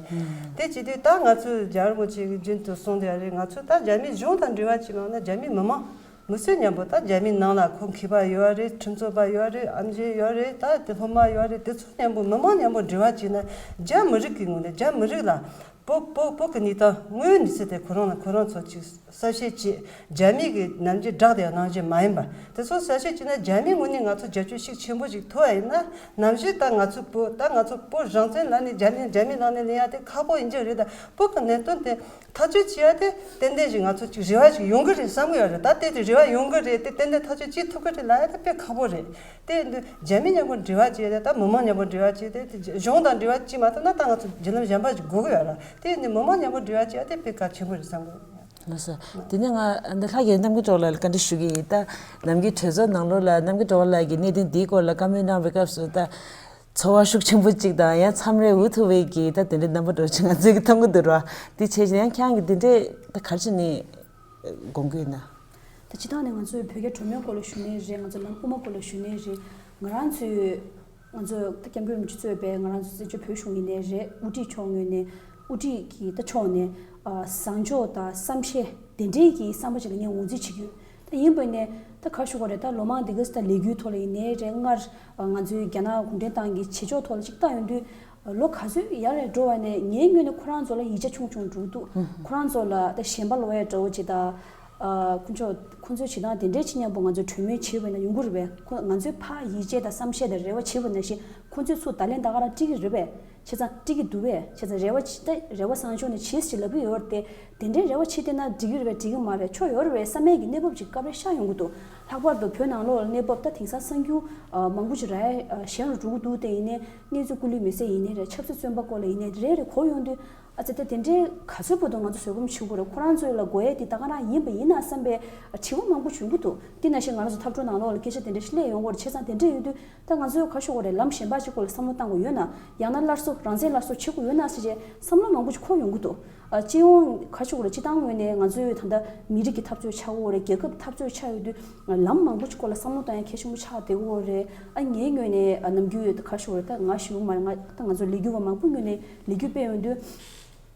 དེ་བྱེད་དུས་ད་ང་ཚོས་རྒྱལ་བ་རིན་པོ་ཆེ་གིས་རྒྱུན་དུ་གསུངས་བསྡད་ཡ་རེད། ང་ཚོ་ད་རྒྱ་མི་གཞུང་དང་འབྲེལ་བ་བྱེད་མ་ཡོང་ན་རྒྱ་མི་མི་མང་མི་སེར་མཉམ་པོ། ད་རྒྱ་མིའི་ནང་ལ་ཁོ་མཁས་པ་ཡོད་རེད། ཁྲིམས་རྩོད་པ་ཡོད་རེད། ཨེམ་ཆི་ཡོད་རེད། ད་དེ་སློབ་མ་ཡོད་རེད། དེ་ཚོ་མཉམ་པོ་མི་མང་མཉམ་པོ་འབྲེལ་བ་བྱས་ན་རྒྱ་མི་རིགས་ཀྱི་ངོས་ནས་རྒྱ་མི་རིགས་ལ་བོད་བོད་བོད་ཀྱི་གནས་སྟངས་དངོས་ཡོད་གནས་ཚུལ་དེ་ཁོ་རང་ལ་ཁོ་རང་ཚོ་ཅིག་གསལ་བཤད་བྱེད། རྒྱ་མི་གི་ནམ་རྒྱུན་བསྒྲགས་བསྡད་ཡ་ནང་བཞིན་མ་ཡིན་པ་དེ་ཚོ་གསལ་བཤད་བྱས་ན་རྒྱ་མིའི་ངོས་ནས་ང་ཚོ་རྒྱབ་སྐྱོར་ཤུགས་ཆེན་པོ་ཞིག་ཐོབ་པ་ཡིན་ན། ནམ་རྒྱུན་ད་ང་ཚོ་བོད་ད་ང་ཚོ་བོད་རང་བཙན་ལབ་ནས་རྒྱ་ནས་རྒྱ་མིའི་ནང་ནས་ལེན་ཡ་དེ་ཁག་པོ་ཡིན་གྱི་རེད། ད་བོད་ཀྱི་གནད་དོན་དེ་ཐག་གཅོད་བྱེད་ཡ་དེ་ཏན་ཏན་ཞིག་ང་ཚོ་ཅིག་རེ་བ་ཞིག་ཡོང་གི་རེད་བསམ་གི་ཡོད་རེད། ད་དེ་དེ་རེ་བ་ཡོང་གི་རེད། དེ་ཏན་ཏན་ཐག་གཅོད་བྱེད་ཐུབ་ཀྱི་རེད་ལབ་ཡ་དེ་དཔེ་ཁག་པོ་རེད། དེ་ཡིན་དུས་རྒྱ་མི་མཉམ་པོ་འབྲེལ་བ་བྱས་ཏེ། ད་མི་མང་མཉམ་པོ་འབྲེལ་བ་བྱས་ཏེ། དེ་གཞུང་དང་འབྲེལ་བ་བྱེད་མ་ཐུབ་ན་ད་ང་ཚོ་བརྒྱུད་ལམ་གཞན་པ་ཞིག་དགོས་ཀྱི་ཡོད་རེད། དེ་ཡིན་དུས་མི་མང་མཉམ་པོ་འབྲེལ་བ་བྱས་ཏེ་དཔེ་གལ་ཆེན་པོ་རེད་བསམ་གི་ཡོད། ལགས་སོ། དེ་ནས་ང་འདི་ལྷག་གི་རྣམ་རྒྱལ་སྒྲོལ་མ་ལགས་ལ་བཀའ་འདྲི་ཞུ་གི་ཡིན། ད་ནམ་རྒྱུན་གྲོས་ཚོགས་ནང་ལོགས་ལ་རྣམ་རྒྱལ་སྒྲོལ་མ་ལགས་ཀྱིས་གནད་དོན་འདིའི་སྐོར་ལ་བཀའ་མོལ་གནང་བའི་སྐབས་སུ། ད་ཚོར་བ་ཤུགས་ཆེན་པོ་གཅིག་དང་། ཡང་མཚམས་རེ་འུ་ཐུག་པའི་གི་ད་དེ་འདྲའི་རྣམ་པ་འདྲ་བོ་ཅིག་ང་ཚོས་ཀྱིས་མཐོང་གི་འདུག་ར། དེ་བྱས་ཙང་ཡང་ཁྱེད་རང་གིས་དེ་འདྲའི་ད་ག་རེ་བྱས་ནས་དགོངས་ཀྱི་ཡོད་ན། ད་སྤྱིར་བཏང་ནས་ང་ཚོས་བོད་རྒྱ་གྲོས་མོལ་སྐོར་ལ་ཞུ་ནའི་རེད། ང་ཚོ་ལམ་དབུ་མ་སྐོར་ལ་ཞུ་ནའི་རེད། ང་རང་ཚོས་ང་ཚོ་ད་སྐྱབས་མགོན་རིན་པོ་ཆེ་གཙོས་པའི་ང་རང་ཚོ་བཙན་བྱོལ་བོད་གཞུང་ཡིན་ནའི་རེད། དབུ་ཁྲིད་ཕྱོགས་ངོས་ནས། དབུ་ཁྲིད་ཀྱི་ད་ཕྱོགས་ནས་ཨ་བཟང་ཕྱོགས་དང་བསམ་ཤེས་དེ་འདྲའི་གི་བསམ་པ་ཅིག་ལ་ངས་ངོས་འཛིན་བྱེད་ཀྱི་ཡོད། ད་ཡིན་པ་ནས་ད་ག་ཞུ་དགོས་རེད། ད་ལོ་མང་འདི་ག་ད་ལས་འགུལ་ཐོག་ལ་ཡིན་ནའི་རེད། སྔར་ང་ཚོའི་རྒྱ་ནག་གུང་ཁྲན་ཏང་གི་བྱེད་ཕྱོགས་ཐོག་ལ་ཅིག་བལྟ་ཡོང་དུས། ལོ་ག་ཚོད་ཡར་ལས་འགྲོ་བ་ནས་ངའི་ངོས་ནས་ཁོ་རང་ཚོ་ལ་ཡིད་ཆེས་ཆུང་ཆུང་འགྲོ་གི་འདུག་ཁོ་རང་ཚོ་ལ་ད་ཞེན་པ་ལོག་ཡ་འདྲ་བོ་ཅིག་དང་། ཨ་ཁོ་ཚོ་ཁོ་ཚོའི་བྱེད་སྟངས་དེ་འདྲའི་ཅིག་མཉམ་པོ་ང་ཚོས་གྲོས་མོལ་བྱས་པ་ཡིན་ན་ཡོང་གི་རེད་པས། ཁོ་ང་ཚོའི་ཕར་ཡིད་ཆེས་དང་བསམ་ཤེས་དང་རེ་བ་བྱས་པ་ནང་བཞིན་ཁོ་ཚོས་ཚུར་བརྡ་ལན་ད་ག་རང་སྤྲད་ཀྱི་རེད་པས། བྱས་ཙང་སྤྲད་ཀྱི་འདུག་པས། བྱས་ཙང་རེ་བ་ཅིག་ད་རེ་བ་བཟང་ཕྱོགས་ནས་བྱེད་ཅིག་ལབ་ཀྱི་ཡོད་རེད་དེ། དེ་འདྲའི་རེ་བ་བྱས་བསྡད་ན་འགྲིག་གི་རེད་པས། འགྲིག་གི་མ་རེད། ཆོ་ཡོད་རེད་པས། བསམ་མེད་ཀྱི་གནས་བབ་ཅིག་སྐབས་རེ་ཤར་ཡོང་གི་འདུག་ལྷག་པར་དུ་བོད་ནང་ལོགས་ལ་གནས་བབ་ད་དེང་སང་གསར་འགྱུར་ཨ་མང་པོ་ཅིག་རག་ཡ་ཨ་ཞན་རུ་འགྲོ་གི་འདུག་དེ་ཡིན་ནའི་གནས་ཚུལ་ཀུན་གླེང་མི་སེར་ཡིན་ནའི་རེད། ཆབ་སྲིད་བཙོན་པ་སྐོར་ལ་ཡིན་ནའི་རེད། རེ་རེ་གོ་ཡོང་དུས། ཨ་ཙི། ད་དེ་འདྲའི་ག་ཚོད་བར་དུ་ང་ཚོ་བཟོད་སྒོམ་བྱེད་དགོས་རེད། ཁོ་རང་ཚོ་ལ་དགོས་ཡས་དེ་ད་ག་རང་ཡིན་པ་ཡིན་ན་བསམ་པའི་དྲི་བ་མང་པོ་བྱུང་གི་འདུག་དེ་ནང་བཞིན་ང་རང་ཚོ་འཐབ་གྲོགས་ནང་ལོགས་ལ་སྐད་ཆ་དེ་འདྲ་ཞིག་སླེབས་ཡོང་གི་རེད། བྱས་ཙང་དེ་འདྲ་ཡོད་དུས་ད་ང་ཚོས་ག་ཞུ་དགོས་རེད། ལམ་གཞན་པ་ཅིག་སྐོར་ལ་བསམ་བློ་བཏང་དགོས་ཡོད་ན། ཡང་ན་སླར་གསོ་རང་བཙན་སླར་གསོ་བྱེད་དགོས་ཡོད་ན་ཟེར་བྱས་བསམ་བློ་མང་པོ་ཅིག་འཁོར་ཡོང་གི་འདུག་ཨ། སྤྱི་ཡོངས་ག་ཞུ་དགོས་རེད། སྤྱི་བཏང་ངོས་ནས་ང་ཚོས་ད་ལྟ་མི་རིགས་ཀྱི་འཐབ་རྩོད་ཆགས་ཡོད་རེད། རྒྱལ་ཁབ་འཐབ་རྩོད་ཆགས་ཡོད་དུས་ལམ་མང་པོ་ཅིག་སྐོར་ལ་བསམ་བློ་བཏང་ཡ་གལ་ཆེན་པོ་ཆགས་བསྡད་ཡོད་རེད། ཨ། ངའི་ངོས་ནས་ཨ་ནམ་རྒྱུན་ད་ག་ཞུ་དགོས་རེད། ད་ང་ཞུ་གི་མ་རེད། ང་ད་ང་ཚོ་ལས་འགུལ་བ་མང་པོ་ངོས་ནས་ལས་འགུལ་སྤེལ་ཡོང་དུས།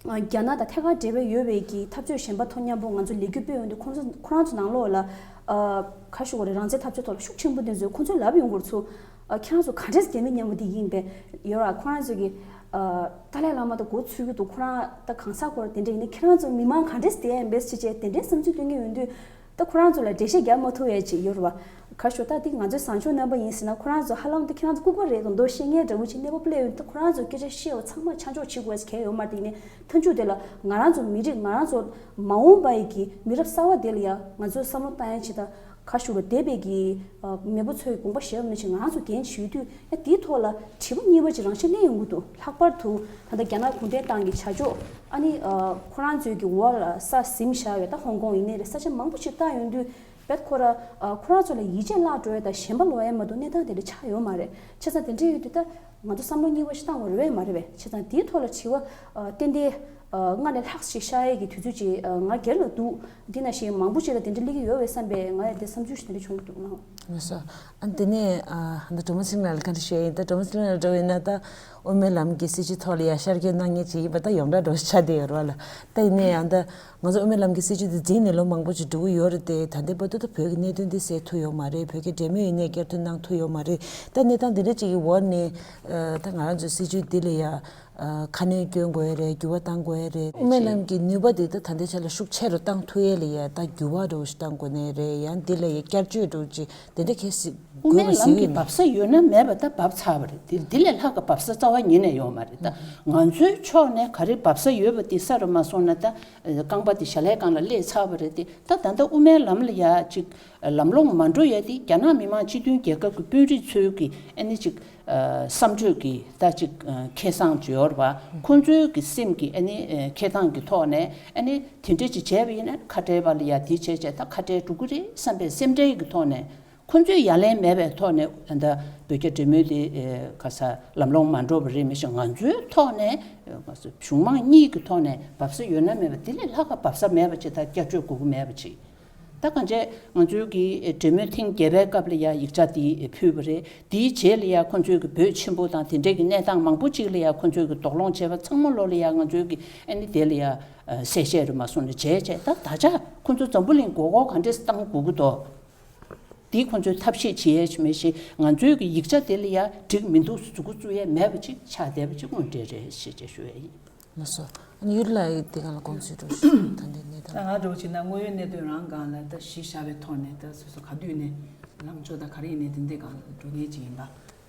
ཨ། རྒྱ་ནག་དང་ཐད་ཀར་འབྲེལ་བ་ཡོད་པའི་གི་འཐབ་རྩོད་གཞན་པ་ཐོག་མཉམ་པོ་ང་ཚོ་ལས་འགུལ་སྤེལ་ཡོང་དུས་ཁོང་ཚོ་ཁོ་རང་ཚོ་ནང་ལོགས་ལ། ཨ། ག་ཞུ་དགོས་རེད། རང་བཙན་འཐབ་རྩོད་ཐོག་ལ་ཤུགས་ཆེན་པོ་འདི་ཚོས་ཁོང་ཚོས་ལབ་ཡོང་གི་རེད། ཚུར། ཨ། ཁྱེད་རང་ཚོ་ག་འདྲས་རྒྱ་མི་མཉམ་པོ་འདི་ཡིན་པས་ཡོད་ར། ཁོ་རང་ཚོ་གི། ཨ། ཏཱ་ལའི་བླ་མ་དང་མགོ་ཚོས་ཀྱི་འདུག་ཁོ་རང་ད་གང་ཟག་སྐོར་དེ་འདྲ་ཡིན་ན་ཁྱེད་རང་ཚོ་མི་མང་ག་འདྲས་བསྡད་ཡིན་པས་ཟེར་བྱས་དེ་འདྲའི་བསམ་ཚུལ་སྟོན་མཁན་ཡོང་དུས། ད་ཁོ་རང་ཚོ་ལ་འགྲེལ་བཤད་རྒྱག་མ་ཐུབ་ཡས་ཅིག་ཡོད་རེད་བ། ག་ཞུ། ད་འདི་ང་ཚོའི་བཟང་ཕྱོགས་རྣམ་པ་ཡིན་ཟེར་ན་ཁོ་རང་ཚོ་ཧ་ལམ་ད་ཁྱེད་རང་ཚོ་ལྐུགས་པ་རེད་དང་མདོག་བཤད་མཁན་འདྲ་བོ་ཅིག་གནས་བབ་སླེབས་ཡོང་དུས་ཁོ་རང་ཚོ་སྐད་ཆ་བཤད་པ་ཚང་མ་ཆ་འཇོག་བྱེད་དགོས་ཡས་གལ་ཡོད་མ་རེད། དེ་ཡིན་ནའི་མཐའ་མཇུག་དེ་ལ་ང་རང་ཚོ་མི་རིགས་ང་རང་ཚོ་མ་འོངས་པ་ཡི་གི་མི་རབས་གསར་བ་དེ་ལ་ཡ་ང་ཚོས་བསམ་བློ་བཏང་ཡས་ཅིག་དང་། ག་ཞུ་ར་འདས་པའི་གི་ཨ་མེས་པོ་ཚོའི་དགོངས་པ་བཞེས་པ་ནང་བཞིན་ང་རང་ཚོ་འགན་ཞུས་དུས་ཨ་དེའི་ཐོག་ལ་དྲི་བ་གཉིས་པ་ཅིག་རང་བཞིན་གླེང་ཡོང་གི་འདུག་ལྷག་པར་དུ་ད་ལྟ་རྒྱ་ནག་གུང་ཁྲན་ཏང་གི་བྱ་ཕྱོགས། ཨ་ནི་ཨ་ཁོ་རང་ཚོའི་གི་འོག་ལ་ས་ཟིན་བཞག་ཡོད། ད་ཧོང་ཀོང་ཡིན་ནའི་རེད། ས་ཆ་མང་པོ་ཅིག་བལྟ་ཡོང་དུས་རྦད་ཁོ་ར་ཨ་ཁོ་རང་ཚོ་ལ་ཡིད་ཆེས་བརླག་འགྲོ་ཡ་དང་ཞེན་པ་ལོག་ཡ་མ་གཏོགས་གནས་སྟངས་དེ་འདྲ་ཆགས་ཡོད་མ་རེད། བྱས་ཙང་དེ་འདྲ་ཡོད་དུས་ད་ང་ཚོ་བསམ་བློ་གཉིས་པ་ཞིག་བཏང་དགོས་རེད་པས་མ་རེད་པས། བྱས་ཙང་དེའི་ཐོག་ལ་དྲི་བ་ཨ་ཏན་ཏན་ཨ་སྔར་ལས་ལྷག་ཞིག་ཤར་ཡས་ཀྱི་དུས་ཚོད་ཅིག་ཨ་ང་སྒེར་ལ་འདུག་འདི་ནང་བཞིན་མང་པོ་ཅིག་ལ་དེ་འདྲ་སླེབས་ཀྱི་ཡོད་པས་བསམ་པས་ང་ཡང་དེ་བསམ་ཚུལ་ཞིག་དེ་འདྲ་བྱུང་གི་འདུག་ལགས། ལགས་སོ། ཨ་དེ་ནས་ཨ་ད་སྒྲོལ་མ་ཚེ་རིང་ལགས་ལ་བཀའ་འདྲི་ཞུ་ཡ་ཡིན། ད་སྒྲོལ་མ་ཚེ་རིང་ལགས་འདྲ་བོ་ཡིན་ན་ད་དབུ་མའི་ལམ་གྱི་སྲིད་བྱུས་ཐོག་ལ་ཡ་ཤར་སྐྱོད་གནང་མཁན་ཅིག་ཡིན་པ་ད་ཡོངས་གྲགས་འདྲ་བོ་ཆགས་བསྡད་ཡོད་རེད་བ་ལགས། ད་ཡིན་ནའི་ཡང་ད་ང་ཚོ་དབུ་མའི་ལམ་གྱི་སྲིད་བྱུས་དེ་འཛིན་ནས་ལོ་མང་པོ་ཅིག་འགྲོ་གི་ཡོད་རེད་དེ། ད་ལྟའི་བར་དུ་ད་བོད་ཀྱི་གནད་དོན་འདི་སེལ་ཐུབ་ཡོད་མ་རེད། བོད་ཀྱི་འབྲེལ་མོལ་ཡིན་ནའི་བསྐྱར་ཟློས་གནང་ཐུབ་ཡོད་མ་རེད། ད་གནས་སྟངས་འདི་འདྲ་ཅིག་གི་འོག་ནས་ཨ་ད་ང་རང་ཚོའི་སྲིད་བྱུས་འདི་ལ་ཡ། ཨ་ཁ་སྣོན་སྐྱོན་དགོས་ཡ་རེད། འགྱུར་བ་གཏང་དགོས་ཡ་རེད། དབུ་མའི་ལམ་གྱི་ནུས་པ་དེ་ད་ད་ལྟའི་ཆ་ལ་ཤུགས་ཆེ་རུ་གཏང་ཐུབ་ཡ་ལ་ཡ་ད་འགྱུར་བ་འདྲ་བོ་ཞིག་གཏང་དགོས་ནའི་རེད། ཡང་འདི་ལ་ཡ་བསྐྱར་བཅོས་འདྲ་བོ་ཅིག་དེ་འདྲ་གལ་སྲིད་དབུ་དགོས་པ་མའི་ལམ་གཟིགས་གི་ཡོད་ན། བབས་ས་ཡོད་ན་མེད་པ་ད་བབས་ཚར་བ་རེད། དེ་འདི་ལས་ལྷག་གི་བབས་ས་རྩ་བ་ཉིད་ནས་ཡོད་མ་རེད། ད་ང་ཚོའི་ཕྱོགས་ནས་ག་རེ་བབས་ས་ཡོད་པ་དེ་ས་རུ་མ་སོང་ན་ད་རྐང་པ་དེ་ཞལ་ལག་སྒང་ལ་སླེབས་ཚར་བ་རེད་དེ། ད་ད་ལྟ་དབུ་མའི་ལམ་ལ་ཡ་ཅིག་ལམ་ལྷོང་མ་འགྲོ་ཡ་དེ་རྒྱ་ནག་མི་དམངས་སྤྱི་མཐུན་རྒྱལ་ཁབ་ཀྱི་དཔོན་རིགས་ཚོའི་གི་ཨ་ནི་ཅིག་བསམ་སྤྱོད་ཀྱི་ད་ཅིག་ཁེ་བཟང་ཅིག་ཡོད་རེད་པ། ཁོང་ཚོའི་གི་སེམས་ཀྱི་ཨ་ནི་ཁེ་བཟང་གི་ཐོག་ནས་ཨ་ནི་དེ་འདྲ་ཅིག་བྱས་པ་ཡིན་ན་ཁ་བྲལ་བ་ལ་ཡ་དེ་བྱས་བྱས་ད་ཁ་བྲལ་འགྲོ་གི་རེད་བསམ་པའི་སེམས་ཁྲལ་གྱི་ཐོག་ནས། ཁོ་ཚོས་ཡ་ལན་མེད་པའི་ཐོག་ནས་ད་བོད་རྒྱ་འབྲེལ་མོལ་དེ་ག་ས་ལམ་ལྷོང་མ་འགྲོ་བ་རེད་མི་ཤེས། ང་ཚོའི་ཐོག་ནས་གཞུང་མང་གཉིས་ཀྱི་ཐོག་ནས་འབབ་ས་ཡོད་ན་མེད་པ་དེ་ལས་ལྷག་ག་འབབ་ས་མེད་པ་ཅིག་ད་བསྐྱར་བཅོས་དགོས་ཀྱི་མེད་པ་ཅིག་ད་གང་བྱས་ང་ཚོའི་གི་འབྲེལ་མོལ་ཐེངས་བརྒྱད་པའི་སྐབས་ལ་ཡ་ཡིག་ཆ་དེ་ཕུལ་བ་རེད། དེའི་རྗེས་ལ་ཡ་ཁོ་ཚོའི་གི་བོད་ཆེན་པོ་དང་དེ་འདྲས་ཀྱི་གནས་སྟངས་མང་པོ་ཅིག་ལ་ཡ་ཁོ་ཚོའི་གི་དོགས་སློང་བྱས་པ་ཚང་མ་ལོ་ལ་ཡ་ང་ཚོའི་གི་ཨ་ནི་དེ་ལ་ཡ་གསལ་བཤད་རེད་མ་སོང་ནས་བྱས་བྱས་ད་ད་ཆ་ཁོ་ཚོ་འཛམ་བུ་གླིང་མགོ་སྐོར་གང་འདྲས་བཏང་དགོས་ཀྱི་འདུག་དེ་ཁོང་ཚོས་ཐབས་ཤེས་བྱེད་ཡས་མེད་ཞེས་ང་ཚོའི་གི་ཡིག་ཆ་དེ་ལ་ཡ་འགྲིག་མི་འདུག་གཟུགས་པོ་བཙུགས་ཡས་མེད་པ་ཅིག་ཆགས་བསྡད་པ་ཅིག་དངོས་འབྲེལ་རེད་ཞེས་བྱས་ཞུ་ཡས་ཡིན། ལགས་སོ། ཨ་ནི་ཡུལ་ལ་ཡི་དེ་ག་ལ་དགོངས་ཚུལ་འགྲོ་ཞུ་ད་འདི་གནས་ད་སྟངས། ང་འགྲོ་ཕྱིན་ན་དངོས་ཡོད་གནད་དོན་རང་སྒང་ལ་ད་གཞི་བཞག་པའི་ཐོག་ནས་ད་སོ་སོ་ག་དུས་ནས་ལངས་ཕྱོགས་ད་ག་རེ་ཡིན་ནས་དེ་འདྲའི་སྒང་ལ་འགྲོ་མཁན་ཅིག་ཡིན་པ་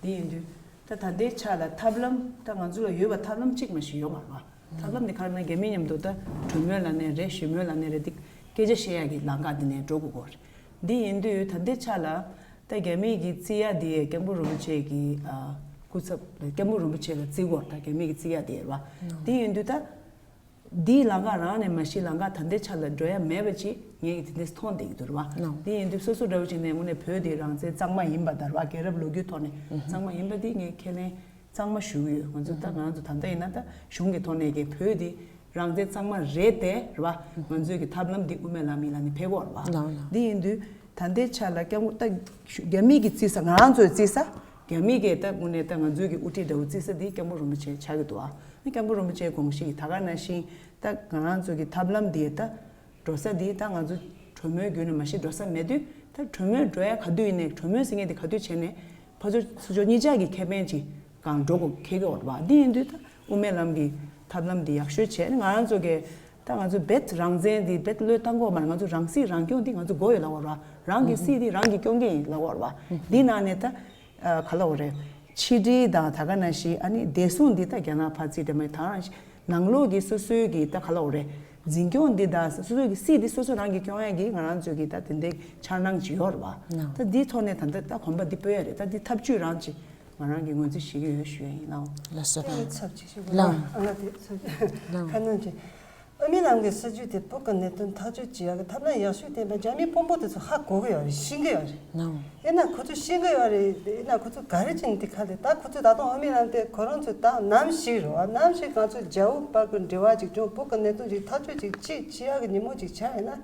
འདི་ཡིན་དུས་ད་ད་ལྟའི་ཆ་ལ་ཐབས་ལམ་ད་ང་ཚོ་ལ་ཡོད་པ་ཐབས་ལམ་གཅིག་མ་ཞིག་ཡོད་མ་རེད་བ། ཐབས་ལམ་འདི་ག་རེ་ན་རྒྱ་མི་མཉམ་དུ་ད་གྲོས་མོལ་ལ་ནས་རེད་ཞུ་མོལ་ལ་ནས་རེད་འདི་སྐད་ཆ་བཤད་ཡག་གི་ལམ་ཁ་འདི་ནས་འགྲོ་དགོས་གོ་རེད། འདི་ཡིན་དུས་ད་ལྟའི་ཆ་ལ་ད་རྒྱ་མི་གི་རྩིས་ཡ་འདི་སྐྱབས་མགོན་རིན་པོ་ཆེ་གི་སྐུ་ཚབ་སྐྱབས་མགོན་རིན་པོ་ཆེ་ལ་རྩིས་གོ་ད་རྒྱ་མི་གི་རྩིས་ཡ་འདི་རེད་བ། འདི་ཡིན་དུས་ད་འདིའི་ལམ་ཁ་རང་ནས་མ་གཞི་ལམ་ཁ་ད་ལྟའི་ཆ་ལ་འགྲོ་ཡ་མེད་པ་ཅིག་ངས་ཀྱི་དེ་འདྲས་མཐོང་བསྡད་ཀྱི་འདུག་རེད་བ། འདི་ཡིན་དུས་སོ་སོ་འདྲ་བོ་ཅིག་ནས་དངོས་གནས་བོད་འདི་རང་བཙན་གཙང་མ་ཡིན་པ་དང་རེད་བ་རྒྱལ་རབས་ལོ་རྒྱུས་ཐོག་ནས་གཙང་མ་ཡིན་པ་འདི་ངས་ཁས་ལེན། གཙང་མ་ཞུ་གི་ཡོད། ང་ཚོ་ད་ང་ཚོ་ད་ལྟ་ཡིན་ན་ད་གཞུང་གི་ཐོག་ནས་ཀྱི་བོད་འདི་རང་བཙན་གཙང་མ་རེད་དེ་རེད་བ། ང་ཚོའི་གི་ཐབས་ལམ་འདི་དབུ་མའི་ལམ་ཡིན་ལ་ནི་ཕེབས་ཡོད་རེད་བ། འདི་ཡིན་དུས་ད་ལྟའི་ཆ་ལ་སྐྱབས་མགོན་ད་རྒྱ་མི་གི་རྩིས་ས་ང་རང་ཚོའི་རྩིས་ས་རྒྱ་མི་གི་ད་དངོས་གནས་ད་ང་ཚོའི་གི་དབུ་ཁྲིད་འདྲ་བོ་རྩིས་ས་འདི་སྐྱབས་མགོན་རིན་པོ་ཆེ་ཆགས་ཀྱི་འདུག་ཨ། སྐྱབས་མགོན་རིན་པོ་ཆེའི་དགོངས་གཞི་ད་ག་ནང་བཞིན་ད་ང་རང་ཚོའི་གི་ཐབས་ལམ་འདི་ད། འགྲོ་ས་འདི་ད་ང་ཚོ་གྲོས་མོལ་བརྒྱུད་ནས་མ་གཞི་འགྲོ་ས་མེད་དུས་ད་གྲོས་མོལ་འགྲོ་ཡ་ག་དུས་ཡིན་ནའི་གྲོས་མོལ་ཟེར་མཁན་དེ་ག་དུས་བྱས་ནས་ཕར་ཚུར་སོ་སོ་གཉིས་ཆ་གི་ཁེ་ཕན་ཅིག་གང་འགྲོ་དགོས་ཁེལ་གི་ཡོད་རེད་བ། འདི་ཡིན་དུས་ད་དབུ་མའི་ལམ་གྱི་ཐབས་ལམ་འདི་ཡག་ཤོས་བྱས་ནས་ང་རང་ཚོ་གི་ད་ང་ཚོ་བེད་རང་བཙན་འདི་བེད་བློས་བཏང་དགོས་མ་རེད། ང་ཚོ་རང་སྲིད་རང་སྐྱོང་འདི་ང་ཚོ་དགོས་ཡོད་ལབ་ཡོད་རེད་བ། རང་གི་སྲིད་འདི་རང་གིས་སྐྱོང་གི་ཡིན་ལབ་ཡོད་རེད་བ། འདི་ནང་ནས་ད། ག་ལ་འོ་རེད། ཕྱི་འབྲེལ་དང་ད་ག་ནང་བཞིན་ཨ་ནི་བདེ་སྲུང་འདི་ད་རྒྱ་ནག་ཕར་རྩིས་སྤྲད་མ་ཡིན་ད་ག་ནང་བཞིན་ནང་ལོགས་ཀྱི་སོ་སོའི་གི་ད་ག་ལ་འོ་རེད། འཛིན་སྐྱོང་འདི་དང་སོ་སོའི་གི་སྲིད་འདི་སོ་སོ་རང་གིས་སྐྱོང་ཡ་གི་ང་རང་ཚོའི་གི་ད་དེ་འདྲའི་འཆར་སྣང་ཅིག་ཡོད་རེད་བ། ད་འདིའི་ཐོག་ནས་ད་ལྟ་ད་གོམ་པ་འདི་སྤོས་ཡ་རེད། ད་འདི་ཐབས་ཇུས་རང་ཅིག་ང་རང་གི་ངོས་འཛིན་བྱེད་ཀྱི་ཡོད་ཞུ་ཡ་ཡིན་ལགས། ལགས་སོ། ཚབ་ཅིག་ཞུ་དགོས་ལགས། ཨ་ང་དེ་ཚབ་ཅིག་ལགས། ཁ་སྣོན་ཅིག་དབུ་མའི་ལམ་གྱི་སྲིད་བྱུས་དེ་བོད་ཀྱི་གནད་དོན་ཐག་གཅོད་བྱེད་ཡག་གི་ཐབས་ལམ་ཡག་ཤོས་བསྟན་པ་རྒྱ་མི་དཔོན་པོ་དེ་ཚོ་ཧ་གོ་གི་ཡོད་རེད། ཤེས་ཀྱི་ཡོད་རེད། ཡིན་ན་ཁོ་ཚོས་ཤེས་ཀྱི་ཡོད་རེད། ཡིན་ན་ཁོ་ཚོས་ག་རེ་བྱས་ནས་དེ་ཁ་ལས་ད་ཁོ་ཚོས་ད་དུང་དབུ་མའི་ལམ་དེ་ཁོ་རང་ཚོས་ད་ནམ་ཞིག་རེད་བ། ནམ་ཞིག་ང་ཚོས་རྒྱ་བོད་བར་གྱི་འབྲེལ་བ་ཅིག་ཀྱང་བོད་ཀྱི་གནད་དོན་ཅིག་ཐག་གཅོད་ཅིག་ཅིག་བྱེད་ཡག་གི་ཉིན་མོ་ཅིག་ཆགས་ཡིན་ན།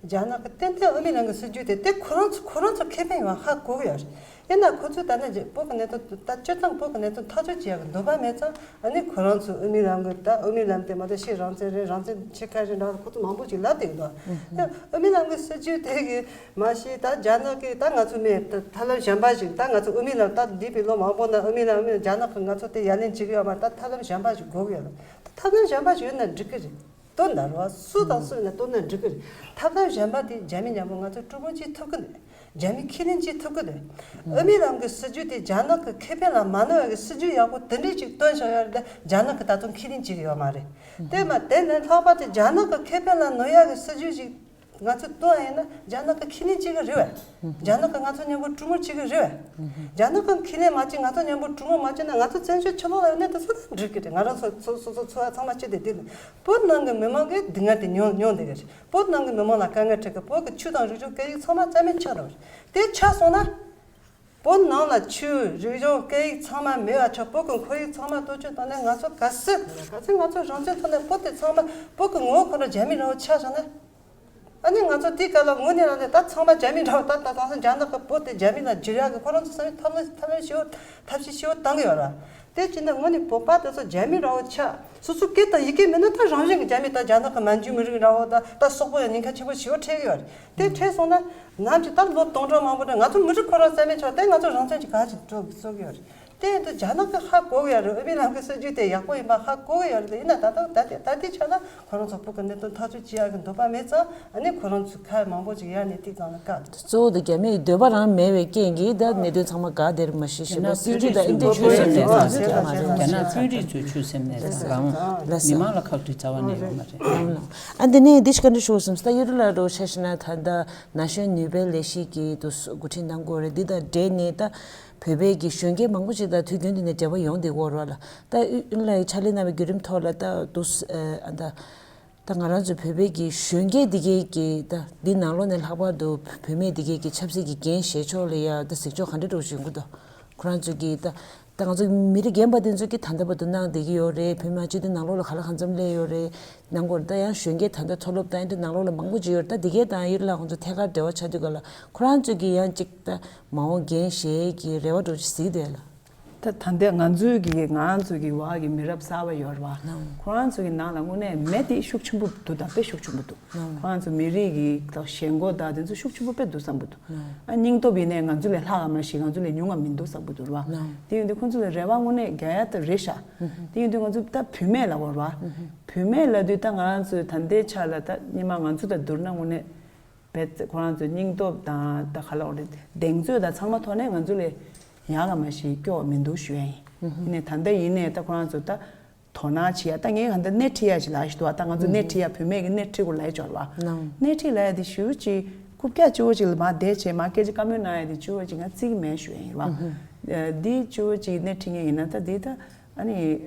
རྒྱ་ནག་གི་ཏན་ཏན་དབུ་མའི་ལམ་གྱི་སྲིད་བྱུས་དེ་དེ་ཁོ་རང་ཚོ་ཁོ་རང་ཚོ་ཁེ་ཕན་ཡོད་ཧ་གོ་གི་ཡོད་རེད། ཡིན་ན་ཁོ་ཚོས་ད་ནི་བོད་ཀྱི་གནད་དོན་ད་སྤྱིར་བཏང་བོད་ཀྱི་གནད་དོན་ཐག་གཅོད་བྱེད་ཡག་གི་འདོད་པ་མེད་ཙང་ཨ་ནི་ཁོ་རང་ཚོས་དབུ་མའི་ལམ་གྱི་ད་དབུ་མའི་ལམ་དེ་མ་གཏོགས་ཕྱིར་རང་བཙན་རེད་རང་བཙན་ཕྱེད་ཀ་རེད་འདྲ་ཁོ་ཚོ་མང་པོ་ཅིག་ལབ་བསྡད་ཀྱི་འདུག་ཡང་དབུ་མའི་ལམ་གྱི་སྲིད་བྱུས་དེ་གི་མ་གཞི་ད་རྒྱ་ནག་གི་ད་ང་ཚོ་མེད་ད་ཐབས་ལམ་གཞན་པ་ཞིག་ད་ང་ཚོ་དབུ་མའི་ལམ་ད་འདས་པའི་ལོ་མང་པོ་ན་དབུ་མའི་ལམ་རྒྱ་ནག་གི་ང་ཚོ་དེ་ཡ་ལན་བྱེད་ཀྱི་ཡོད་མ་རེད། ད་ཐབས་ལམ་གཞན་པ་ཞིག་དགོས་ཀྱི་ཡོད་རེད། ད་ཐབས་ལམ་གཞན་པ་ཞིག་ཡོད་ན་འགྲིག་གི་རེད། དོན་དག་རེད་བ། སུ་དང་སུ་ཡིན་ན་དོན་དག་འགྲིག་གི་རེད། ཐབས་ལམ་གཞན་པ་དེ་རྒྱ་མི་མཉམ་པོ་ང་ཚོ་གྲོས་མོལ་བྱེད་ཐུབ་ཀྱི་རེད། རྒྱ་མི་ཁས་ལེན་བྱེད་ཐུབ་ཀྱི་རེད། དབུ་མའི་ལམ་གྱི་སྲིད་བྱུས་དེ་རྒྱ་ནག་གི་ཁེ་ཕན་ལ་མ་གནོད་ཡག་གི་སྲིད་བྱུས་ཡག་པོ་དེ་འདྲས་ཅིག་བཏོན་བཞག་ཡོད་རེད་དེ་རྒྱ་ནག་གིས་ད་དུང་ཁས་ལེན་བྱེད་ཀྱི་ཡོད་མ་རེད། དེ་མ་དེ་ནས་ལྷག་པར་དུ་རྒྱ་ནག་གི་ཁེ་ཕན་ལ་གནོད་ཡག་གི་སྲིད་བྱུས་ཤིག་ང་ཚོས་བཏོན་ཡིན་ན་རྒྱ་ནག་གིས་ཁས་ལེན་བྱེད་ཀྱི་རེད་བས། རྒྱ་ནག་གིས་ང་ཚོ་མཉམ་པོ་གྲོས་མོལ་བྱེད་ཀྱི་རེད་བས། རྒྱ་ནག་གིས་ཁས་ལེན་མ་བྱེད་ང་ཚོ་མཉམ་པོ་གྲོས་མོལ་མ་བྱེད་ན་ང་ཚོ་བཙན་བྱོལ་ཕྱི་ལོགས་ལ་ཡོད་ནས་དེ་ཚོ་ད་འགྲིག་གི་རེད། ང་རང་ཚོ་སོ་སོ་སོ་ཚོ་ཚང་མ་སྤྱི་བདེ་དེ་ལ་བོད་ནང་གི་མི་མང་གིས་སྡུག་བསྔལ་དེ་མྱོང་མྱོང་བསྡད་ཀྱི་རེད། བོད་ནང་གི་མི་མང་ལ་དཀའ་ངལ་འཕྲད་ཀྱི་བོད་ཀྱི་ཆོས་དང་རིག་གཞུང་སྐད་ཡིག་ཚང་མ་རྩ་མེད་ཆགས་འགྲོ་གི་རེད། དེ་ཆགས་སོང་ན། བོད་ནང་ལ་ཆོས་རིག་གཞུང་སྐད་ཡིག་ཚང་མ་མེད་པ་ཆགས། བོད་ཀྱི་ཁོར་ཡུག་ཚང་མ་གཏོར་སྐྱོན་བཏང་ནས་ང་ཚོ་ག་སྲིད་ག་ཚོད་ང་ཚོ་རང་བཙན་ཐོག་ནས་བོད་དེ་ཚང་མ་བོད་ཀྱི་ངོ་བོ་ཁོ་རང་རྒྱ་མི་རང་ཆགས་བཞག་ན། ཨ་ནི་ང་ཚོ་དེའི་སྐབས་ལ་དངོས་གནས་རང་བཙན་ད་ཚང་མ་རྒྱ་མི་རང་ད་ད་དེང་སང་རྒྱ་ནག་གི་བོད་དེ་རྒྱ་མི་ལ་བསྒྱུར་ཡག་གི་ཁོ་རང་ཚོ་བསམ་ཡས་ཐབས་ལམ་ཐབས་ལམ་ཞིག་ཐབས་ཤེས་ཞིག་བཏང་གི་ཡོད་ར། དེ་བྱས་ན་དངོས་གནས་བོད་པ་དེ་ཚོ་རྒྱ་མི་རང་ཆགས། སོ་སོ་སྐད་དང་ཡི་གེ་མེད་ན་ད་རང་བཞིན་གྱི་རྒྱ་མི་ད་རྒྱ་ནག་གི་མན་ཇུའི་མི་རིགས་ར་བོ་ད་ད་སོག་པོ་ཡང་ཉེན་ཁ་ཆེན་པོ་ཞེ་པོ་འཕྲད་ཀྱི་ཡོད་རེད། དེ་འཕྲད་སོང་ན་ནམ་ཞིག་ད་ལོ་སྟོང་ཕྲག་མང་པོ་འདྲ་ང་ཚོ་མི་རིགས་ཁོ་རང་རྩ་མེད་ཆགས་དེ་ང་ཚོ་རང་བཙན་གྱི་ག་ཅིག་སྤྲོད་གསོག་གི་ཡོད་རེད། དེ་ཡིན་དུས་རྒྱ་ནག་གི་ཧ་གོ་གི་ཡོད་རེད། དབུ་མའི་ལམ་གྱི་སྲིད་བྱུས་དེ་ཡག་པོ་ཡིན་པ་ཧ་གོ་གི་ཡོད་རེད། ཡིན་ན་ད་ལྟ་ད་ལྟའི་ད་ལྟའི་ཆ་ལ་ཁོ་རང་ཚོ་བོད་ཀྱི་གནད་དོན་ཐག་གཅོད་བྱེད་ཡག་གི་འདོད་པ་མེད་ཙང་ཨ་ནི་ཁོ་རང་ཚོ་ཁ་མང་པོ་ཅིག་ཡར་ནས་དེ་ཙམ་ལ་བཀག་གཙོ་བོ་དེ་རྒྱ་མིའི་འདོད་པ་རང་མེད་པའི་རྐྱེན་གྱིས་ད་གནད་དོན་ཚང་མ་འགག་བསྡད་རེད། མ་གཞི་གཞན་པ་སྲིད་བྱུས་དང་ཨེ་འདྲ་ཆོས་སེམས་གནས་ཚང་ཟེར་ཡ་མ་རེད། རྒྱ་ནག་དཔོན་རིགས་ཚོའི་ཆོས་སེམས་གནས་ཚང་གང་། ལགས་སོ། མི་མང་ལ་ཁག་དཀྲི་རྩ་བ་ནས་ཡོད་མ་རེད། ཨ་འདི་ནས་འདི་ཞིག་བཀའ་འདྲི་ཞུ་བསམ་སྟེ་ད་ཡུ་རོབ་ལ་འགྲོ་ཆ་ཤི་ན་ད་ལྟ་ན་གཞོན་ནུས་པའི་ལས་གཞི་གི་དུ་འགོ་ཁྲིད་གནང་དགོས་རེད། འདི་དང་འབྲེལ་ནས་ད་ བོད་པའི་གི་གཞོན་སྐྱེས་མང་པོ་ཞིག་དང་དུས་རྒྱུན་དུ་ནས་འབྲེལ་བ་ཡོང་བསྡད་ཡོད་རེད་ལ། ད་ཨུ་ཨུ་ལ་ཡི་ཕྱག་ལས་གནང་བའི་བརྒྱུད་རིམ་ཐོག་ལ་ད་དུ་ཨ་ད་ད་ང་རང་ཚོ་བོད་པའི་གི་གཞོན་སྐྱེས་འདི་གའི་གི་ད་འདི་ནང་ལོགས་ནས་ལྷག་པར་དུ་བུད་མེད་འདི་གའི་གི་ཆབ་སྲིད་ཀྱི་འགན་བཞེས་ཕྱོགས་ལ་ཡ་ད་གཟིགས་ཕྱོགས་ག་འདྲ་འདྲ་བོ་ཞིག་ཡོང་གི་འདུག་ཁོ་རང་ཚོ་གི་ད་ད་ང་ཚོ་མི་རིགས་རྒན་པ་དེ་ཚོ་གི་ད་ལྟ་བར་དུ་གནང་བསྡད་ཀྱི་ཡོད་རེད། བོད་མི་སྤྱི་འཐུས་ནང་ལོགས་ལ་ག་ལ་གང་འཚམ་སླེབས་ཡོད་རེད། ནང་སྐོར་ད་ཡང་གཞོན་སྐྱེས་ད་ལྟ་མཐོ་སློབ་དང་ཨེ་འདྲ་ནང་ལོགས་ལ་མང་པོ་ཅིག་ཡོད་རེད། ད་འདི་གའི་དང་ཡུལ་ལ་ཁོང་ཚོ་ཐད་ཀར་འབྲེལ་བ་ཆགས་དུས་ག་ལ་ཁོ་རང་ཚོ་གི་ཡང་ཅིག་ད་མ་འོངས་འགན་བཞེས་ཀྱི་རེ་བ་འདྲ་བོ་ཅིག་གཟིགས་བསྡད་ལ། ད་ད་ལྟ་ང་ཚོའི་གི་ང་ཚོ་གི་བར་གི་མི་རབས་གསར་པ་ཡོད་རེད་བ། ཁོ་རང་ཚོ་གི་ནང་ལ་དངོས་གནས་མེད་དེ་ཤུགས་ཆེན་པོ་འདུག་ད་དཔེ་ཤུགས་ཆེན་པོ་འདུག་ཁོ་རང་ཚོ་མི་རིགས་ཀྱི་ད་ཞེན་ཁོག་ད་དེ་ཚོ་ཤུགས་ཆེན་པོ་དཔེ་འདུག་བསམ་གི་འདུག་ཨ་སྙིང་སྟོབས་ཡིན་ནའི་ང་ཚོ་ལས་ལྷག་ག་མ་ཤེས་ང་ཚོ་ལས་ཉུང་ང་མི་འདུག་བསམ་གི་འདུག་ར་བ། དེ་ཡིན་དུས་ཁོང་ཚོ་ལ་རེ་བ་དངོས་གནས་རྒྱག་ཡ་ད་རེད་ཤག་དེ་ཡིན་དུས་ང་ཚོ་ད་བུད་མེད་ལ་བར་བ། བུད་མེད་ལ་དུས་ད་ང་རང་ཚོའི་ད་ལྟའི་ཆ་ལ་ད་སྙེ་མ་ང་ཚོ་ད་བསྡུར་ན་དངོས་གནས་བེད་ཁོ་རང་ཚོའི་སྙིང་སྟོབས་དང་ད་ག་ལ་བ་རེད་གདེང་ཚོད་དང་ཚང་མ་ཐོག་ནས་ང་ཚོ་ལས་ཡག་ག་མ་ཤེས་སྐྱོ་བ་མི་འདུག་ཞུ་ཡ་ཡིན། ཡིན་ནའི་ད་ལྟ་ཡིན་ནའི་ད་ཁོ་རང་ཚོ་ད། དོ་སྣང་བྱེད་ཡ་ད་ངས་གང་ལྟར་སྣེ་ཁྲིད་ཡ་ཅིག་ལབ་ཞིག་འདུག་བ། ད་ང་ཚོ་སྣེ་ཁྲིད་ཡ་བུད་མེད་ཀྱི་སྣེ་ཁྲིད་དགོས་ལབ་ཡ་ཅིག་ཡོད་རེད་བ། སྣེ་ཁྲིད་ལབ་ཡ་དེ་ཞེ་པོ་ཅིག་རྐུབ་བཀྱག་སྐྱོ་བོ་ཅིག་ལ་མར་བསྡད་བྱས་མར་སྐད་ཆ་བཀའ་མོལ་གནང་ཡ་དེ་སྐྱོ་བོ་ཅིག་ང་བརྩི་གི་མེད་ཞུ་ཡ་ཡིན་རེད་བ། འདི་སྐྱོ་བོ་ཅིག་སྣེ་ཁྲིད་མཁན་ཡིན་ན་ད་འདི་ད་ཨ་ནི་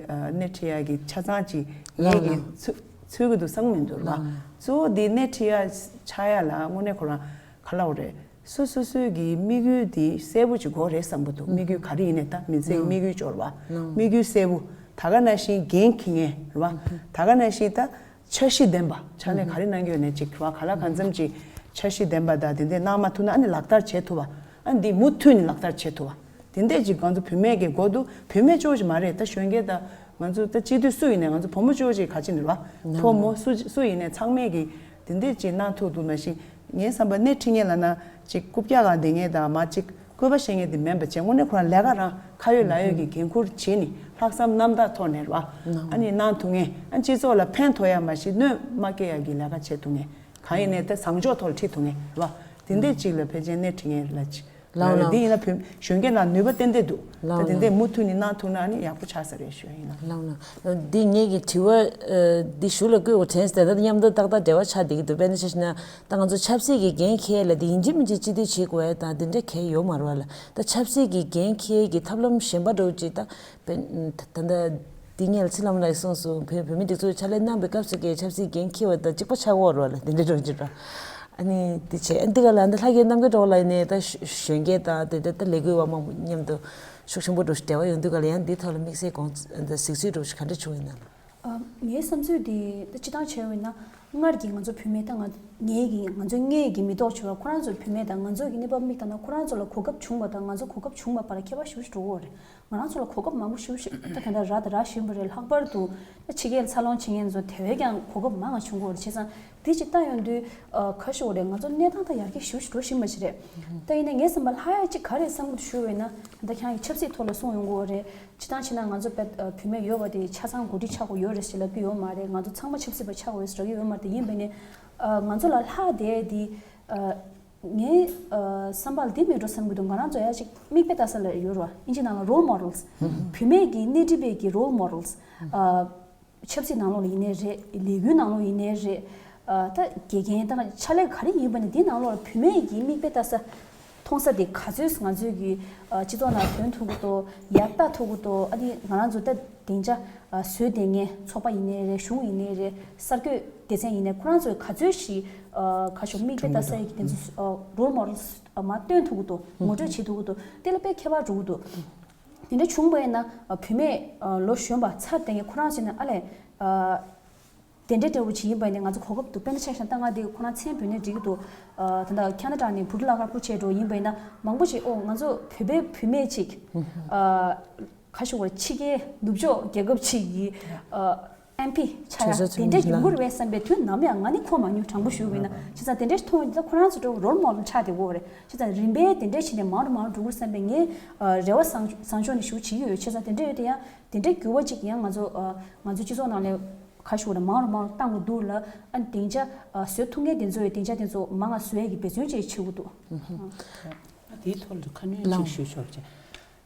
སྣེ་ཁྲིད་ཡ་གི་ཆ་ཚང་ཅིག་ངས་ཀྱི་ཚུད་ཚུད་ཀྱི་འདུག་བསམ་གི་མི་འདུག་རེད་བ། གཙོ་བོ་འདི་སྣེ་ཁྲིད་ཡ་ཆགས་ཡ་ལ་དངོས་གནས་ཁོ་རང་ག་ལབ་དགོས་རེད། སོ་སོ་སོའི་གི་དམིགས་ཡུལ་དེ་གསལ་པོ་ཅིག་དགོས་རེད་བསམ་གི་འདུག་དམིགས་ཡུལ་ག་རེ་ཡིན་ནའི་ད་མི་ཚེའི་དམིགས་ཡུལ་ཅིག་ཡོད་རེད་བ། དམིགས་ཡུལ་གསལ་པོ། ད་ག་ནང་བཞིན་འགན་འཁྱེར་མཁན་རེད་བ། ད་ག་ནང་བཞིན་ད་འཆར་གཞི་ལྡན་པ་ཕྱག་ལས་ག་རེ་གནང་གི་ཡོད་ནའི་ཅིག་རེད་བ། ག་ལ་གང་འཚམ་ཅིག་འཆར་གཞི་ལྡན་པ་དང་དེ་འདྲས་གནང་མ་ཐུབ་ན་ཨ་ནི་ལག་བསྟར་བྱེད་ཐུབ་པ། ཨ་ནི་འདི་མུ་མཐུད་ནས་ལག་བསྟར་བྱེད་ཐུབ་པ། དེ་འདྲས་ཅིག་ང་ཚོ་བུད་མེད་ཀྱི་འགོ་འདུག་བུད་མེད་གཅིག་པོ་ཅིག་མ་རེད། ད་གཞོན་སྐྱེས་དང་ང་ཚོ་ད་སྤྱི་འཐུས་སུ་ཡིན་ནའི་ང་ཚོ་བུ་མོ་གཅིག་པོ་ཅིག་ག་ཅི་ནས་རེད་བ། ཕོ་མོ་སུ་སུ་ཡིན་ནའི་ཚང་མས་ཀྱི་དེ་འདྲས་ཅིག་གནང་ཐུབ་འདུག་ན་ཞིག་ངའི་བསམ་པ་སྣེ་ཁྲིད་མཁན་ལབ་ན་ཅིག་རྐུབ་བཀྱག་གང་བསྡད་མཁན་དང་མ་ཅིག་བཀོད་པ་བཤད་མཁན་དེ་མིན་པ་བྱས་དངོས་གནས་ཁོ་རང་ལས་ཀ་རང་ཁ་ཡོད་ལག་ཡོད་ཀྱི་འགན་འཁུར་བྱས་ནས་ལྷག་བསམ་རྣམ་དག་ཐོག་ནས་རེད་བ། ཨ་ནི་གནང་ཐུབ་མཁན་ཨ་སྤྱི་ཚོགས་ལ་ཕན་ཐོགས་ཡ་མ་གཞི་གནོད་མ་སྐྱེལ་ཡ་གི་ལས་ཀ་བྱེད་ཐུབ་མཁན་གང་ཡིན་ནའི་ད་བཟང་ཕྱོགས་ཐོག་ལ་ཁྲིད་ཐུབ་མཁན་རེད་བ། དེ་འདྲས་ཅིག་ལ་ཕལ་ཆེར་སྣེ་ཁྲིད་མཁན་རེད་ལ་ཅིག་ལགས་ལགས། འདི་ཡིན་ན་བོད་གཞོན་སྐྱེས་ནང་ནུས་པ་ཏན་ཏན་འདུག་ད་དེ་འདྲས་མུ་མཐུད་ནས་གནང་ཐུབ་ན་ཨ་ནི་ཡག་པོ་ཆགས་ས་རེད་ཞུ་ཡ་ཡིན་ལགས། ལགས་ན། འདི་ངེད་ཀྱི་དྲི་བ་ཨ་འདི་གཞུག་ལ་བསྐུལ་དགོས་དྲན་སོང་། ད་ལྟ་མཉམ་དུ་ཏག་ཏག་འབྲེལ་བ་ཆགས་བསྡད་ཀྱི་འདུག་དཔེར་ན་ཆ་བཞག་ན་ད་ང་ཚོ་ཆབ་སྲིད་ཀྱི་འགན་འཁྱེར་ལ་འདི་ཡིན་གཅིག་མིན་གཅིག་སྤྱི་འཐུས་བྱེད་དགོས་ཡ་དང་འདི་འདྲ་གང་ཡང་ཡོད་མ་རེད་བ་ལ། ད་ཆབ་སྲིད་ཀྱི་འགན་འཁྱེར་གྱི་ཐབས་ལམ་གཞན་པ་འདྲ་བོ་ཅིག་ད་དཔེ་ད་ལྟ་འདི་ངེད་ལ་ཚེ་ལམ་ལགས་གསུངས་སོང་། བོད་བོད་མི་སྒྲིག་འཛུགས་ཕྱག་ལས་གནང་བའི་སྐབས་སུ་གི་ཆབ་སྲིད་འགན་འཁྱེར་བ་དང་གཅིག་པ་ཆགས་ཀྱི་ཡོད་རེད་བ་ལ། འདི་འདྲ་འདྲ་བོ་ཅིག་ར། ཨ་ནི་དེ་བྱས་ཨ་འདི་ག་ལ་འདི་ལྷ་རྒྱལ་རྣམ་རྒྱལ་སྒྲོལ་མ་ལགས་ནས་ད་གཞོན་སྐྱེས་དང་དེ་འདྲ་ད་ལས་འགུལ་བ་མང་པོ་མཉམ་དུ་ཤུགས་ཆེན་པོ་འགྲོ་འབྲེལ་བ་ཡོང་དུས་ག་ལ་ཡང་འདི་ཐོག་ལ་དམིགས་བསལ་དགོངས་གཟིགས་ཚུལ་འགྲོ་ག་འདྲ་བྱུང་ཡིན་ན། ངའི་བསམ་ཚུལ་འདི་ད་སྤྱི་བཏང་བྱས་པ་ཡིན་ན་སྔར་གྱི་ང་ཚོ་བུད་མེད་ད་ང་ངའི་གི་ང་ཚོ་སྔས་ཀྱི་མི་ཐོག་བྱས་པ་ཁོ་རང་ཚོ་བུད་མེད་དང་ང་ཚོ་གི་གནས་བབ་མིག་ལྟ་ན་ཁོ་རང་ཚོ་ལ་གོ་སྐབས་བྱུང་བ་དང་ང་ཚོ་གོ་སྐབས་བྱུང་བ་བར་ཁྱད་པར་ཞེ་པོ་ཞིག་འགྲོ་གི་ཡོད་རེད། ང་རང་ཚོ་ལ་གོ་སྐབས་མང་པོ་ཞེ་པོ་ཞིག་ད་དེ་འདྲ་ར་དང་ར་བཞིན་པ་རེད། ལྷག་པར་དུ་ད་ཕྱི་རྒྱལ་འཚར་ལོངས་བྱེད་མཁན་ཚོ་དེ་བས་ཀྱང་གོ་སྐབས་མང་བ་བྱུང་གི་ཡོད་རེད། བྱས་ཙང་དེ་ཅིག་ལྟ་ཡོང་དུས་ཨ་ག་ཞུ་དགོས་རེད། ང་ཚོ་གནས་སྟངས་ད་ཡར་རྒྱས་ཞེ་པོ་ཞིག་འགྲོ་བཞིན་པ་ཞིག་རེད། ད་ཡིན་ན་ངའི་བསམ་པ་ལྷག་ཡ་ཅིག་ག་རེ་བསམ་གྱི་འདུག་ཞུ་བ་ཡིན་ན་ད་ཁྱེད་རང་གི་ཆབ་སྲིད་ཐོག་ལ་གསུངས་ཡོང་གི་ཡོད་རེད། སྤྱིར་བཏང་བྱས་ན་ང་ཚོ་བོད་ཨ་བུད་མེད་ཡོད་པ་དེ་ཆ་ཚང་འགོ་ཁྲིད་ཆགས་དགོས་ཡོད་རེད་ཟེར་ལབ་ཀྱི་ཡོད་མ་རེད། ང་ཚོ་ཚང་མ་ཆབ་སྲིད་པ་ཆགས་དགོས་ཟེར་ལབ་ཀྱི་ཡོད་མ་རེད། དེ་ཡིན་པ་ཡིན་ནའི་ཨ་ང་ཚོ་ལ་ལྷག་བསྡད་དེ་ཨ། ངའི་ཨ་བསམ་པ་ལ་འདི་མེད་འགྲོ་བསམ་གྱི་འདུག་ང་རང་ཚོ་ཡ་ཅིག་མིག་དཔེ་ལྟ་ས་ལ་ཡོད་རེད་བ། ཨིན་ཇི་ནང་ལ་role models། བུད་མེད་ཀྱི་སྣེ་ཁྲིད་པའི་གི་role models། ཨ་ཆབ་སྲིད་ནང་ལོགས་ལ་ཡིན་ནའི་རེད། ལས་འགུལ་ནང་ལོགས་ཡིན་ནའི་རེད། ཨ་ད་དགེ་རྒན་དང་ཕྱག་ལས་ག་རེ་ཡིན་པ་ནི་འདི་ནང་ལོགས་ལ་བུད་མེད་ཀྱི་མིག་དཔེ་ལྟ་ས་མཐོང་ས་དེ་ག་ཚོད་ང་ཚོའི་གི་ཨ་སྤྱི་ཚོགས་ནང་ཐོན་ཐུབ་ཀྱི་འདུག་ཡར་ལྟ་ཐུབ་ཀྱི་འདུག་ཨ་ནི་ང་རང་ཚོ་ད་སྡིངས་ཆ་ཨ་བཟོས་བསྡད་མཁན་ཚོགས་པ་ཡིན་ནའི་རེད། གཞུང་ཡིན་ནའི་རེད། གསར་འགོད་སྡེ་ཚན་ཡིན་ནའི་ཁོ་རང་ཚོས་ག་ཚོད་ཞིག་ཨ་ག་ཞུ་མིག་དཔེ་ལྟ་ས་ཡི་གི་དེ་ཚོ་ཨ་role models་མར་སྟོན་ཐུབ་ཀྱི་འདུག་ངོ་སྤྲོད་བྱེད་ཐུབ་ཀྱི་འདུག་དེ་ལ་དཔེ་ཁྱད་པར་འགྲོ་གི་འདུག་དེ་འདྲ་བྱུང་བ་ཡིན་ན་ཨ་བུད་མེད་ཨ་ལོ་གཞོན་པ་ཚར་བསྡད་མཁན་ཁོ་རང་ཚོས་ནི་ཨ་ལས་ཨ་དེ་འདྲ་འདྲ་བོ་ཅིག་ཡིན་པ་ཡིན་ན་ང་ཚོ་གོ་སྐབས་འདུག་དཔེར་ན་ཆ་བཞག་ན་ད་ང་དེ་ཁོ་རང་མཚན་འབོད་ན་འགྲིག་གི་འདུག་ཨ་ད་ལྟ་ཁ་ན་ཌ་ནས་བུ་ཕྲུག་ལག་དཀར་པོ་བྱས་འགྲོ་ཡིན་པ་ཡིན་ན་མང་པོ་ཅིག་ཨོ་ང་ཚོ་བོད་པའི་བུད་མེད་ཅིག་ཨ་ག་ཞུ་དགོས་རེད། ཕྱི་རྒྱལ་ནུབ་ཕྱོགས་རྒྱལ་ཁབ་ཅིག་གི་ཨ་ཨེམ་པི་ཆགས་ཡ་དེ་འདྲ་ཡོང་གི་རེད་བསམ་པའི་དུས་ནམ་ཡང་ང་ནི་གོ་མ་མྱོང་། དྲང་པོ་ཞུ་བ་ཡིན་ན་བྱས་ཙང་དེ་འདྲ་མཐོང་ཡོང་དུས་ད་ཁོ་རང་ཚོ་འདྲ་བོ་role model་ཆགས་བསྡད་ཡོད་རེད། བྱས་ཙང་རིམ་པས་དེ་འདྲ་བྱས་ནས་མང་རུ་མང་རུ་འགྲོ་གི་རེད་བསམ་པའི་ངའི་ཨ་རེ་བ་བཟང་བཟང་ཕྱོགས་ནས་ཞུ་བྱེད་ཀྱི་ཡོད། བྱས་ཙང་དེ་འདྲ་ཡོད་དེ་ཡང་དེ་འདྲའི་འགྱུར་བ་ཅིག་ཡང་ང་ཚོ་ཨ་ང་ཚོ་སྤྱི་ཚོགས་ནང་ལ་ག་ཞུ་དགོས་རེད། མང་རུ་མང་རུ་བཏང་དགོས་འདུག་ལ། ཨ་ནི་སྡིངས་ཆ་ཨ་བཟོ་ཐུབ་མཁན་དེ་ཚོ་ཡི་སྡིངས་ཆ་དེ་ཚོ་མང་ང་བཟོ་ཡ་གི་འབད་བརྩོན་ཅིག་བྱེད་དགོས་འདུག་ཨ་དེའི་ཐོག་ལ་ཁ་སྣོན་ཅིག་ཞུ་ཆོག་ཅིག་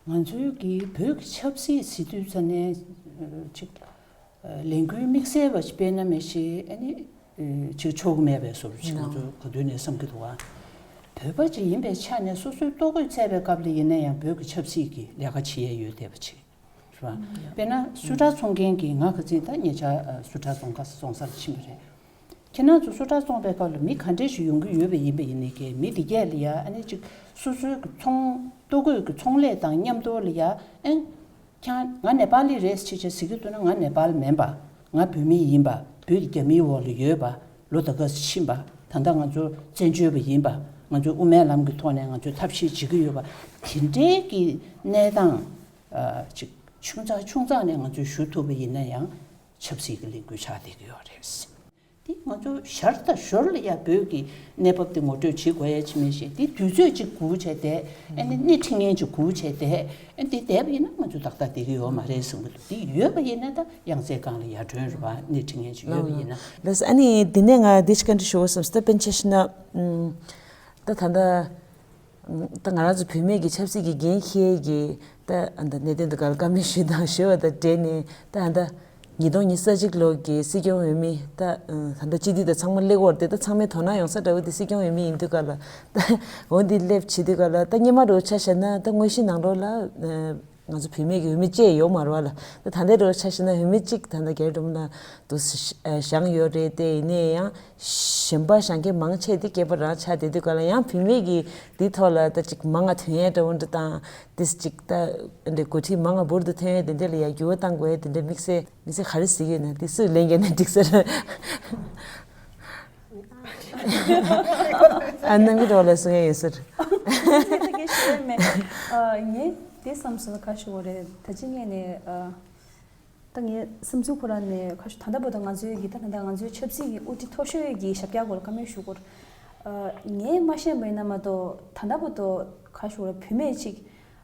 ང་ཚོའི་གི་བོད་ཀྱི་ཆབ་སྲིད་ཟེར་དུས་ཙ་ནས་ཅིག་ལས་འགུལ་དམིགས་བསལ་བ་ཞིག་སྤེལ་ན་མི་ཤེས། ཨ་ནི་ཅིག་ཆོག་གི་མེད་པའི་བཟོ་འདྲ་ཅིག་ང་ཚོ་ག་དུས་ནས་བསམ་གྱི་འདུག་ཨ། བོད་པ་ཅིག་ཡིན་པའི་ཆ་ནས་སོ་སོའི་ལྟོ་གོས་བཙལ་བའི་སྐབས་ལ་ཡིན་ན་ཡང་བོད་ཀྱི་ཆབ་སྲིད་ཀྱི་ལས་ཀ་བྱེད་ཡས་ཡོད་བསྡད་པ་ཅིག་རེད་བ། དཔེར་ན་སུ་ཊར་ཚོང་མཁན་གྱིས་ང་ག་ཚོད་ད་ཉེ་ཆར་སུ་ཊར་བཙོང་ག་བཙོང་སར་ཕྱིན་པ་རེད། ཁྱེད་རང་ཚོ་སུ་ཊར་བཙོང་པའི་སྐབས་ལ་མི་ག་འདྲས་ཞིག་ཡོང་གི་ཡོད་པ་ཡིན་པ་ཡིན་ནའི་ཀྱེ་མི་དེ་གས་ལ་ཡ་ཨ་ནི་ཅིག་སོ་སོའི་གི་ཚོང་ལྟོ་གོས་ཀྱི་ཚོང་ལས་དང་མཉམ་དུ་ལ་ཡ་ཨེ། ཁྱེད་ང་ནེ་པ་ལི་རེད་ཅེས་ཅེས་ཟེར་གྱི་འདུག་ན་ང་ནེ་པ་ལི་མིན་པ། ང་བོད་མི་ཡིན་པ། བོད་ཀྱི་རྒྱ་མིའི་འོག་ལ་ཡོད་པ། ལོ་ད་ག་ཕྱིན་པ། ད་ལྟ་ང་ཚོ་བཙན་བྱོལ་བ་ཡིན་པ། ང་ཚོས་དབུ་མའི་ལམ་གྱི་ཐོག་ནས་ང་ཚོས་ཐབས་ཤེས་བྱེད་ཀྱི་ཡོད་པ། དེ་འདྲའི་གི་གནས་སྟངས་ཨ་ཅིག་ཆུང་ཙག་ཆུང་ཙག་ནས་ང་ཚོས་ཞུ་ཐུབ་པ་ཡིན་ན་ཡང་ཆབ་སྲིད་ཀྱི་ལས་འགུལ་ཆགས་བསྡད་ཀྱི་ཡོད་རེད། འདི་ང་ཚོ་ཞར་དང་ཞོར་ལ་ཡང་བོད་ཀྱི་གནས་བབ་དེ་ངོ་སྤྲོད་བྱེད་དགོས་ཡ་ཅི་མེད་ཞེས་འདི་དུས་ཚོད་ཅིག་སྒུག་བྱས་ཏེ་ཨ་ནི་སྣེ་ཁྲིད་མཁན་ཅིག་སྒུག་བྱས་ཏེ་ཨ་འདི་བསྡད་པ་ཡིན་ན་ང་ཚོ་ཏག་ཏག་བསྡད་ཀྱི་ཡོད་མ་རེད་བསམ་གྱི་འདུག་འདི་ཡོད་པ་ཡིན་ན་ད་ཡང་རྩེ་སྒང་ལ་ཡར་ཐོན་རེད་པ། སྣེ་ཁྲིད་མཁན་ཅིག་ཡོད་པ་ཡིན་ན། ལགས་སོ། ཨ་ནི་འདི་ནས་ང་འདི་ཅིག་བཀའ་འདྲི་ཞུ་དགོས་བསམ་སྟེ། དཔེར་ན་ཆ་བཞག་ན་ཨུམ། ད་ད་ལྟ་ད་ང་རང་ཚོ་བུད་མེད་ཀྱི་ཆབ་སྲིད་ཀྱི་འགན་འཁྱེར་གྱི་ད་ཨ་ད་གནད་དོན་དུ་ག་ལ་བཀའ་མོལ་ཞུས་དང་ཞུས་པ་དང་འབྲེལ་ནས་ད་ཨ་ད་ཉིས་སྟོང་ཉི་ཤུ་རྩ་གཅིག་ལོ་གི་སྲིད་སྐྱོང་འོས་མི་ད་ཨ་ད་ལྟ་སྤྱི་འཐུས་དང་ཚང་མ་སླེབས་ཡོད་རེད་དེ། ད་ཚང་མའི་དོ་སྣང་ཡོང་ས་འདྲ་བོ་དེ་སྲིད་སྐྱོང་འོས་མི་ཡིན་དུས་ག་ལ་ད་འོ་འདི་སླེབས་བྱེད་དུས་ག་ལ་ད་སྔོན་མ་རུ་ཆ་བཞག་ན་ད་དངོས་གཞི་ནང་ལོགས་ལ་ཨ། ང་ཚོ་བུད་མེད་ཀྱི་འོས་མི་བཅས་ཡོད་མ་རེད་བ་ལ། ད་ད་ལྟའི་འགྲོ་ཆ་བཞག་ན་འོས་མི་གཅིག་ད་ལྟ་རྒྱ་རི་སྒྲོལ་མ་ལགས་དུ་བཞེངས་ཡོད་རེད་དེ། ཡིན་ནའི་ཡང་གཞན་པ་བཞེངས་མཁན་མང་ཆེ་དེ་སྐྱེས་པ་རང་ཆགས་བསྡད་དུས་ག་ལ་ཡང་བུད་མེད་ཀྱི་འདི་ཐོག་ལ་ད་ཅིག་མང་ང་ཐོན་ཡས་འདྲ་བོ་འདྲ་དང་དེ་ཅིག་ད་འདི་འགོ་ཁྲིད་མང་ང་འབུར་དུ་ཐོན་ཡས་དེ་འདྲ་ལ་ཡང་འགྱུར་བ་གཏང་དགོས་ཡས་དེ་འདྲ་དམིགས་བསལ་དམིགས་བསལ་ག་རེ་གཟིགས་ཡོད་ན་དེ་སུས་ལན་རྒྱག་ན་འགྲིག་ས་རེད། ཨ་ནང་གི་འགྲོ་ལ་སུ་ཡང་ཡོད་ཟེར། ངས་དེ་བསམ་སོང་། ག་ཞུ་དགོས་རེད། ད་ཅི་ངས་ནས་ཨ། ད་ངའི་བསམ་ཚུལ་ཁོ་རང་ནས་ག་ཞུ་ད་ལྟ་བར་དུ་ང་ཚོའི་གི་ད་ད་ལྟ་ང་ཚོའི་ཆབ་སྲིད་ཀྱི་དབུ་ཁྲིད་མཐོ་ཤོས་ཀྱི་ཞབས་བཀྱག་སྐོར་བཀའ་མོལ་ཞུ་སྐོར། ཨ། ངས་མ་ཤེས་པ་ཡིན་ན་མ་གཏོགས་ད་ལྟ་བར་དུ་ག་ཞུ་དགོས་རེད། བུད་མེད་ཅིག་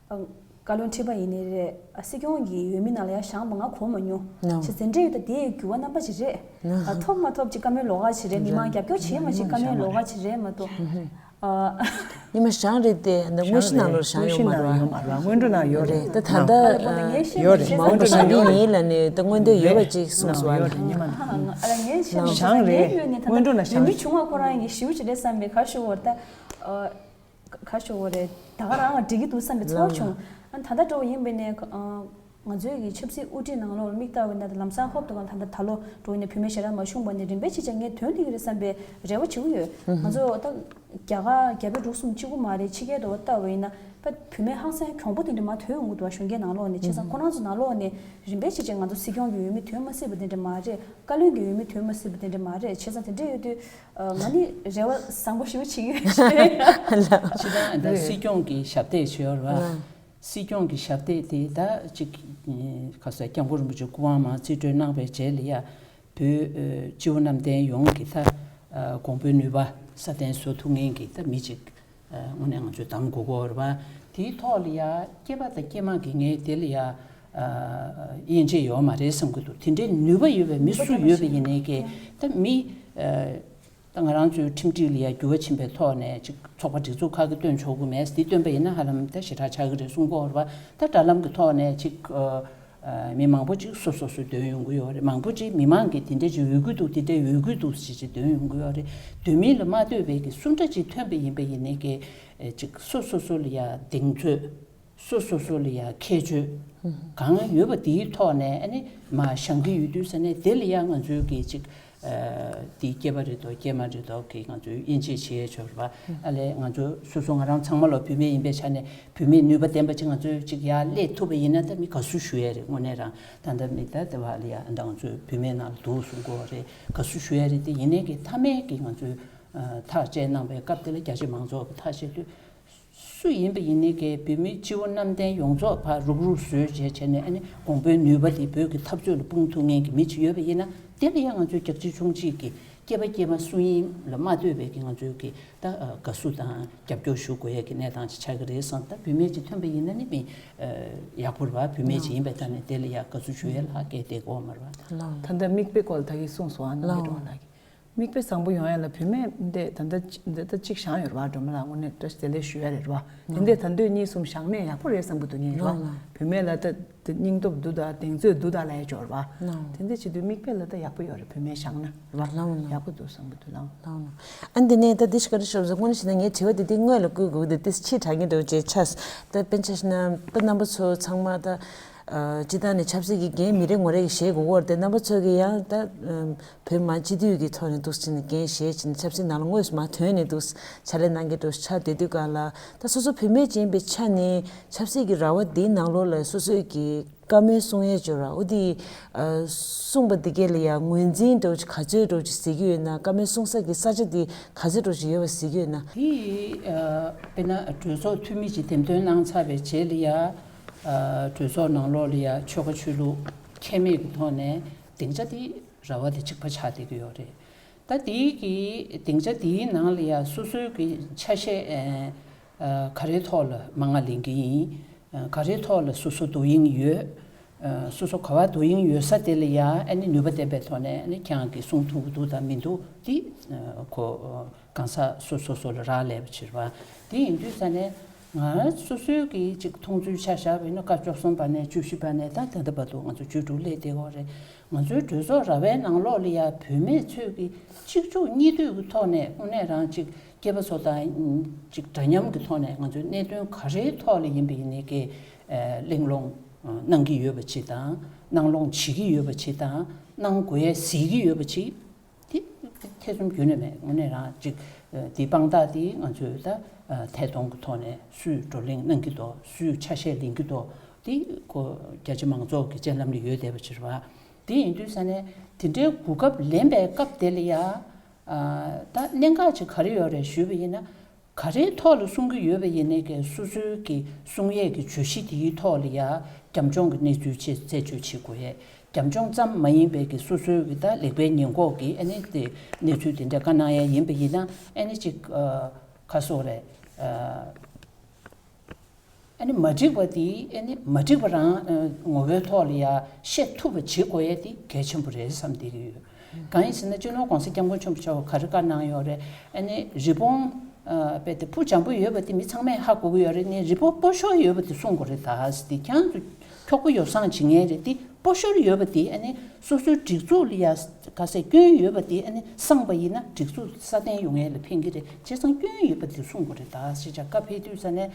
ཨ། བཀའ་བློན་ཁྲི་པ་ཡིན་ནའི་རེད། ཨ། སྲིད་སྐྱོང་གི་འོས་མི་ནང་ལ་ཡང་བཞེངས་པ་ང་གོ་མ་མྱོང་། ནོ། བྱས་ཙང་འདྲ་ཡོད་ད། དེ་འགྱུར་བ་རྣམ་པ་ཅིག་རེད། ནོ། ཨ། ཐོབ་མ་ཐོབ་ཅིག་བཀའ་མོལ་ལོགས་ཀ་ཅིག་རེད། མི་མང་རྒྱབ་སྐྱོར་བྱེད་མ་བྱེད་བཀའ་མོལ་ལོགས་ཀ་ཅིག་རེད་མ་གཏོགས། ཨ། ཉི་མ་བཞེངས་རེད་དེ། ད་དངོས་གཞི་ནང་ལོགས་བཞེངས་ཡོད་མ་རེད་བ། སྔོན་འགྲོ་ནང་ཡོད་རེད། ད་ད་ལྟ་ཡོད་རེད། མ་འོངས་པ་བཞེངས་རྒྱུ་ཡིན་ལབ་ནས་ད་སྔོན་འདོད་ཡོད་པ་ཅིག་གསུངས་སོང་བ། ཡོད་རེད། ཉི་མ་ནང་། ཨ་ལ་ངས་བཤད་ན་བཞེངས་རེད། ངའི་ངོས་ནས་ད་སྔོན་འགྲོ་ནང་བཞེངས་མི་ཆུང་བ་ཁོ་རང་ཡིན་ཞིའུ་ཅིག་རེད་བསམ་པའི་ག་ཞུ་བར་ད། ག་ཞུ་བ་རེད། ད་ག་རང་ལ་འགྲིག་གི་འདུག་བསམ་པའི་ཚོར་བ་བྱུང་། ཨ་ད་ལྟ་འགྲོ་བ་ཡིན་པ་ཡིན་ནའི་ང་ཚོའི་གི་ཆབ་སྲིད་དབུ་ཁྲིད་ནང་ལོགས་ལ་མིག་ལྟ་བ་ཡིན་ན་ད་ལམ་སང་ཧོབ་ཏེ་གང་ད་ལྟ་ད་ལོ་འགྲོ་ཡིན་ན་བུད་མེད་ཞེ་དྲག་མ་བྱུང་བ་ནས་རིམ་པས་ཅིག་ཅིག་ངས་ཐོན་སླེབས་ཀྱི་རེད་བསམ་པའི་རེ་བ་བྱེད་ཀྱི་ཡོད། ང་ཚོ་ད་རྒྱ་གར་རྒྱ་བལ་འབྲུག་གསུམ་གཅིག་པུ་མ་རེད། ཕྱི་རྒྱལ་དུ་ལྟ་བ་ཡིན་ན་ད་བུད་མེད་ཧང་སང་གྱོང་པོ་དེ་འདྲ་མ་ཐོན་ཡོང་གི་འདུག་བ། གཞོན་སྐྱེས་ནང་ལོགས་ནས། བྱས་ཙང་ཁོ་རང་ཚོ་ནང་ལོགས་ནས་རིམ་པས་ཅིག་ཅིག་ང་ཚོ་སྲིད་སྐྱོང་གི་འོས་མི་ཐོན་མ་སྲིད་པ་དེ་འདྲ་མ་རེད། བཀའ་བློན་གྱི་འོས་མི་ཐོན་མ་སྲིད་པ་དེ་འདྲ་མ་རེད། བྱས་ཙང་དེ་འདྲ་ཡོད་དུས། ང་ནི་རེ་བ་བཟང་པོ་ཞིག་བྱེད་ཀྱི་ཡོད། ཕྱི་ད་ད་སྲིད་སྐྱོང་གི་ཞབས་སྟེགས་བྱས་ཡོད་རེད་བ། སྲིད་སྐྱོང་གི་ཞབས་སྟེགས་དེ་ད་ཅིག་ག་ས་སྐྱབས་མགོན་རིན་པོ་ཆེ་སྐུ་དབང་མར་རྩིས་སྤྲོད་གནང་བའི་རྗེས་ལ་ཡ་བོད་སྤྱི་བོ་གནམ་བསྟན་ཡོངས་ཀྱི་ད་གོང་བུའི་ནུས་པ་སྲ་བརྟན་བཟོ་ཐུབ་མཁན་གྱི་ད་མི་ཅིག་དངོས་གནས་ང་ཚོས་གདམ་དགོས་ཀྱི་ཡོད་རེད་བ། དེའི་ཐོག་ལ་ཡ་སྐྱེས་པ་དང་སྐྱེས་མ་གི་ངས་དེ་ལ་ཡ་དབྱེ་འབྱེད་ཡོད་མ་རེད་བསམ་གྱི་འདུག་དེ་འདྲའི་ནུས་པ་ཡོད་པའི་མི་སུ་ཡོད་པ་ཡིན་ནའི་གི་ད་མི། ད་ང་རང་ཚོའི་ཁྲིམས་སྒྲིག་ལ་ཡ་འགྱུར་བ་ཕྱིན་པའི་ཐོག་ནས་ཅིག་ཚོགས་པ་སྒྲིག་འཛུགས་ཁག་གིས་བཏོན་ཆོག་གི་མེད། འདི་བཏོན་པ་ཡིན་ན་ཧ་ལམ་ད་ཞེ་དྲག་ཆགས་ཀྱི་རེད་གསུང་གི་ཡོད་རེད་བ། ད་དྲ་ལམ་གྱི་ཐོག་ནས་ཅིག་མི་མང་པོ་ཅིག་སོ་སོ་སོ་འདོན་ཡོང་གི་ཡོད་རེད། མང་པོ་ཅིག་མི་མང་གིས་དེ་འདྲ་ཅིག་འོས་ཀྱི་འདུག་དེ་འདྲ་འོས་ཀྱི་འདུག་ཅེས་ཅིག་འདོན་ཡོང་གི་ཡོད་རེད། འདོན་མིན་ལ་མ་ལྟོས་པའི་གི་སུ་འདྲ་ཅིག་ཐོན་པ་ཡིན་པ་ཡིན་ནའི་གི་ཅིག་སོ་སོ་སོ་ལ་ཡ་གདེང་ཚོད། སོ་སོ་སོ་ལ་ཡ་ཁྱད་ཆོས་གང་ཡོད་པ་དེའི་ཐོག་ནས་ཨ་ནི་མ་བཞེངས་ཀྱི་ཡོད་དུས་ས་ནས་དེ་ལ་ཡ་ང་ཚོའི་གི་ཅིག་དེ་སྐྱེས་པ་རེད་དོ་སྐྱེས་མ་རེད་དོ་གི་ང་ཚོའི་དབྱེ་འབྱེད་བྱེད་ཡས་ཆོག་རེད་པ། ཨ་ལས་ང་ཚོ་སོ་སོ་ང་རང་ཚང་མ་ལོ་བུད་མེད་ཡིན་པའི་ཆ་ནས་བུད་མེད་ནུས་པ་ལྡན་པ་ཅིག་ང་ཚོའི་ཅིག་ཡར་སླེབས་ཐུབ་པ་ཡིན་ན་ད་མི་དགའ་བསུ་ཞུ་ཡས་རེད། དངོས་གནས་རང་ད་ལྟ་མི་ད་ལྟ་བ་ལ་ཡ་ཨ་ད་ང་ཚོ་བུད་མེད་ནང་ལ་འདུག་གསུང་གི་ཡོད་རེད། དགའ་བསུ་ཞུ་ཡས་རེད། དེ་ཡིན་ནའི་གི་མཐའ་མའི་གི་ང་ཚོའི་ཐག་བཅད་གནང་བའི་སྐབས་དེ་ལ་རྒྱ་ཆེ་མང་ཚོགས་ཀྱི་ཐག་བཅད་དུས། སུ་ཡིན་པ་ཡིན་ནའི་གི་བོད་མི་སྤྱི་བོ་གནམ་བསྟན་ཡོངས་རྫོགས་ཕར་རུག་རུག་བཟོས་བྱས་བྱས་ནས་ཨ་ནི་དགོངས་པའི་ནུས་པ་དེ་བོད་ཀྱི་འཐབ་རྩོད་ལ་སྤུངས་ཐུབ་མཁན་གྱི་མི་ཅིག་ཡོད་པ་ཡིན་ན་དེ་ལ་ཡང་ང་ཚོའི་རྒྱག་ཆེ་ཆུང་ཆེ་གི་སྐྱེས་པ་སྐྱེས་མ་སུ་ཡིན་ལ་མ་ལྟོས་པའི་གི་ང་ཚོའི་གི་ད་དགའ་བསུ་དང་རྒྱབ་སྐྱོར་ཞུ་དགོས་ཡས་ཀྱི་གནས་སྟངས་ཅིག་ཆགས་ཀྱི་རེད་བསམ། ད་བུད་མེད་ཅིག་ཐོན་པ་ཡིན་ན་ནི་མི་ཡག་པོ་རེད་བ། བུད་མེད་ཅིག་ཡིན་པའི་ཐད་ནས་དེ་ལ་ཡང་དགའ་བསུ་ཞུ་ཡས་ལ་སྐད་དེ་གོ་མ་རེད་བ། ད་ལྟ་མིག་དཔེ་སྐོར་ལ་ད་གིན་གསུངས་སོང་ཨ་ནི་མི་གྲོངས་ལགས་ཀྱིས། མིག་དཔེ་བཟང་པོ་ཡོང་ཡ་ལ་བུད་མེད་འདི་ད་ལྟ་ཅི་ད་ལྟ་གཅིག་བཞེངས་ཡོད་རེད་བ། སྒྲོལ་མ་ལགས་དངོས་གནས་བཀྲ་ཤིས་བདེ་ལེགས་ཞུ་ཡ་རེད་བ། དེ་འདྲས་ད་འདོད་གཉིས་གསུམ་བཞེངས་ནས་ཡག་པོ་རེད་བསམ་གི་འདུག་ཉིན་རེད་བ། བུད་མེད་ལ་ད་དེ་སྙིང་སྟོབས་འདུག་ད་གདེང་ཚོད་འདུག་ད་ལབ་ཡ་ཅིག་ཡོད་རེད་བ། དེ་འདྲས་བྱེད་དུས་མིག་དཔེ་ལ་ད་ཡག་པོ་ཡོད་རེད། བུད་མེད་བཞེངས་ན་རེད་བ། ཡག་པོ་འདུག་བསམ་གི་འདུག་ལགས། ཨ་འདི་ནས་ད་འདི་ཞིག་ག་རེ་ཞུ་བ་ཟེར། དངོས་གནས་བྱས་ན་ངའི་དྲི་བ་འདི་འདི་སྔོན་ལ་བསྐུལ་དགོས་འདུག་འདི་ཕྱིས་དྲག་གི་འདུག་ཅེས་ཆགས། ད་དཔེར་ཆ་བཞག་ན་ད་རྣམ་པ་ཚོ་ཚང་མ་ད་སྤྱི་བཏང་ནས་ཆབ་སྲིད་ཀྱི་འགན་མི་རེ་ངོ་རེ་གིས་བཞེས་དགོས་ཀྱི་ཡོད་རེད་དེ། རྣམ་པ་ཚོ་གིས་ཡང་ད་བོད་མི་མང་སྤྱི་འཐུས་ཀྱི་ཐོག་ནས་འདུག་སེ་བྱས་ནས་འགན་བཞེས་བྱས་ནས་ཆབ་སྲིད་ནང་ལ་དངོས་སུ་མར་ཐོན་ནས་འདུག་སེ་ཕྱག་ལས་གནང་མཁན་འདྲ་ཆགས་བསྡད་དུས་སྒང་ལ། ད་སོ་སོ་བུད་མེད་ཅིག་ཡིན་པའི་ཆ་ནས་ཆབ་སྲིད་ཀྱི་ར་བ་འདིའི་ནང་ལོགས་ལ་སོ་སོའི་གི་བཀའ་མོལ་གསུང་ཡས་ཅིག་ཡོད་རེད་བ། འོ་དེ་གསུངས་པ་འདི་གས་ལ་ཡང་ངོས་འཛིན་འདྲ་ཅིག་ག་ཚོད་འདྲ་ཅིག་གཟིགས་ཀྱི་ཡོད་ན། བཀའ་མོལ་གསུང་ས་གི་ས་ཆ་དེ་ག་ཚོད་འདྲ་ཅིག་ཡོད་པ་གཟིགས་ཀྱི་ཡོད་ན། དེ་དཔེར་ན་གྲོས་ཚོགས་འཐུས་མི་ཅིག་འདེམས་ཐོན་གནང་ཚར་བའི་རྗེས་ལ་ཡ། གྲོས་ཚོགས་ནང་ལོགས་ལ་ཡ་ཆོལ་ཁ་ཆོས་ལུགས་ཁྱད་མེད་ཀྱི་ཐོག་ནས་སྡིངས་ཆ་དེ་ར་བ་དེ་གཅིག་པ་ཆགས་བསྡད་ཀྱི་ཡོད་རེད། ད་དེའི་གི་སྡིངས་ཆ་དེའི་ནང་ལ་ཡ་སོ་སོའི་གི་ཆ་ཤས་ག་རེའི་ཐོག་ལ་མང་ང་ལེན་གྱི་ཡིན། ག་རེའི་ཐོག་ལ་སོ་སོ་དོ་དབྱིངས་ཡོད། སོ་སོ་ག་བ་དོ་དབྱིངས་ཡོད་ས་དེ་ལ་ཡ་ཨ་ནི་ནུས་པ་ལྡན་པའི་ཐོག་ནས་ཨ་ནི་ཁྱེད་རང་གིས་གསུང་ཐུབ་ཀྱི་འདུག་དང་མི་འདུག་དེ་ཁོ་གང་ཟག་སོ་སོ་སོ་ལ་རག་ལས་པ་ཕྱིར་བ། དེ་ཡིན་དུས་ས་ནས་ང་སོ་སོའི་གི་ཅིག་མཐོང་ཚུལ་ཆ་བཞག་པ་ཡིན་ན། བཀའ་བཅུ་གསུམ་པ་ནས་བཅུ་བཞི་པ་ནས་ད་ད་ལྟ་བར་དུ་ང་ཚོ་བཅུ་དྲུག་སླེབས་བསྡད་ཡོད་རེད། ང་ཚོའི་གྲོས་ཚོགས་ར་བའི་ནང་ལོགས་ལ་ཡ་བུད་མེད་ཚོས་ཀྱི་གཅིག་མཇུག་གཉིས་མཐུད་ཀྱི་ཐོག་ནས་དངོས་གནས་རང་ཅིག་སྐྱེས་པ་ཚོ་དང་ཅིག་འདྲ་མཉམ་གྱི་ཐོག་ནས་ང་ཚོའི་གནད་དོན་ག་རེའི་ཐོག་ལ་ཡིན་པ་ཡིན་ནའི་གི་གླེང་སློང་གནང་གི་ཡོད་པ་ཅིག་དང་། གནང་སློང་བྱེད་ཀྱི་ཡོད་པ་ཅིག་དང་། གནང་དགོས་ཡས་གཟིགས་ཀྱི་ཡོད་པ་ཅིག་དེ་ཐེ་ཚོམ་རྒྱུན་ནས་མེད། དངོས་གནས་རང་ཅིག་དེའི་དཔང་རྟགས་དེ་ང་ཚོས་ད་ཐད་གཏོང་གི་ཐོག་ནས་སུས་བགྲོ་གླེང་གནང་གི་འདུག་སུས་ཆ་ཤས་ལེན་གྱི་འདུག་དེ་ཁོ་རྒྱ་ཆེ་མང་ཚོགས་ཀྱི་སྤྱན་ལམ་ལ་ཡོད་བསྡད་པ་ཕྱིར་བ། དེ་ཡིན་དུས་ས་ནས་དེ་འདྲའི་གོ་སྐབས་ལེན་པའི་སྐབས་དེ་ལ་ཡ། ད་གནད་འགག་ཅིག་ག་རེ་ཡོད་རེད་ཞུས་པ་ཡིན་ན། ག་རེའི་ཐོག་ལ་གསུང་གི་ཡོད་པ་ཡིན་ནའི་གི་སོ་སོའི་གི་གསུང་ཡས་ཀྱི་བརྗོད་གཞི་དེའི་ཐོག་ལ་ཡ་རྒྱབ་ལྗོངས་ཀྱི་གནས་ཚུལ་ཆེད་རྩད་གཅོད་བྱེད་དགོས་ཡས། རྒྱབ་ལྗོངས་ཙམ་མ་ཡིན་པའི་གི་སོ་སོའི་གི་ད་ལེགས་སྤེལ་ཉེས་འགོག་གི་ཨ་ནི་དེ་གནས་ཚུལ་དེ་འདྲ་བཀའ་གནང་ཡས་ཡིན་པ་ཡིན་ན་ཨ་ནི་ཅིག་ག་སོག་རེད། ཨ་ནི་མ་འགྲིག་པ་དེ་ཨ་ནི་མ་འགྲིག་པ་རང་ངོ་བོའི་ཐོག་ལ་ཡ་བཤད་ཐུབ་པ་བྱེད་དགོས་ཡས་དེ་གལ་ཆེན་པོ་རེད་བསམ་བསྡད་ཀྱི་ཡོད། གང་ཡིན་ཟེར་ན་སྤྱི་ནོར་༸གོང་ས་༸སྐྱབས་མགོན་ཆེན་པོ་མཆོག་ག་རེ་བཀའ་གནང་ཡོད་རེད། ཨ་ནི་རི་བོང་རྦད་དེ་བུ་འཇམ་པོ་ཡོད་པ་དེ་མི་ཚང་མས་ཧ་གོ་གི་ཡོད་རེད། ནི་རི་བོང་སྤོ་ཤོར་ཡོད་པ་དེ་སྲུང་དགོས་རེད། ད་ཟེར་དེ་ཁྱེད་རང་ཚོ་འཁྱོག་པོ་ཡོ་བསྲང་བྱེད་མཁན་རེད། དེ་སྤོ་ཤོར་ཡོད་པ་དེ་ཨ་ནི་སོ་སོའི་སྒྲིག་འཛུགས་ལ་ཡ་ག་ཟེར་སྐྱོན་ཡོད་པ་དེ་ཨ་ནི་བསྲངས་པ་ཡིན་ན་སྒྲིག་འཛུགས་སྲ་བརྟན་ཡོང་ཡས་ལ་ཕན་གྱི་རེད། བྱས་ཙང་སྐྱོན་ཡོད་པ་དེ་སྲུང་དགོས་རེད། ད་ཞེས་བྱ་བཀའ་ཕེབས་དུས་ས་ནས་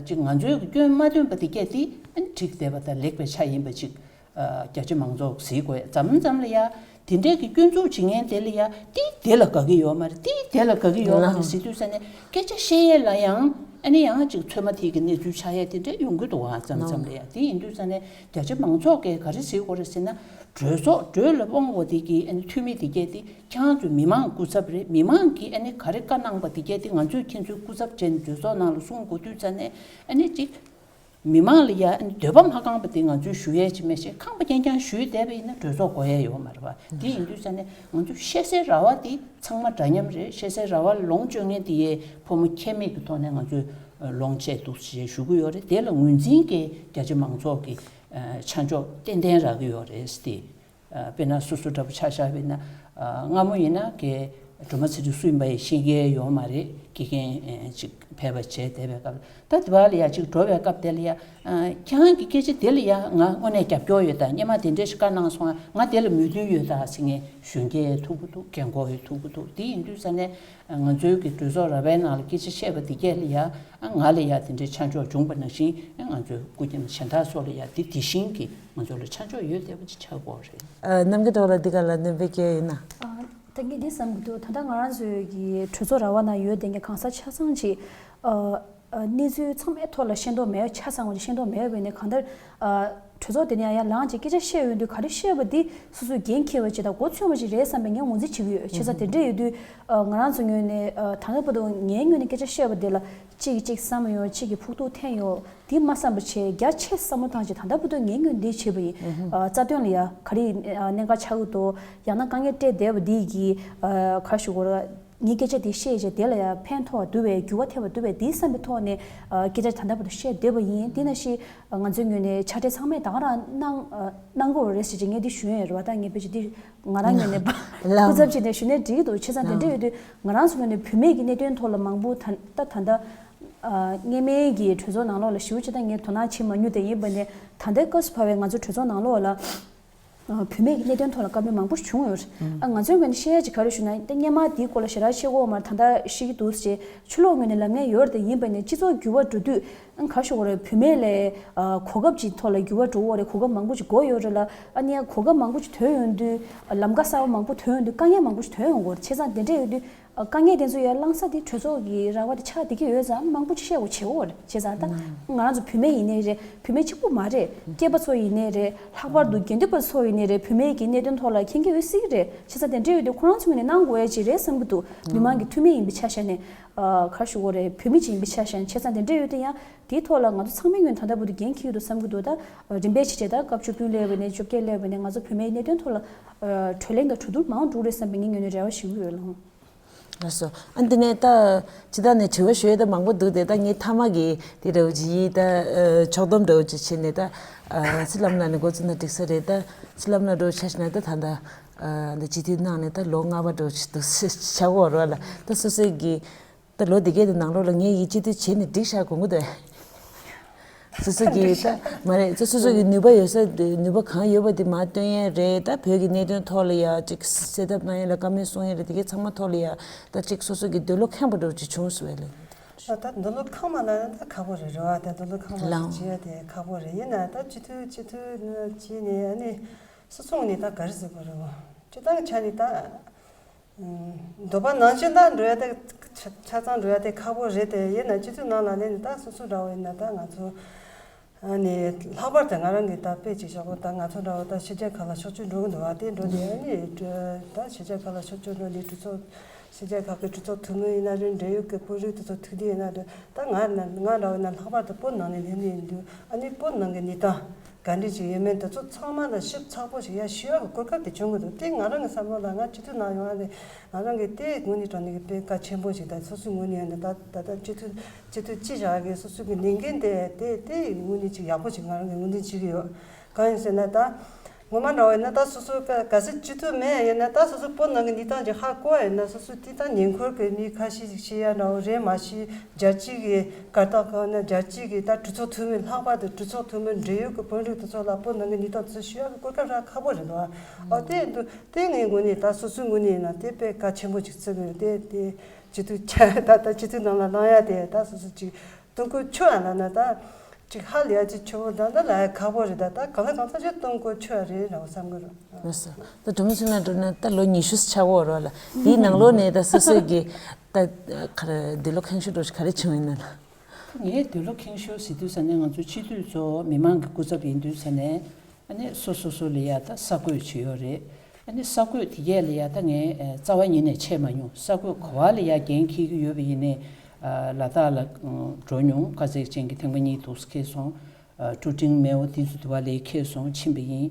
ཅིག་ང་ཚོའི་གི་སྐྱོན་མ་ཐོན་པ་དེ་སྐད་དེ་ཨ་ནི་འགྲིག་བསྡད་པ་དང་ལེགས་པའི་ཆ་ཡིན་པ་ཅིག་རྒྱ་ཆེ་མང་ཚོགས་གཟིགས་དགོས། མཚམས་མཚམས་ལ་ཡ་དེ་འདྲའི་གི་སྐྱོན་འཛུགས་བྱེད་མཁན་དེ་ལ་ཡ་དེ་དེ་ལ་དགའ་གི་ཡོད་མ་རེད། དེ་དེ་ལ་དགའ་གི་ཡོད་མ་རེད་ཟེར་དུས་ས་ནས་སྐད་ཆ་བཤད་ཡས་ལ་ཡང་ཨ་ནི་ཡང་ཅིག་ཚོད་མ་ཐིག་གི་གནས་ཚུལ་ཆགས་ཡས་དེ་འདྲ་ཡོང་གི་འདུག་བ། མཚམས་མཚམས་ལ་ཡ་དེ་ཡིན་དུས་ས་ནས་རྒྱ་ཆེ་མང་ཚོགས་ཀྱིས་ག་རེ་ཟེར་དགོས་རེད་ཟེར་ན། གྲོས་ཚོགས་གྲོས་ལ་དབང་བ་དེ་གི་ཨ་ནི་འཐུས་མི་དེ་གས་དེ་ཁྱེད་རང་ཚོའི་མི་མང་སྐུ་ཚབ་རེད། མི་མང་གིས་ཨ་ནི་ག་རེ་བཀའ་གནང་པ་དེ་གས་དེ་ང་ཚོས་ཁྱེད་ཚོའི་སྐུ་ཚབ་བྱས་ནས་གྲོས་ཚོགས་ནང་ལ་གསུང་དགོས་དུས་ཙ་ནས་ཨ་ནི་ཅིག་མི་མང་ལ་ཡ་ཨ་ནི་འདོད་པ་མ་ཁེངས་པ་དེ་ང་ཚོས་ཞུ་ཡས་ཅིག་མེད་བྱས། ཁེངས་པ་རྐྱང་རྐྱང་ཞུས་བསྡད་པ་ཡིན་ན་གྲོས་ཚོགས་དགོས་ཡས་ཡོད་མ་རེད་བ། དེ་ཡིན་དུས་ཙ་ནས་ང་ཚོས་བཤད་སའི་ར་བ་དེ་ཚང་མ་འདྲ་མཉམ་རེད། བཤད་སའི་ར་བ་ལ་ལོངས་སྤྱོད་མཁན་དེ་ཡས་ཕོ་མོ་ཁྱད་མེད་ཀྱི་ཐོག་ནས་ང་ཚོས་ལོངས་སྤྱད་འདུག་ཅེས་ཞུ་གི་ཡོད་རེད། དེ་ལ་ངོས་འཛིན་གྱིས་རྒྱ་ཆེ་མང་ཚོགས་ཀྱི་ཆ་འཇོག་ཏན་ཏན་རག་གི་ཡོད་རེད་ཟེར་ཏེ། དཔེར་ན་སོ་སོ་འདྲ་པོ་ཆ་བཞག་པ་ཡིན་ན། སྔ་མོ་ཡིན་ན་གི་སྒྲོལ་མ་ཚེ་རིང་སུ་ཡིན་པ་ཡང་ཤེས་ཀྱི་ཡོད་མ་རེད། དགེ་རྒན་ཅིག་ཕེབས་པ་བྱས་བསྡད་པའི་སྐབས་ད་དེ་བ་ལ་ཡ་ཅིག་འགྲོ་བའི་སྐབས་དེ་ལ་ཡ། ཁྱེད་རང་གི་སྐད་ཆ་དེ་ལ་ཡ་ང་དངོས་གནས་རྒྱབ་སྐྱོར་ཡོད་ད། སྔོན་མ་དེ་འདྲས་ཞིག་བཀའ་གནང་སོང་ང་དེ་ལ་མོས་མཐུན་ཡོད་ད་ཟེར་མཁན་གཞོན་སྐྱེས་ཐུག་གི་འདུག་རྒན་གོག་ཡང་ཐུག་གི་འདུག་དེ་ཡིན་དུས་ས་ནས་ང་ཚོའི་གི་གྲོས་ཚོགས་ར་བའི་ནང་ལ་སྐད་ཆ་བཤད་པ་དེ་གས་ལ་ཡ། ང་ལ་ཡ་དེ་འདྲའི་ཆ་འཇོག་བྱུང་པ་ནང་བཞིན་ང་ཚོའི་སྐུ་མཁྱེན་གཞན་དག་སོགས་ལ་ཡ་དེ་དེ་བཞིན་གྱི་ང་ཚོ་ལ་ཆ་འཇོག་ཡོད་བསྡད་པ་ཅིག་ཆགས་ཀྱི་ཡོད་རེད། ཨ། རྣམ་རྒྱལ་ཐོག་ལ་འདི་ག་ལ་སྣོན་པ་བསྐྱལ་ཡོད་ན། ཨ། ད་ངས་འདི་བསམ་གྱི་འདུག་ད་ལྟ་ང་རང་ཚོའི་གི་གྲོས་ཚོགས་ར་བ་ནང་ཡོད་བསྡད་མཁན་གང་ཟག་ཆ་ཚང་ཅིག་ཨ། ཨ། གནས་ཚུལ་ཚང་མའི་ཐོག་ལ་ཤེས་རྟོགས་མེད། ཆ་ཚང་བ་ཅིག་ཤེས་རྟོགས་མེད་པ་ཡིན་ན་གང་ལྟར། ཨ། གྲོས་ཚོགས་དེ་ནས་ཡང་ཡང་ལངས་ཅིག་སྐད་ཆ་བཤད་ཡོང་དུས་ག་རེ་བཤད་པ་འདི་སོ་སོས་འགན་འཁྱེར་བ་ཅིག་དང་མགོ་མཚོན་པ་ཅིག་རེད་བསམ་པའི་ངས་ངོས་འཛིན་བྱེད་ཀྱི་ཡོད། བྱས་ཙང་དེ་འདྲ་ཡོད་དུས། ཨ། ང་རང་ཚོ་ངོས་ནས། ཨ། ད་ལྟ་བར་དུ་ངའི་ངོས་ནས་སྐད་ཆ་བཤད་པ་འདི་ལ་གཅིག་གིས་གཅིག་བསམ་ཡོང་། གཅིག་གིས་ཕོག་ཐུག་འཐེན་ཡོང་། དེ་མ་བསམ་པ་བྱས། རྒྱ་ཆེ་བསམ་བློ་བཏང་བྱས་ད་ལྟ་བར་དུ་ངའི་ངོས་ནས་འདི་བྱས་པ་ཡིན། ཨ། རྩ་དོན་ལ་ཡ་ག་རེ། ཨ། གནད་འགག་ཆགས་ཀྱི་འདུག་ཡང་ན་དཀའ་ངལ་འཕྲད་བསྡད་པ་འདི་གི། ཨ། ག་རེ་ཞུ་དགོས་རེད། ངའི་སྐད་ཆ་དེ་བཤད་རྗེས་དེ་ལ་ཡང་ཕན་ཐོགས་པ་འདུག་པས། འགྱུར་བ་ཐེབས་པ་འདུག་པས། དེའི་བསམ་པའི་ཐོག་ནས་ཨ་སྐད་ཆ་ད་ལྟ་བར་དུ་བཤད་བསྡད་པ་ཡིན། དེ་ནང་བཞིན་ཨ་ང་ཚོའི་ངོས་ནས་ཕྱག་སྦྲེལ་ཚང་མས་ད་ག་རང་གནང་ཨ་གནང་དགོས་པ་རེད་ཟེར་གྱི་ངས་འདི་ཞུ་ཡས་རེད་བ། ད་ངས་ཕལ་ཆེར་འདི་ང་རང་ངོས་ནས་ལགས། སྐུ་ཚབ་བྱས་ནས་ཞུ་ནས་འགྲིག་གི་འདུག་བྱས་ཙང་དེ་འདྲ་ཡོད་དུས་ང་རང་ཚོ་ངོས་ནས་བུད་མེད་ཀྱི་གནད་དོན་ཐོག་ལ་མང་པོ་ད་ད་ད་ལྟ་ཨ་སྔོན་མའི་གི་གྲོས་ཚོགས་ནང་ལོགས་ལ་ཞེ་པོ་ཅིག་ད་ངས་དོ་སྣང་བྱེད་མ་མྱོང་། དེ་ཡིན་པ་ནས་ད་ལྟའི་སྐབས་སུ་བབས་པའི་ང་ཚོ་གྲོས་ཚོགས་ནང་ལོགས་ལ། ཨ་བུད་མེད་ཀྱི་གནད་དོན་ཐོག་ལ་བཀའ་མོལ་མང་པོ་ཞིག་བྱུང་ཡོད་རེད། ཨ་ང་ཚོའི་ངོས་ནས་བཤད་ཡ་ཅིག་ག་རེ་ཞུ་ན། ད་སྔོན་མ་འདིའི་སྐོར་ལ་ཞེ་དྲག་བཤད་དགོས་པ་མ་རེད། ད་ལྟ་ཤེས་ཀྱི་འདུག་ཅེས་ཕྱི་ལོགས་ངོས་ནས་ལབ་མཁན་ཡོད་རེད། དེ་ཡིན་པ་ནས་སྤྱི་ཚོགས་འགྱུར་བ་འགྲོ་དུས་ཨ་ག་རེ་ཞུ་དགོས་རེད། བུད་མེད་ལ་ཨ་གོ་སྐབས་ཅིག་ཐོག་ལ་འགྱུར་བ་འགྲོ་གི་ཡོད་རེད། གོ་སྐབས་མང་པོ་ཅིག་དགོས་ཡོད་རེད་ལ། ཨ་ནི་གོ་སྐབས་མང་པོ་ཅིག་ཐོན་ཡོང་དུས་ཨ་ལམ་ཀ་གསར་པ་མང་པོ་ཐོན་ཡོང་དུས་དཀའ་ངལ་མང་པོ་ཅིག་ཐོན་ཡོང་གི་ཡོད་རེད། བྱས་ཙང་དེ་འདྲ་ཡོད་དུས། ཨ་དཀའ་ངལ་དེ་ཚོ་ཡར་བསླང་ས་དེ་གྲོས་ཚོགས་ཀྱི་ར་བ་དེ་ཆགས་བསྡད་ཀྱི་ཡོད་ཙང་མང་པོ་ཅིག་བཤད་དགོས་བྱེད་དགོས་རེད། བྱས་ཙང་ད་ང་རང་ཚོ་བུད་མེད་ཡིན་ནའི་རེད། བུད་མེད་གཅིག་པུ་མ་རེད། སྐྱེས་པ་ཚོ་ཡིན་ནའི་རེད། ལྷག་པར་དུ་དགེ་འདུན་པ་ཚོ་ཡིན་ནའི་རེད། བུད་མེད་ཀྱི་གནད་དོན་ཐོག་ལ་མཁྱེན་གྱི་ཡོད་སྲིད་ཀྱི་རེད། བྱས་ཙང་དེ་འདྲ་ཡོད་དུས་ཁོ་རང་ཚོ་ངོས་ནས་གནང་དགོས་ཡ་ཅིག་རེད་བསམ་གྱི་འདུག་མི་མང་གི་འཐུས་མི་ཡིན་པའི་ཆ་བཞག་ནས། ཨ་ག་རེ་ཞུ་དགོས་རེད། བུད་མེད་ཅིག་ཡིན་པའི་ཆ་བཞག་ནས། བྱས་ཙང་དེ་འདྲ་ཡོད་དུས་ཡང་དེའི་ཐོག་ལ་ང་ཚོ་ཚང་མའི་ངོས་ནས་ད་ལྟ་བར་དུ་འགན་འཁྱེར་ཡོད་འདུག་བསམ་གྱི་འདུག་ད་རིམ་པས་བྱས་བྱས་ད་སྐབས་བཅུ་བདུན་སླེབས་པ་ནས་བཅོ་བརྒྱད་སླེབས་པ་ནས་ང་ཚོ་བུད་མེད་གནད་དོན་ཐོག་ལ་ཨ་གྲོས་གླེང་དང་གྲོས་བསྡུར་མང་དུ་འགྲོ་གི་རེད་བསམ་པའི་ངའི་ངོས་ནས་རེ་བ་ཞུ་གི་ཡོད་ལགས། ལགས་སོ། ཨ་འདི་ནས་ད་ཇི་ལྟར་ནས་དྲི་བ་ཞུ་ཡས་ད་མང་པོ་འདུག་སྟེ། ད་ངས་མཐའ་མ་གི་དེ་འདྲ་བོ་ཅིག་ཡིན། ད་ཨ་ཕྱོགས་བསྡོམས་འདྲ་བོ་ཅིག་བྱས་ནས། ད་ཨ་ཚེ་ལམ་ལགས་ནས་འགོ་བཙུགས་ན་འགྲིག་ས་རེད། ད་ཚེ་ལམ་ལགས་འདྲ་བོ་ཆ་བཞག་ན་ད་ད་ད་ཨ་འདི་སྤྱི་འཐུས་གནང་ནས་ད་ལོ་ལྔ་པ་འདྲ་བོ་ཅིག་འདུག་ས་ཆགས་ཀྱི་ཡོད་རེད་ལགས། ད་སོ་སོའི་གི་ད་ལོ་འདི་གའི་དེ་ནང་ལོགས་ལ་ངས་ཡིན་སྤྱི་འཐུས་བྱས་ནས་འགྲིག་ཤག་དགོངས་ཀྱི་འདུག་སོ་སོ་གི་ད་མ་རེད། སོ་སོ་གི་ནུས་པ་ཡོད་ས་དེ། ནུས་པ་གང་ཡོད་པ་དེ་མར་བཏོན་ཡས་རེད། ད་བོད་ཀྱི་གནད་དོན་ཐོག་ལ་ཡ་ཅིག་སེལ་ཐབས་གནང་ཡས་ལ་བཀའ་མོལ་གསུང་ཡས་རེད། དེ་གའི་ཚང་མ་ཐོག་ལ་ཡ་ད་ཅིག་སོ་སོ་གི་འདོད་བློ་ཁེངས་པ་འདྲ་བོ་ཅིག་བྱུང་སོང་བས་ལགས། ད་འདོད་བློ་ཁེངས་མ་ལབ་ན་ད་ཁག་པོ་རེད། རེད་བ། ད་འདོད་བློ་ཁེངས་པ་ལགས། ཅིག་བྱེད་ཡས་དེ་ཁག་པོ་རེད། ཡིན་ན་ད་སྤྱི་འཐུས་སྤྱི་འཐུས་ནང་བྱས་ནས་ཨ་ནི་སོ་སོ་ནས་ད་ག་རེ་ཟེར་དགོས་རེད་བ། སྤྱིར་བཏང་གི་ཆ་ནས་ད། འདོད་པ་ནང་བཞིན་ད་འགྲོ་ཡ་དེ་ཆ་ཆ་ཚང་འགྲོ་ཡ་དེ་ཁག་པོ་རེད་དེ། ཡིན་ན་སྤྱི་ཚོགས་ནང་ལ་ནི་ད་སོ་སོ་འདྲ་བོ་ཡིན་ན་ད་ང་ཚོ་ཨ་ནི་ལྷག་པར་དུ་ང་རང་གི་ད་དཔེ་ཅིག་བཞག་གོ། ད་ང་ཚོ་འདྲ་བོ་ད་ཕྱི་རྒྱལ་ཁག་ལ་ཕྱོགས་བསྐྱོད་འགྲོ་གི་འདུག་བ། དེ་འགྲོ་དེ་ཨ་ནི་ད་ཕྱི་རྒྱལ་ཁག་ལ་ཕྱོགས་བསྐྱོད་འགྲོ་དེ་གྲོས་ཚོགས་ཕྱི་རྒྱལ་ཁག་གི་གྲོས་ཚོགས་འཐུས་མི་ཡིན་ན་རེད། འབྲེལ་ཡོད་ཀྱི་དཔོན་རིགས་དེ་ཚོ་ཐུག་དེ་ཡིན་ན་རེད། ད་ང་ང་འདྲ་བོ་ཡིན་ན་ལྷག་པར་དུ་བོད་ནང་ནས་སླེབས་ནི་ཡིན་དུས་ཨ་ནི་བོད་ནང་གི་གནས་སྟངས། ག་འདྲ་ཞིག་ཡོད་མེད་དེ་ཚོ་ཚང་མ་ལ་ཞིབ་ཚགས་པོ་ཞིག་ཡར་ཞུ་ཡག་གི་གོ་སྐབས་དེ་བྱུང་གི་འདུག་དེ་ང་རང་གི་བསམ་བློ་ལ་ང་སྤྱི་འཐུས་ནང་ཡོང་བ་ནས་ང་རང་གི་དེ་ངོས་ནས་དྲང་གནས་ཀྱི་དཔེ་གལ་ཆེན་པོ་ཞིག་དང་། སོ་སོའི་ངོས་ནས་ཡིན་ན་ད་ད་ལྟ་སྤྱི་འཐུས་སྤྱི་འཐུས་སྤྱི་བཞག་གི་སོ་སོ་གི་ལས་འགན་དེ་དེ་དེ་ངོས་ནས་ཅིག་ཡག་པོ་ཞིག་ང་རང་གི་ངོས་འཛིན་བྱེད་ཀྱི་ཡོད། གང་ཡིན་ཟེར་ན་ད་ངོ་མ་འདྲ་བོ་ཡིན་ན་ད་སོ་སོ་ག་གལ་སྲིད་སྤྱི་འཐུས་མེད་ཡིན་ན་ད་སོ་སོ་བོད་ནང་གི་གནས་སྟངས་ཅིག་ཧ་གོ་བ་ཡིན་ན་སོ་སོ་དེ་ད་ཉེ་འཁོར་གྱི་མི་ཁ་ཤས་ཤིག་ཤེས་ཡ་འདྲ་བོ་རེད། མ་གཞི་རྒྱལ་སྤྱི་གི་གར་སྟེགས་ཁག་ན་རྒྱལ་སྤྱི་གི་ད་གྲོས་ཚོགས་འཐུས་མི། ལྷག་པར་དུ་གྲོས་ཚོགས་འཐུས་མི་འབྲེལ་ཡོད་ཀྱི་དཔོན་རིགས་དེ་ཚོ་ལ་བོད་ནང་གི་གནས་སྟངས་ཚུར་ཞུ་ཡག་གི་གོ་སྐབས་རག་ཁག་པོ་རེད་འདུག་ཨ། ཨོ་དེ་འདུག་དེ་ངའི་ངོས་ནས་ད་སོ་སོའི་ངོས་ནས་ཡིན་ན་དེ་དཔེ་གལ་ཆེན་པོ་ཅིག་བརྩི་གི་ཡོད། དེ་དེ་སྤྱི་འཐུས་ཆ་ད་ད་སྤྱི་འཐུས་ནང་ལ་ལངས་ཡ་དེ་ད་སོ་སོ་ཅིག་གཏོང་དགོས་ཆོག་ཨ་ལབ་ན་ད་ཅིག་ཧ་ལས་ཡ་ཅིག་ཆོག་ད་ད་ལབ་ཡ་ཁག་པོ་རེད། ད་ད་གང་ལ་གང་འཚམ་ཅིག་གཏོང་དགོས་ཆོག་ཨ་རེད་ར་བསམ་གི་རེད། ལགས་སོ། ད་དུང་སོང་ན་འགྲོ་ན་ད་ལོ་ཉི་ཤུ་ཆགས་ཡོད་རེད་ལགས། དེའི་ནང་ལོགས་ནས་ད་སོ་སོའི་གི་ད་ག་རེ་འདོད་བློ་ཁེངས་ཤོས་འདྲ་བོ་ཞིག་ག་རེ་བྱུང་ཡིན་ན་ལགས། ངའི་འདོད་བློ་ཁེངས་ཤོས་ཟེར་དུས་ཙ་ནས་ང་ཚོ་སྤྱི་འཐུས་ཚོ་མི་མང་གི་སྐུ་ཚབ་ཡིན་དུས་ཙ་ནས་ཨ་ནི་སོ་སོ་སོ་ལ་ཡ་ད་ས་བགོས་བྱས་ཡོད་རེད། ཨ་ནི་ས་བགོས་དེ་གས་ལ་ཡ་ད་ངས་རྩ་བ་ཉིད་ནས་ཆད་མ་མྱོང་། ས་བགོས་ག་བ་ལ་ཡ་འགན་འཁྱེར་གྱི་ཡོད་པ་ཡིན་ནའི་ལ་དྭགས་ལ་འགྲོ་མྱོང་། དཀའ་ཚེགས་ཅན་གྱི་ཐེངས་མ་གཉིས་འདུག་སེ་འཁྱེར་སོང་། ཀྲུ་ཀྲིང་མེའོ་དེ་ཚོ་དུ་བ་ལའི་འཁྱེར་སོང་ཕྱིན་པ་ཡིན།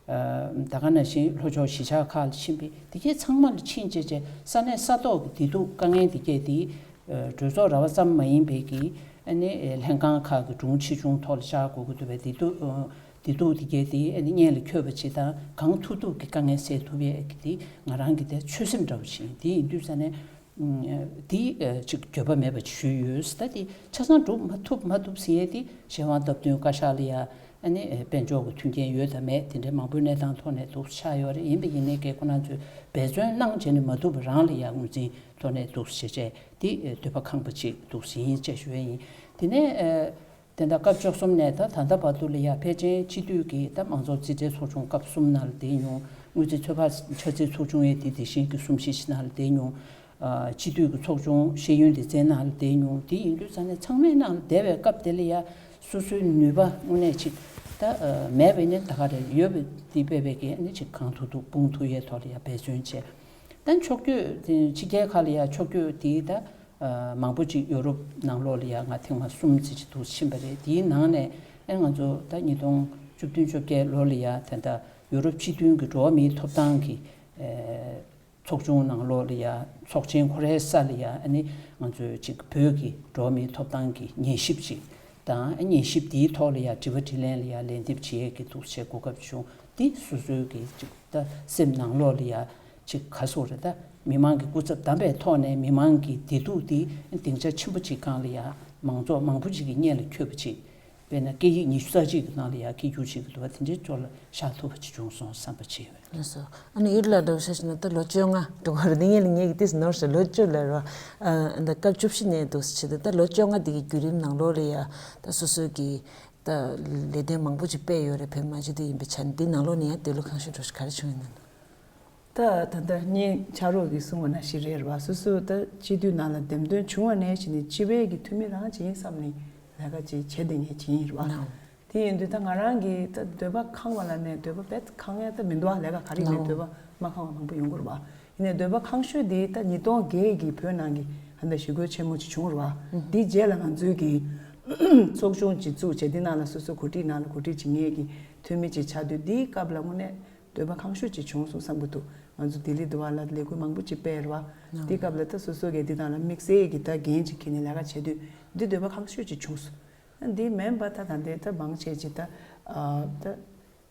ད་ག་ནང་བཞིན་ལྷོ་ཕྱོགས་གཞིས་ཆགས་ཁག་ལ་ཕྱིན་པའི་དེ་གས་ཚང་མ་ལ་ཕྱིན་བྱས་བྱས་ས་གནས་ས་ཐོག་གི་བདེ་སྡུག་དཀའ་ངལ་དེ་གས་དེ་གྲོས་ཚོགས་ར་བ་ཙམ་མ་ཡིན་པའི་གི་ཨ་ནི་ལྷན་ཁང་ཁག་གི་དྲུང་ཆེ་ཆུང་ཐོག་ལ་བཅར་དགོས་ཀྱི་འདུག་པས། བདེ་སྡུག་བདེ་སྡུག་དེ་གས་དེ་ཨ་ནི་སྙན་ལ་འཁྱོལ་བ་བྱེད་སྟངས་གང་ཐུབ་ཐུབ་ཀྱི་དཀའ་ངལ་སེལ་ཐུབ་ཡས་ཀྱི་དེ་ང་རང་གི་དེ་ཆོད་སེམས་འདྲ་བོ་ཞིག་ཡིན། དེ་ཡིན་དུས་ས་ནས། དེ་ཅིག་འགྱོད་པ་མེད་པ་ཞུས་ཡོད། ད་དེ་ཆ་ཚང་སྒྲུབ་མ་ཐུབ་མ་ཐུབ་ཟེར་ཡས་དེ་གཞན་དབང་སྟབས་བསྟུན་བཀའ་ཤག་ལ་ཡ་ཨ་ནི་དཔལ་འབྱོར་གྱི་མཐུན་རྐྱེན་ཡོད་དམ་མེད་དེ་འདྲའི་མང་པོའི་གནས་སྟངས་ཐོག་ནས་འདུག་ཆགས་ཡོད་རེད། ཡིན་པ་ཡིན་ནའི་གལ་ཁོ་རང་ཚོས་འབད་བརྩོན་གནང་བྱས་ནས་མ་ཐུབ་པ་རང་ལ་ཡ་ངོས་འཛིན་ཐོག་ནས་འདུག་བྱས་བྱས་དེ་འདོད་པ་ཁེངས་པ་ཅིག་འདུག་ཡིན་ཅེས་ཞུ་ཡས་ཡིན། དེ་ནས། དེ་འདྲ་སྐབས་བཅུ་གསུམ་ནས་ད་ད་ལྟ་བར་དུ་ལ་ཡ་ཕལ་ཆེར་སྤྱི་འཐུས་ཀྱི་ད་མང་ཚོགས་རྩིས་ཁྲའི་ཚོགས་ཆུང་སྐབས་གསུམ་ནང་ལ་བསྡད་མྱོང་། དངུལ་རྩིས་ཚོད་དཔག་འཆར་རྩིས་ཚོགས་ཆུང་ཡས་དེ་དེ་བཞིན་གྱི་གསུམ་བཞི་ཞིག་ནང་ལ་བསྡད་མྱོང་། ཨ་སྤྱི་འཐུས་ཀྱི་ཚོགས་ཆུང་ཤེས་ཡོན་སྡེ་ཚན་ནང་ལ་བསྡད་མྱོང་། དེ་ཡིན་དུས་ཙང་ནས་ཚང་མའི་ནང་ལ་བསྡད་པའི་སྐབས་དེ་ལ་ཡ་སོ་སོའི་ནུས་པ་དངོས་གནས་ཅིག་ད་མེད་པ་ནས་ད་ག་རེ་ཡོད་པ་དེ་དཔེ་བའི་གི་ནི་ཅིག་གང་ཐུབ་ཐུབ་སྤུངས་ཐུབ་ཡས་ཐོག་ལ་ཡ་འབད་བརྩོན་བྱས། ད་ཕྱོགས་བསྐྱོད་དེ་ཕྱི་རྒྱལ་ཁག་ལ་ཡ་ཕྱོགས་བསྐྱོད་དེ་ད། མང་པོ་ཅིག་ཡོ་རོབ་ནང་ལོགས་ལ་ཡ་ང་ཐེངས་མ་གསུམ་ཙམ་ཅིག་འདུག་ཕྱིན་པ་རེད། དེའི་ནང་ནས་ཨེ་ང་ཚོ་ད་ཉིས་སྟོང་བཅུ་བདུན་བཅོ་བརྒྱད་ལོ་ལ་ཡ་ད་ལྟ་ཡོ་རོབ་སྤྱི་མཐུན་གྱི་འགྲོ་བ་མིའི་ཐོབ་ཐང་གི་ཨེ་ ཚོགས་ཆུང་ནང་ལོགས་ལ་ཡ་ཚོགས་ཆེན་ཁོ་རའི་ས་ལ་ཡ་ཨ་ནི་ང་ཚོས་ཅིག་བོད་ཀྱི་འགྲོ་བ་མིའི་ཐོབ་ཐང་གི་ཉན་ཞིབ་ཅིག་དང་ཉན་ཞིབ་དེའི་ཐོག་ལ་ཡ་དྲི་བ་དྲིས་ལན་ལ་ཡ་ལན་འདེབས་བྱེད་ཡས་ཀྱི་འདུག་བྱས་གོ་སྐབས་བྱུང་། འདི་སོ་སོའི་གི་ཅིག་ད་སེམས་ནང་ལོགས་ལ་ཡ་ཅིག་ག་སོགས་རེད། ད་མི་མང་གི་སྐུ་ཚབ་བདམས་པའི་ཐོག་ནས་མི་མང་གི་བདེ་སྡུག་འདི་སྡིངས་ཆ་ཆེན་པོ་ཅིག་སྒང་ལ་ཡ་མང་ཚོགས་མང་པོ་ཅིག་གི་སྙན་ལ་འཁྱོལ་བ་ཅིག་དཔེར་ན་སྐད་ཡིག་ཉི་ཤུ་རྩ་གཅིག་གི་ནང་ལ་ཡ་སྐད་སྒྱུར་བྱེད་ཀྱི་འདུག་བ། དེ་འདྲའི་ཅོག་ལ་བཞག་ཐུབ་པ་ཅིག་བྱུང་སོང་བསམ་པ་བྱས་ཡོད། ལགས་སོ། ཨ་ནི་ཡུལ་ལ་འགྲོ་ཤེས་ན་ད་ལོ་བཅོ་ལྔ་འགྲོ་གི་རེད། ངས་ལ་ངས་ཀྱི་ཏིས་ནོར་ཞིག་ལོ་བཅུ་ལ་རོ། ཨ་ད་སྐབས་བཅུ་བཞི་ནས་འདུག་ཟེར་ད་ལོ་བཅོ་ལྔ་འདི་གི་བརྒྱུད་རིམ་ནང་ལོགས་ལ་ཡ་ད་སོ་སོ་གི་ད་ལས་དོན་མང་པོ་ཅིག་སྤེལ་ཡོད་རེད། བོད་མི་མང་སྤྱི་འཐུས་ཡིན་པའི་ཆ་ནས་འདི་ནང་ལོགས་ནས་ཡ་འདི་ལོ་གང་ཤོས་འགྲོ་ཤེས་ག་རེ་བྱུང་ཡོད་ན། ད་ད་ལྟ་ངས་ཕྱག་རོགས་ཀྱིས་གསུངས་པ་ནང་བཞིན་རེད་བ། སོ་སོ་ད་སྤྱི་འཐུས་ནང་ལ་འདེམས་ཐོན་བྱུང་བ་ནས་བྱས་ནས་སྤྱི་པའི་གི་འཐུས་མི་རང་ཅིག་ཡིན་བསམ་ནས་ལས་ཀ་ཅིག་བྱས་བསྡད་མཁན་ཅིག་ཡིན་རེད་བ། དེ་ཡིན་དུས་ད་ང་རང་གི་ད་འདོད་པ་ཁེངས་པ་ལ་ནས་འདོད་པ་དཔེ་ཁེངས་ཡ་ད་མི་འདུག་བ། ལས་ཀ་ག་རེ་ཡིན་ནའི་འདོད་པ་མ་ཁེངས་པ་མང་པོ་ཡོང་གི་རེད་བ། ཡིན་ནའི་འདོད་པ་ཁེངས་ཤོས་དེ་ད་ཉིས་སྟོང་བརྒྱད་ཀྱི་བོད་ནང་གི་ཧ་ད་ཞི་རྒོལ་ཆེན་མོ་ཅིག་བྱུང་རེད་བ། དེའི་རྗེས་ལ་ང་ཚོའི་གི་ཚོགས་ཆུང་ཅིག་བཙུགས་བྱས་དེ་ནང་ལ་སོ་སོ་གོ་སྒྲིག་ནང་ལ་གོ་སྒྲིག་བྱེད་མཁན་གྱི་འཐུས་མི་ཅིག་ཆགས་དུས་དེའི་སྐབས་ལ་དངོས་གནས་འདོད་པ་ཁེངས་ཤོས་ཅིག་བྱུང་སོང་བསམ་གྱི་འདུག་ང་ཚོ་ལྡི་ལི་འདི་བ་ལ་ལས་འགུལ་མང་པོ་ཅིག་སྤེལ་རེད་བ། དེའི་སྐབས་ལ་ད་སོ་སོ་གིས་འདི་དང་ལ་དམིགས་བསལ་གྱི་ད་འགན་ཅིག་འཁྱེར་ནས་ལས་ཀ་བྱས་དུས་འདི་འདོད་པ་ཁེངས་ཤོས་ཅིག་བྱུང་སོང་། འདི་མིན་པ་ད་ད་འདི་ད་མང་ཆེ་ཅིག་ད་ད་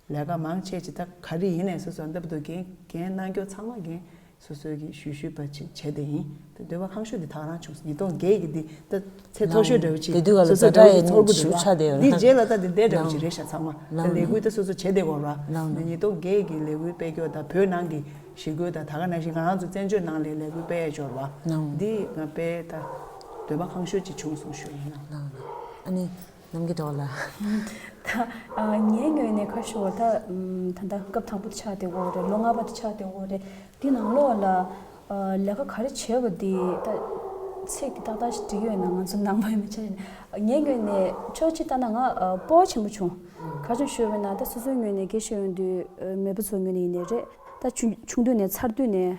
ལས་ཀ་མང་ཆེ་ཅིག་ད་ག་རེ་ཡིན་ནའི་སོ་སོ་འདབ་ཏུ་འགན་འགན་གནང་རྒྱུ་ཚང་མ་འགན་སོ་སོའི་གི་ཞུ་ཞུས་པ་ཅིག་བྱས་ཏེ་ཡིན། ད་འདོད་པ་ཁེངས་ཤོས་འདི་ད་ག་རང་བྱུང་སོང་། ཉིས་སྟོང་བརྒྱད་ཀྱི་འདི་ད་ཚད་མཐོ་ཤོས་འདྲ་བོ་ཅིག་དེ་དུས་ག་ལ་སོ་སོ་ཛ་དྲག་འདྲ་བོ་ཅིག་ཡིན་ཚོར་གི་ཞུ་འདུག་ཆ་དེ་ཡོད་ན། འདི་རྗེས་ལ་ད་འདི་འདྲ་འདྲ་བོ་ཅིག་རེད་ཤག་ཚང་མ། ད་ལས་འགུལ་ད་སོ་སོ་བྱས་བསྡད་ཡོད་ར། ཉིས་སྟོང་བརྒྱད་ཀྱི་ལས་འགུལ་སྤེལ་རྒྱུ་དང་བོད་ནང་གི་ཞི་རྒོལ་དང་ད་ག་ནང་བཞིན་ང་རང་ཚོ་བཙན་བྱོལ་ནང་ལ་ལས་འགུལ་སྤེལ་ཡ་འབྱོར་བ། འདི་ང་དཔེ་ད་འདོད་པ་ཁེངས་ཤོས་ཅིག་བྱུང་སོང་ཞུ་ཡིན། ཨ་ནི། ནམ་གྱི་འགྲོ་ལ། ད་ཨ་ངའི་ངོས་ནས་ཁ་ཤོར་ད་ད་ལྟ་སྐབས་དང་པོ་དེ་ཆགས་བསྡད་ཡོད་རེད། ལོ་ལྔ་པ་དེ་ཆགས་བསྡད་ཡོད་རེད། དེ་ནང་ལོགས་ལ་ཨ་ལས་ཀ་ག་རེ་བྱས་པ་དེ་ད་ཚིག་དེ་ཏག་ཏག་ཞིག་འགྲིག་ཡོད་ན། ང་ཚོ་ནང་པ་ཡིན་པའི་ཆ་ནས་ངའི་ངོས་ནས་ཕྱོགས་གཅིག་ལྟ་ན་ང་ཨ་སྤོབས་པ་ཆེན་པོ་བྱུང་། ག་རེ་བྱུང་ཞུས་པ་ཡིན་ན། ད་སོ་སོའི་ངོས་ནས་དགེ་བཤེས་ཡོང་དུས་ཨ་མེས་པོ་ཚོའི་ངོས་ནས་ཡིན་ནའི་རེད། ད་ཆུང་ཆུང་དུས་ནས་མཚར་དུས་ནས།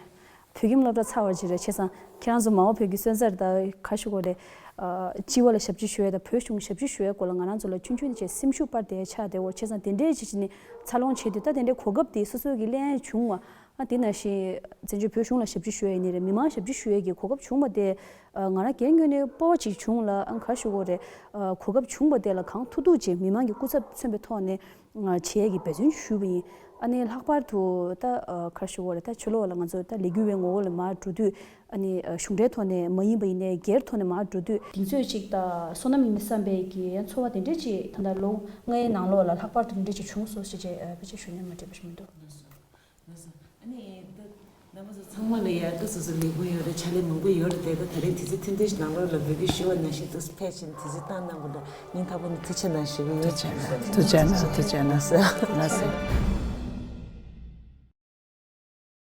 བོད་ཁྱིམ་སློབ་གྲྭ་ཚར་བ་ཅིག་རེད། བྱས་ཙང་ཁྱེད་རང་ཚོ་མ་འོངས་བོད་ཀྱི་སོན་རྩ་རེད། ད་ག་ཞུ་དགོས་རེད། ཨ་སྤྱི་བ་ལ་ཞབས་ཕྱི་ཞུ་ཡས་དང་བོད་གཞུང་ཞབས་ཕྱི་ཞུ་ཡས་སྐོར་ལ་ང་རང་ཚོ་ལ་ཆུང་ཆུང་ནས་བྱས་སེམས་ཤུགས་སྤར་བསྡད་ཆགས་བསྡད་ཡོད། བྱས་ཙང་དེ་འདྲའི་ཅིག་བྱས་ནས་འཚར་ལོངས་བྱས་དུས་ད་དེ་འདྲའི་གོ་སྐབས་དེ་སོ་སོ་གི་ལེན་ཡས་བྱུང་བ། ཨ་དེ་ནང་བཞིན་བཙན་བྱོལ་བོད་གཞུང་ལ་ཞབས་ཕྱི་ཞུ་ཡས་ཡིན་ནའི་རེད། མི་མང་ཞབས་ཕྱི་ཞུ་ཡས་ཀྱི་གོ་སྐབས་བྱུང་བ་དེ་ཨ་ང་རང་སྒེར་ངོས་ནས་སྤོབས་པ་ཅིག་བྱུང་ལ། ཨ་ག་ཞུ་དགོས་རེད། ཨ་གོ་སྐབས་བྱུང་བ་དེ་ལ་གང་ཐུབ་ཐུབ་ཅིག་མི་མང་གི་སྐུ་ཚབ་མཚོན་པའི་ཐོག་ནས། བྱེད་ཡས་ཀྱི་འབད་བརྩོན་ཞུས་པ་ཡིན། ཨ་ནི་ལྷག་པར་དུ་ད་ཨ་ག་རེ་ཞུ་དགོས་རེད། ད་ཕྱི་ལོགས་ལ་ང་ཚོ་ད་ལས་འགུལ་བའི་ངོ་བོ་ལ་མར་འགྲོ་དུས། ཨ་ནི་ཨ་གཞུང་འབྲེལ་ཐོག་ནས་མ་ཡིན་པ་ཡིན་ནའི་སྒེར་ཐོག་ནས་མར་འགྲོ་དུས། དེང་ཚོད་ཅིག་ད་བསོད་ནམས་ཡིན་བསམ་པའི་གི་ཚོར་བ་དེ་འདྲས་ཅིག་ད་ལྟ་ལོ་ལྔའི་ནང་ལོགས་ལ་ལྷག་པར་དུ་དེ་འདྲས་ཅིག་བྱུང་སོང་ཞེས་བྱས་ཨ་ཕལ་ཆེར་ཞུ་ནས་མ་འགྲིག་པ་ཞིག་མི་འདུག་ལགས་སོ། ལགས་སོ། ཨ་ནི་ད་རྣམ་པ་ཚོ་ཚང་མ་ལ་ཡ་ད་སོ་སོ་ལས་ཁུངས་ཡོད་རེད། ཕྱག་ལས་མང་པོ་ཡོད་རེད་དེ། ད་ད་རེས་དུས་ཚོད་ཐུང་ཐུང་ཞིག་ནང་ལོགས་ལ་འབོད་སྐུལ་ཞུས་པ་ནང་བཞིན་དུ་ཕེབས་ཕྱིན་དུས་ཚོད་བཏང་གནང་བ་ལ་སྙིང་ཐག་པ་ནས་ཐུགས་རྗེ་གནང་ཞུ་གི་ཡོད། ཐུགས་རྗེ་གནང་། ཐུགས་རྗེ་གནང་། ལགས་སོ། ལགས་སོ།